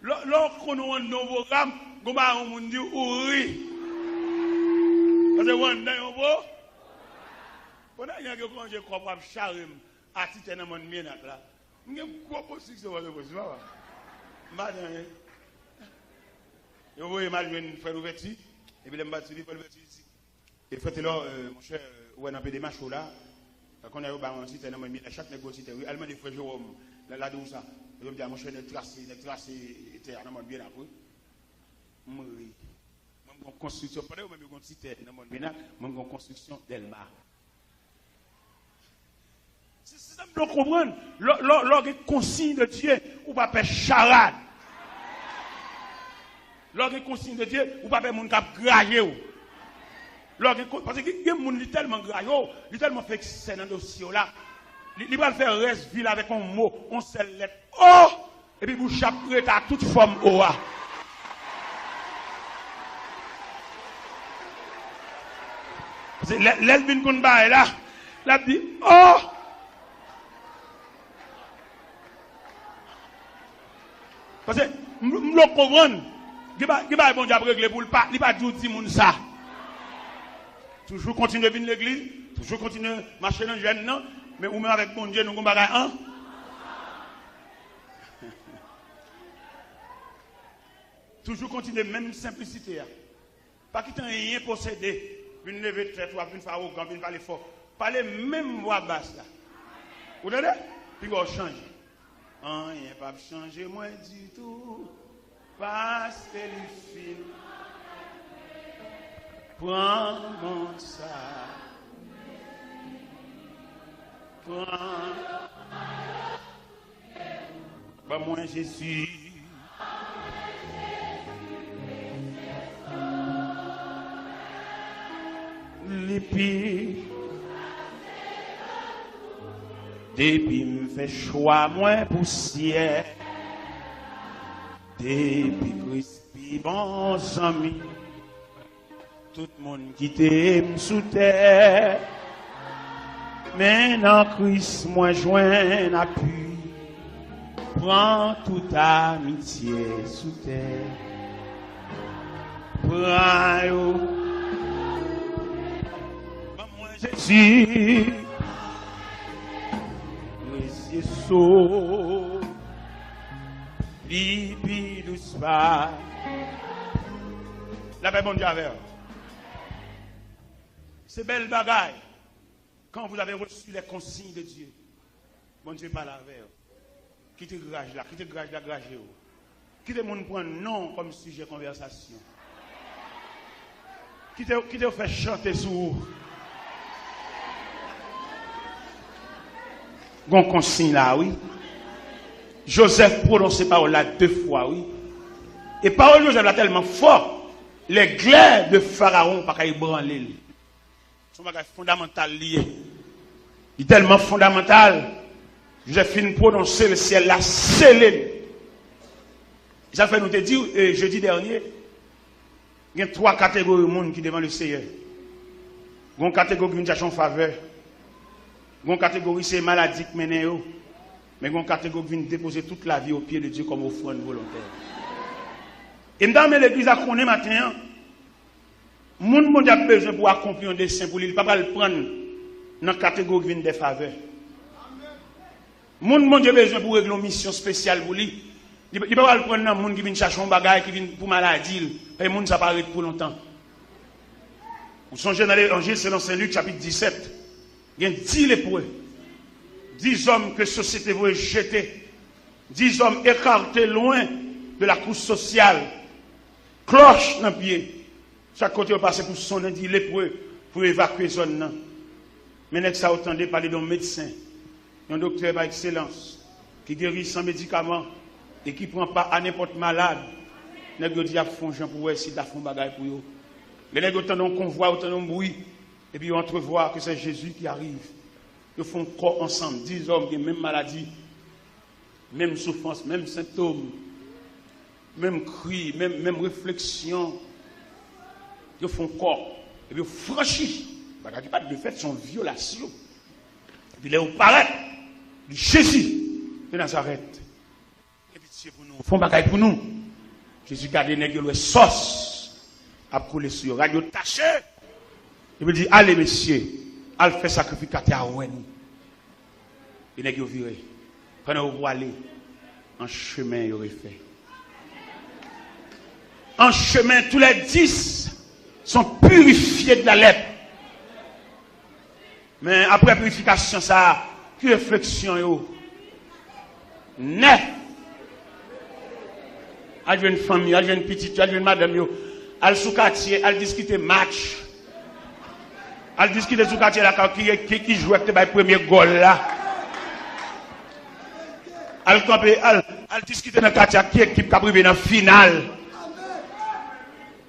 Lè, lè w konn ou anndan yon pwogram, gon bagay yon moun di w, ou ri. Paske ou anndan yon pwo-, pandan nèg yo konje kòb w ap chare m a ti tè nan mòn Byenak la. M gen gwo konstriksyon Pòtoprens, papa. M pa di anyen. Yo voye m al jwenn Frè Louvèti, epi lè m pati li, Frè Louvèti di, E Frè Telò, euh, monchè, ou wè nan P D M H ou la, kounye a yo ba w yon ti tè nan mòn Byenak, chak nèg gon ti tè, wi. Al mande Frè Jewòm, l a, l a di w sa. Yo di a, monchè, nèg trase, nèg trase tè a nan mòn Byenak, wi. M ri. Mwen, m gon konstriksyon, pandan yo menm yo gon ti tè nan mòn Byenak, mwen, m gon konstriksyon Dèlma. Se, se sa m vle w konprann. Lè, lè, lè w gen konsiy de Dye, ou pa pè charad. Lè w gen konsiy de Dye, ou pa pè moun k ap graje w. Lè w gen kon-, paske gen, gen moun, li tèlman graje w, li tèlman fè eksè nan dosye w la, li, li pral fè rès vi l avèk yon mo, yon sèl lèt. O! Epi bouch ap rete a tout fòm o a. Paske lè, lè l vin konn bagay la, l ap di, o! Paske m, m vle w konprann, gen ba-, gen bagay Bondye ap regle pou l pa, li pa di w di moun sa. Toujou kontinye vin legliz, toujou kontinye mache nan jèn nan, men ou menm avèk Bondye, nou gon bagay an. Toujou kontinye menm senplisite a. Pa kite anyen posede, vin leve tèt ou, ap vin fè awogan, vin pale fò. Pale menm vwa bas la. Ou tande? Piga w chanje. Anyen p ap chanje mwen ditou, paske li fin pran mond sa. Pran. Ban mwen Jezi. Depi, depi m fè chwa mwen pou syèl, depi Kris pi bon zanmi, tout moun kite m sou tè, men nan Kris mwen jwenn apui. Pran tout amitye sou tè. Pran yo. Ban mwen Jezi. Mesye so. Li pi dous pa. Lapè Bondye avè w. Se bèl bagay. Quand vous avez reçu les consignes de Dieu, Bondye pale avè w. Kite graj la, kite graj la graje w. Kite moun pran non kòm sijè konvèsasyon. Kite, kite yo fè chante sou ou. Gon konsiy la, wi. Jozèf pwononse pawòl la de fwa, wi. E pawòl Jozèf la tèlman fò, lè glè de Farawon pa ka ebranle l. Se yon bagay fondamantal li ye. Li tèlman fondamantal, Jozèf fin pwononse l, syèl la sele l. E sa fè nou te di, e, jedi dènye, gen twa kategori moun ki devan Leseyè. Gen yon kategori ki vin chache yon favè. Gen yon kategori se maladi k mennen yo. Men gen yon kategori ki vin depoze tout lavi o pye de Dye kòm ofrann volontè. E m ta renmen legliz la konnen maten an, moun Bondye ap bezwen pou akonpli yon desen pou li, li pa pral pran l nan kategori ki vin dè favè. Moun Bondye bezwen pou regle yon misyon espesyal pou li, li, li pa pral pran l nan moun ki vin chache yon bagay ki vin pou maladi l, paske moun sa pa ret pou lontan. Ou sonje nan Levanjil selon Sen Lik, chapit disèt, gen dis lepre, dis hommes que société voulait jeter, dis hommes écartés loin de la couche sociale. Klòch nan pye. Chak kote yo pase pou sonnen dis lepre pou yo evakye zòn nan. Men nèg sa yo tande pale de yon medsen, yon doktè pa ekselans, ki geri san medikaman e ki pran pa a nenpòt malad. Nèg yo di y ap fè yon jan pou wè si l ta fè yon bagay pou yo. Lè nèg yo tande yon konvwa, yo tande yon bri, epi yo entrevoir que c'est Jésus qui arrive. Yo fè yon kò ansanm, dis hommes gen menm maladi, menm soufrans, menm sentòm, menm kri, menm, menm refleksyon. Yo fè yon kò, epi yo franchi. Bagay ki pa t dwe fèt, se yon vyolasyon. Epi lè yo parèt, li Jezi de Nazarèt. Gen pitye pou nou. Fè yon bagay pou nou. Jezi gade nèg yo, l wè sòs ap koule sou yo. Rad yo tache. Epi l di, ale mesye, al fè sakrifikatè a wè nou. E nèg yo vire. Pandan yo pwale, an chemen yo refè. An chemen, tous les dix sont purifiés de la lèpre. Men apre pirifikasyon sa a, ki refleksyon yo? Nèf. Al jwenn fanmi, al jwenn pitit yo, al jwenn madanm yo. Al sou katye, al diskite match. Al diskite sou katye lakay ou ki, ki, ki jwè ki te bay premye gòl la. Al kanpe, al, al diskite nan katye a ki ekip k ap rive nan final.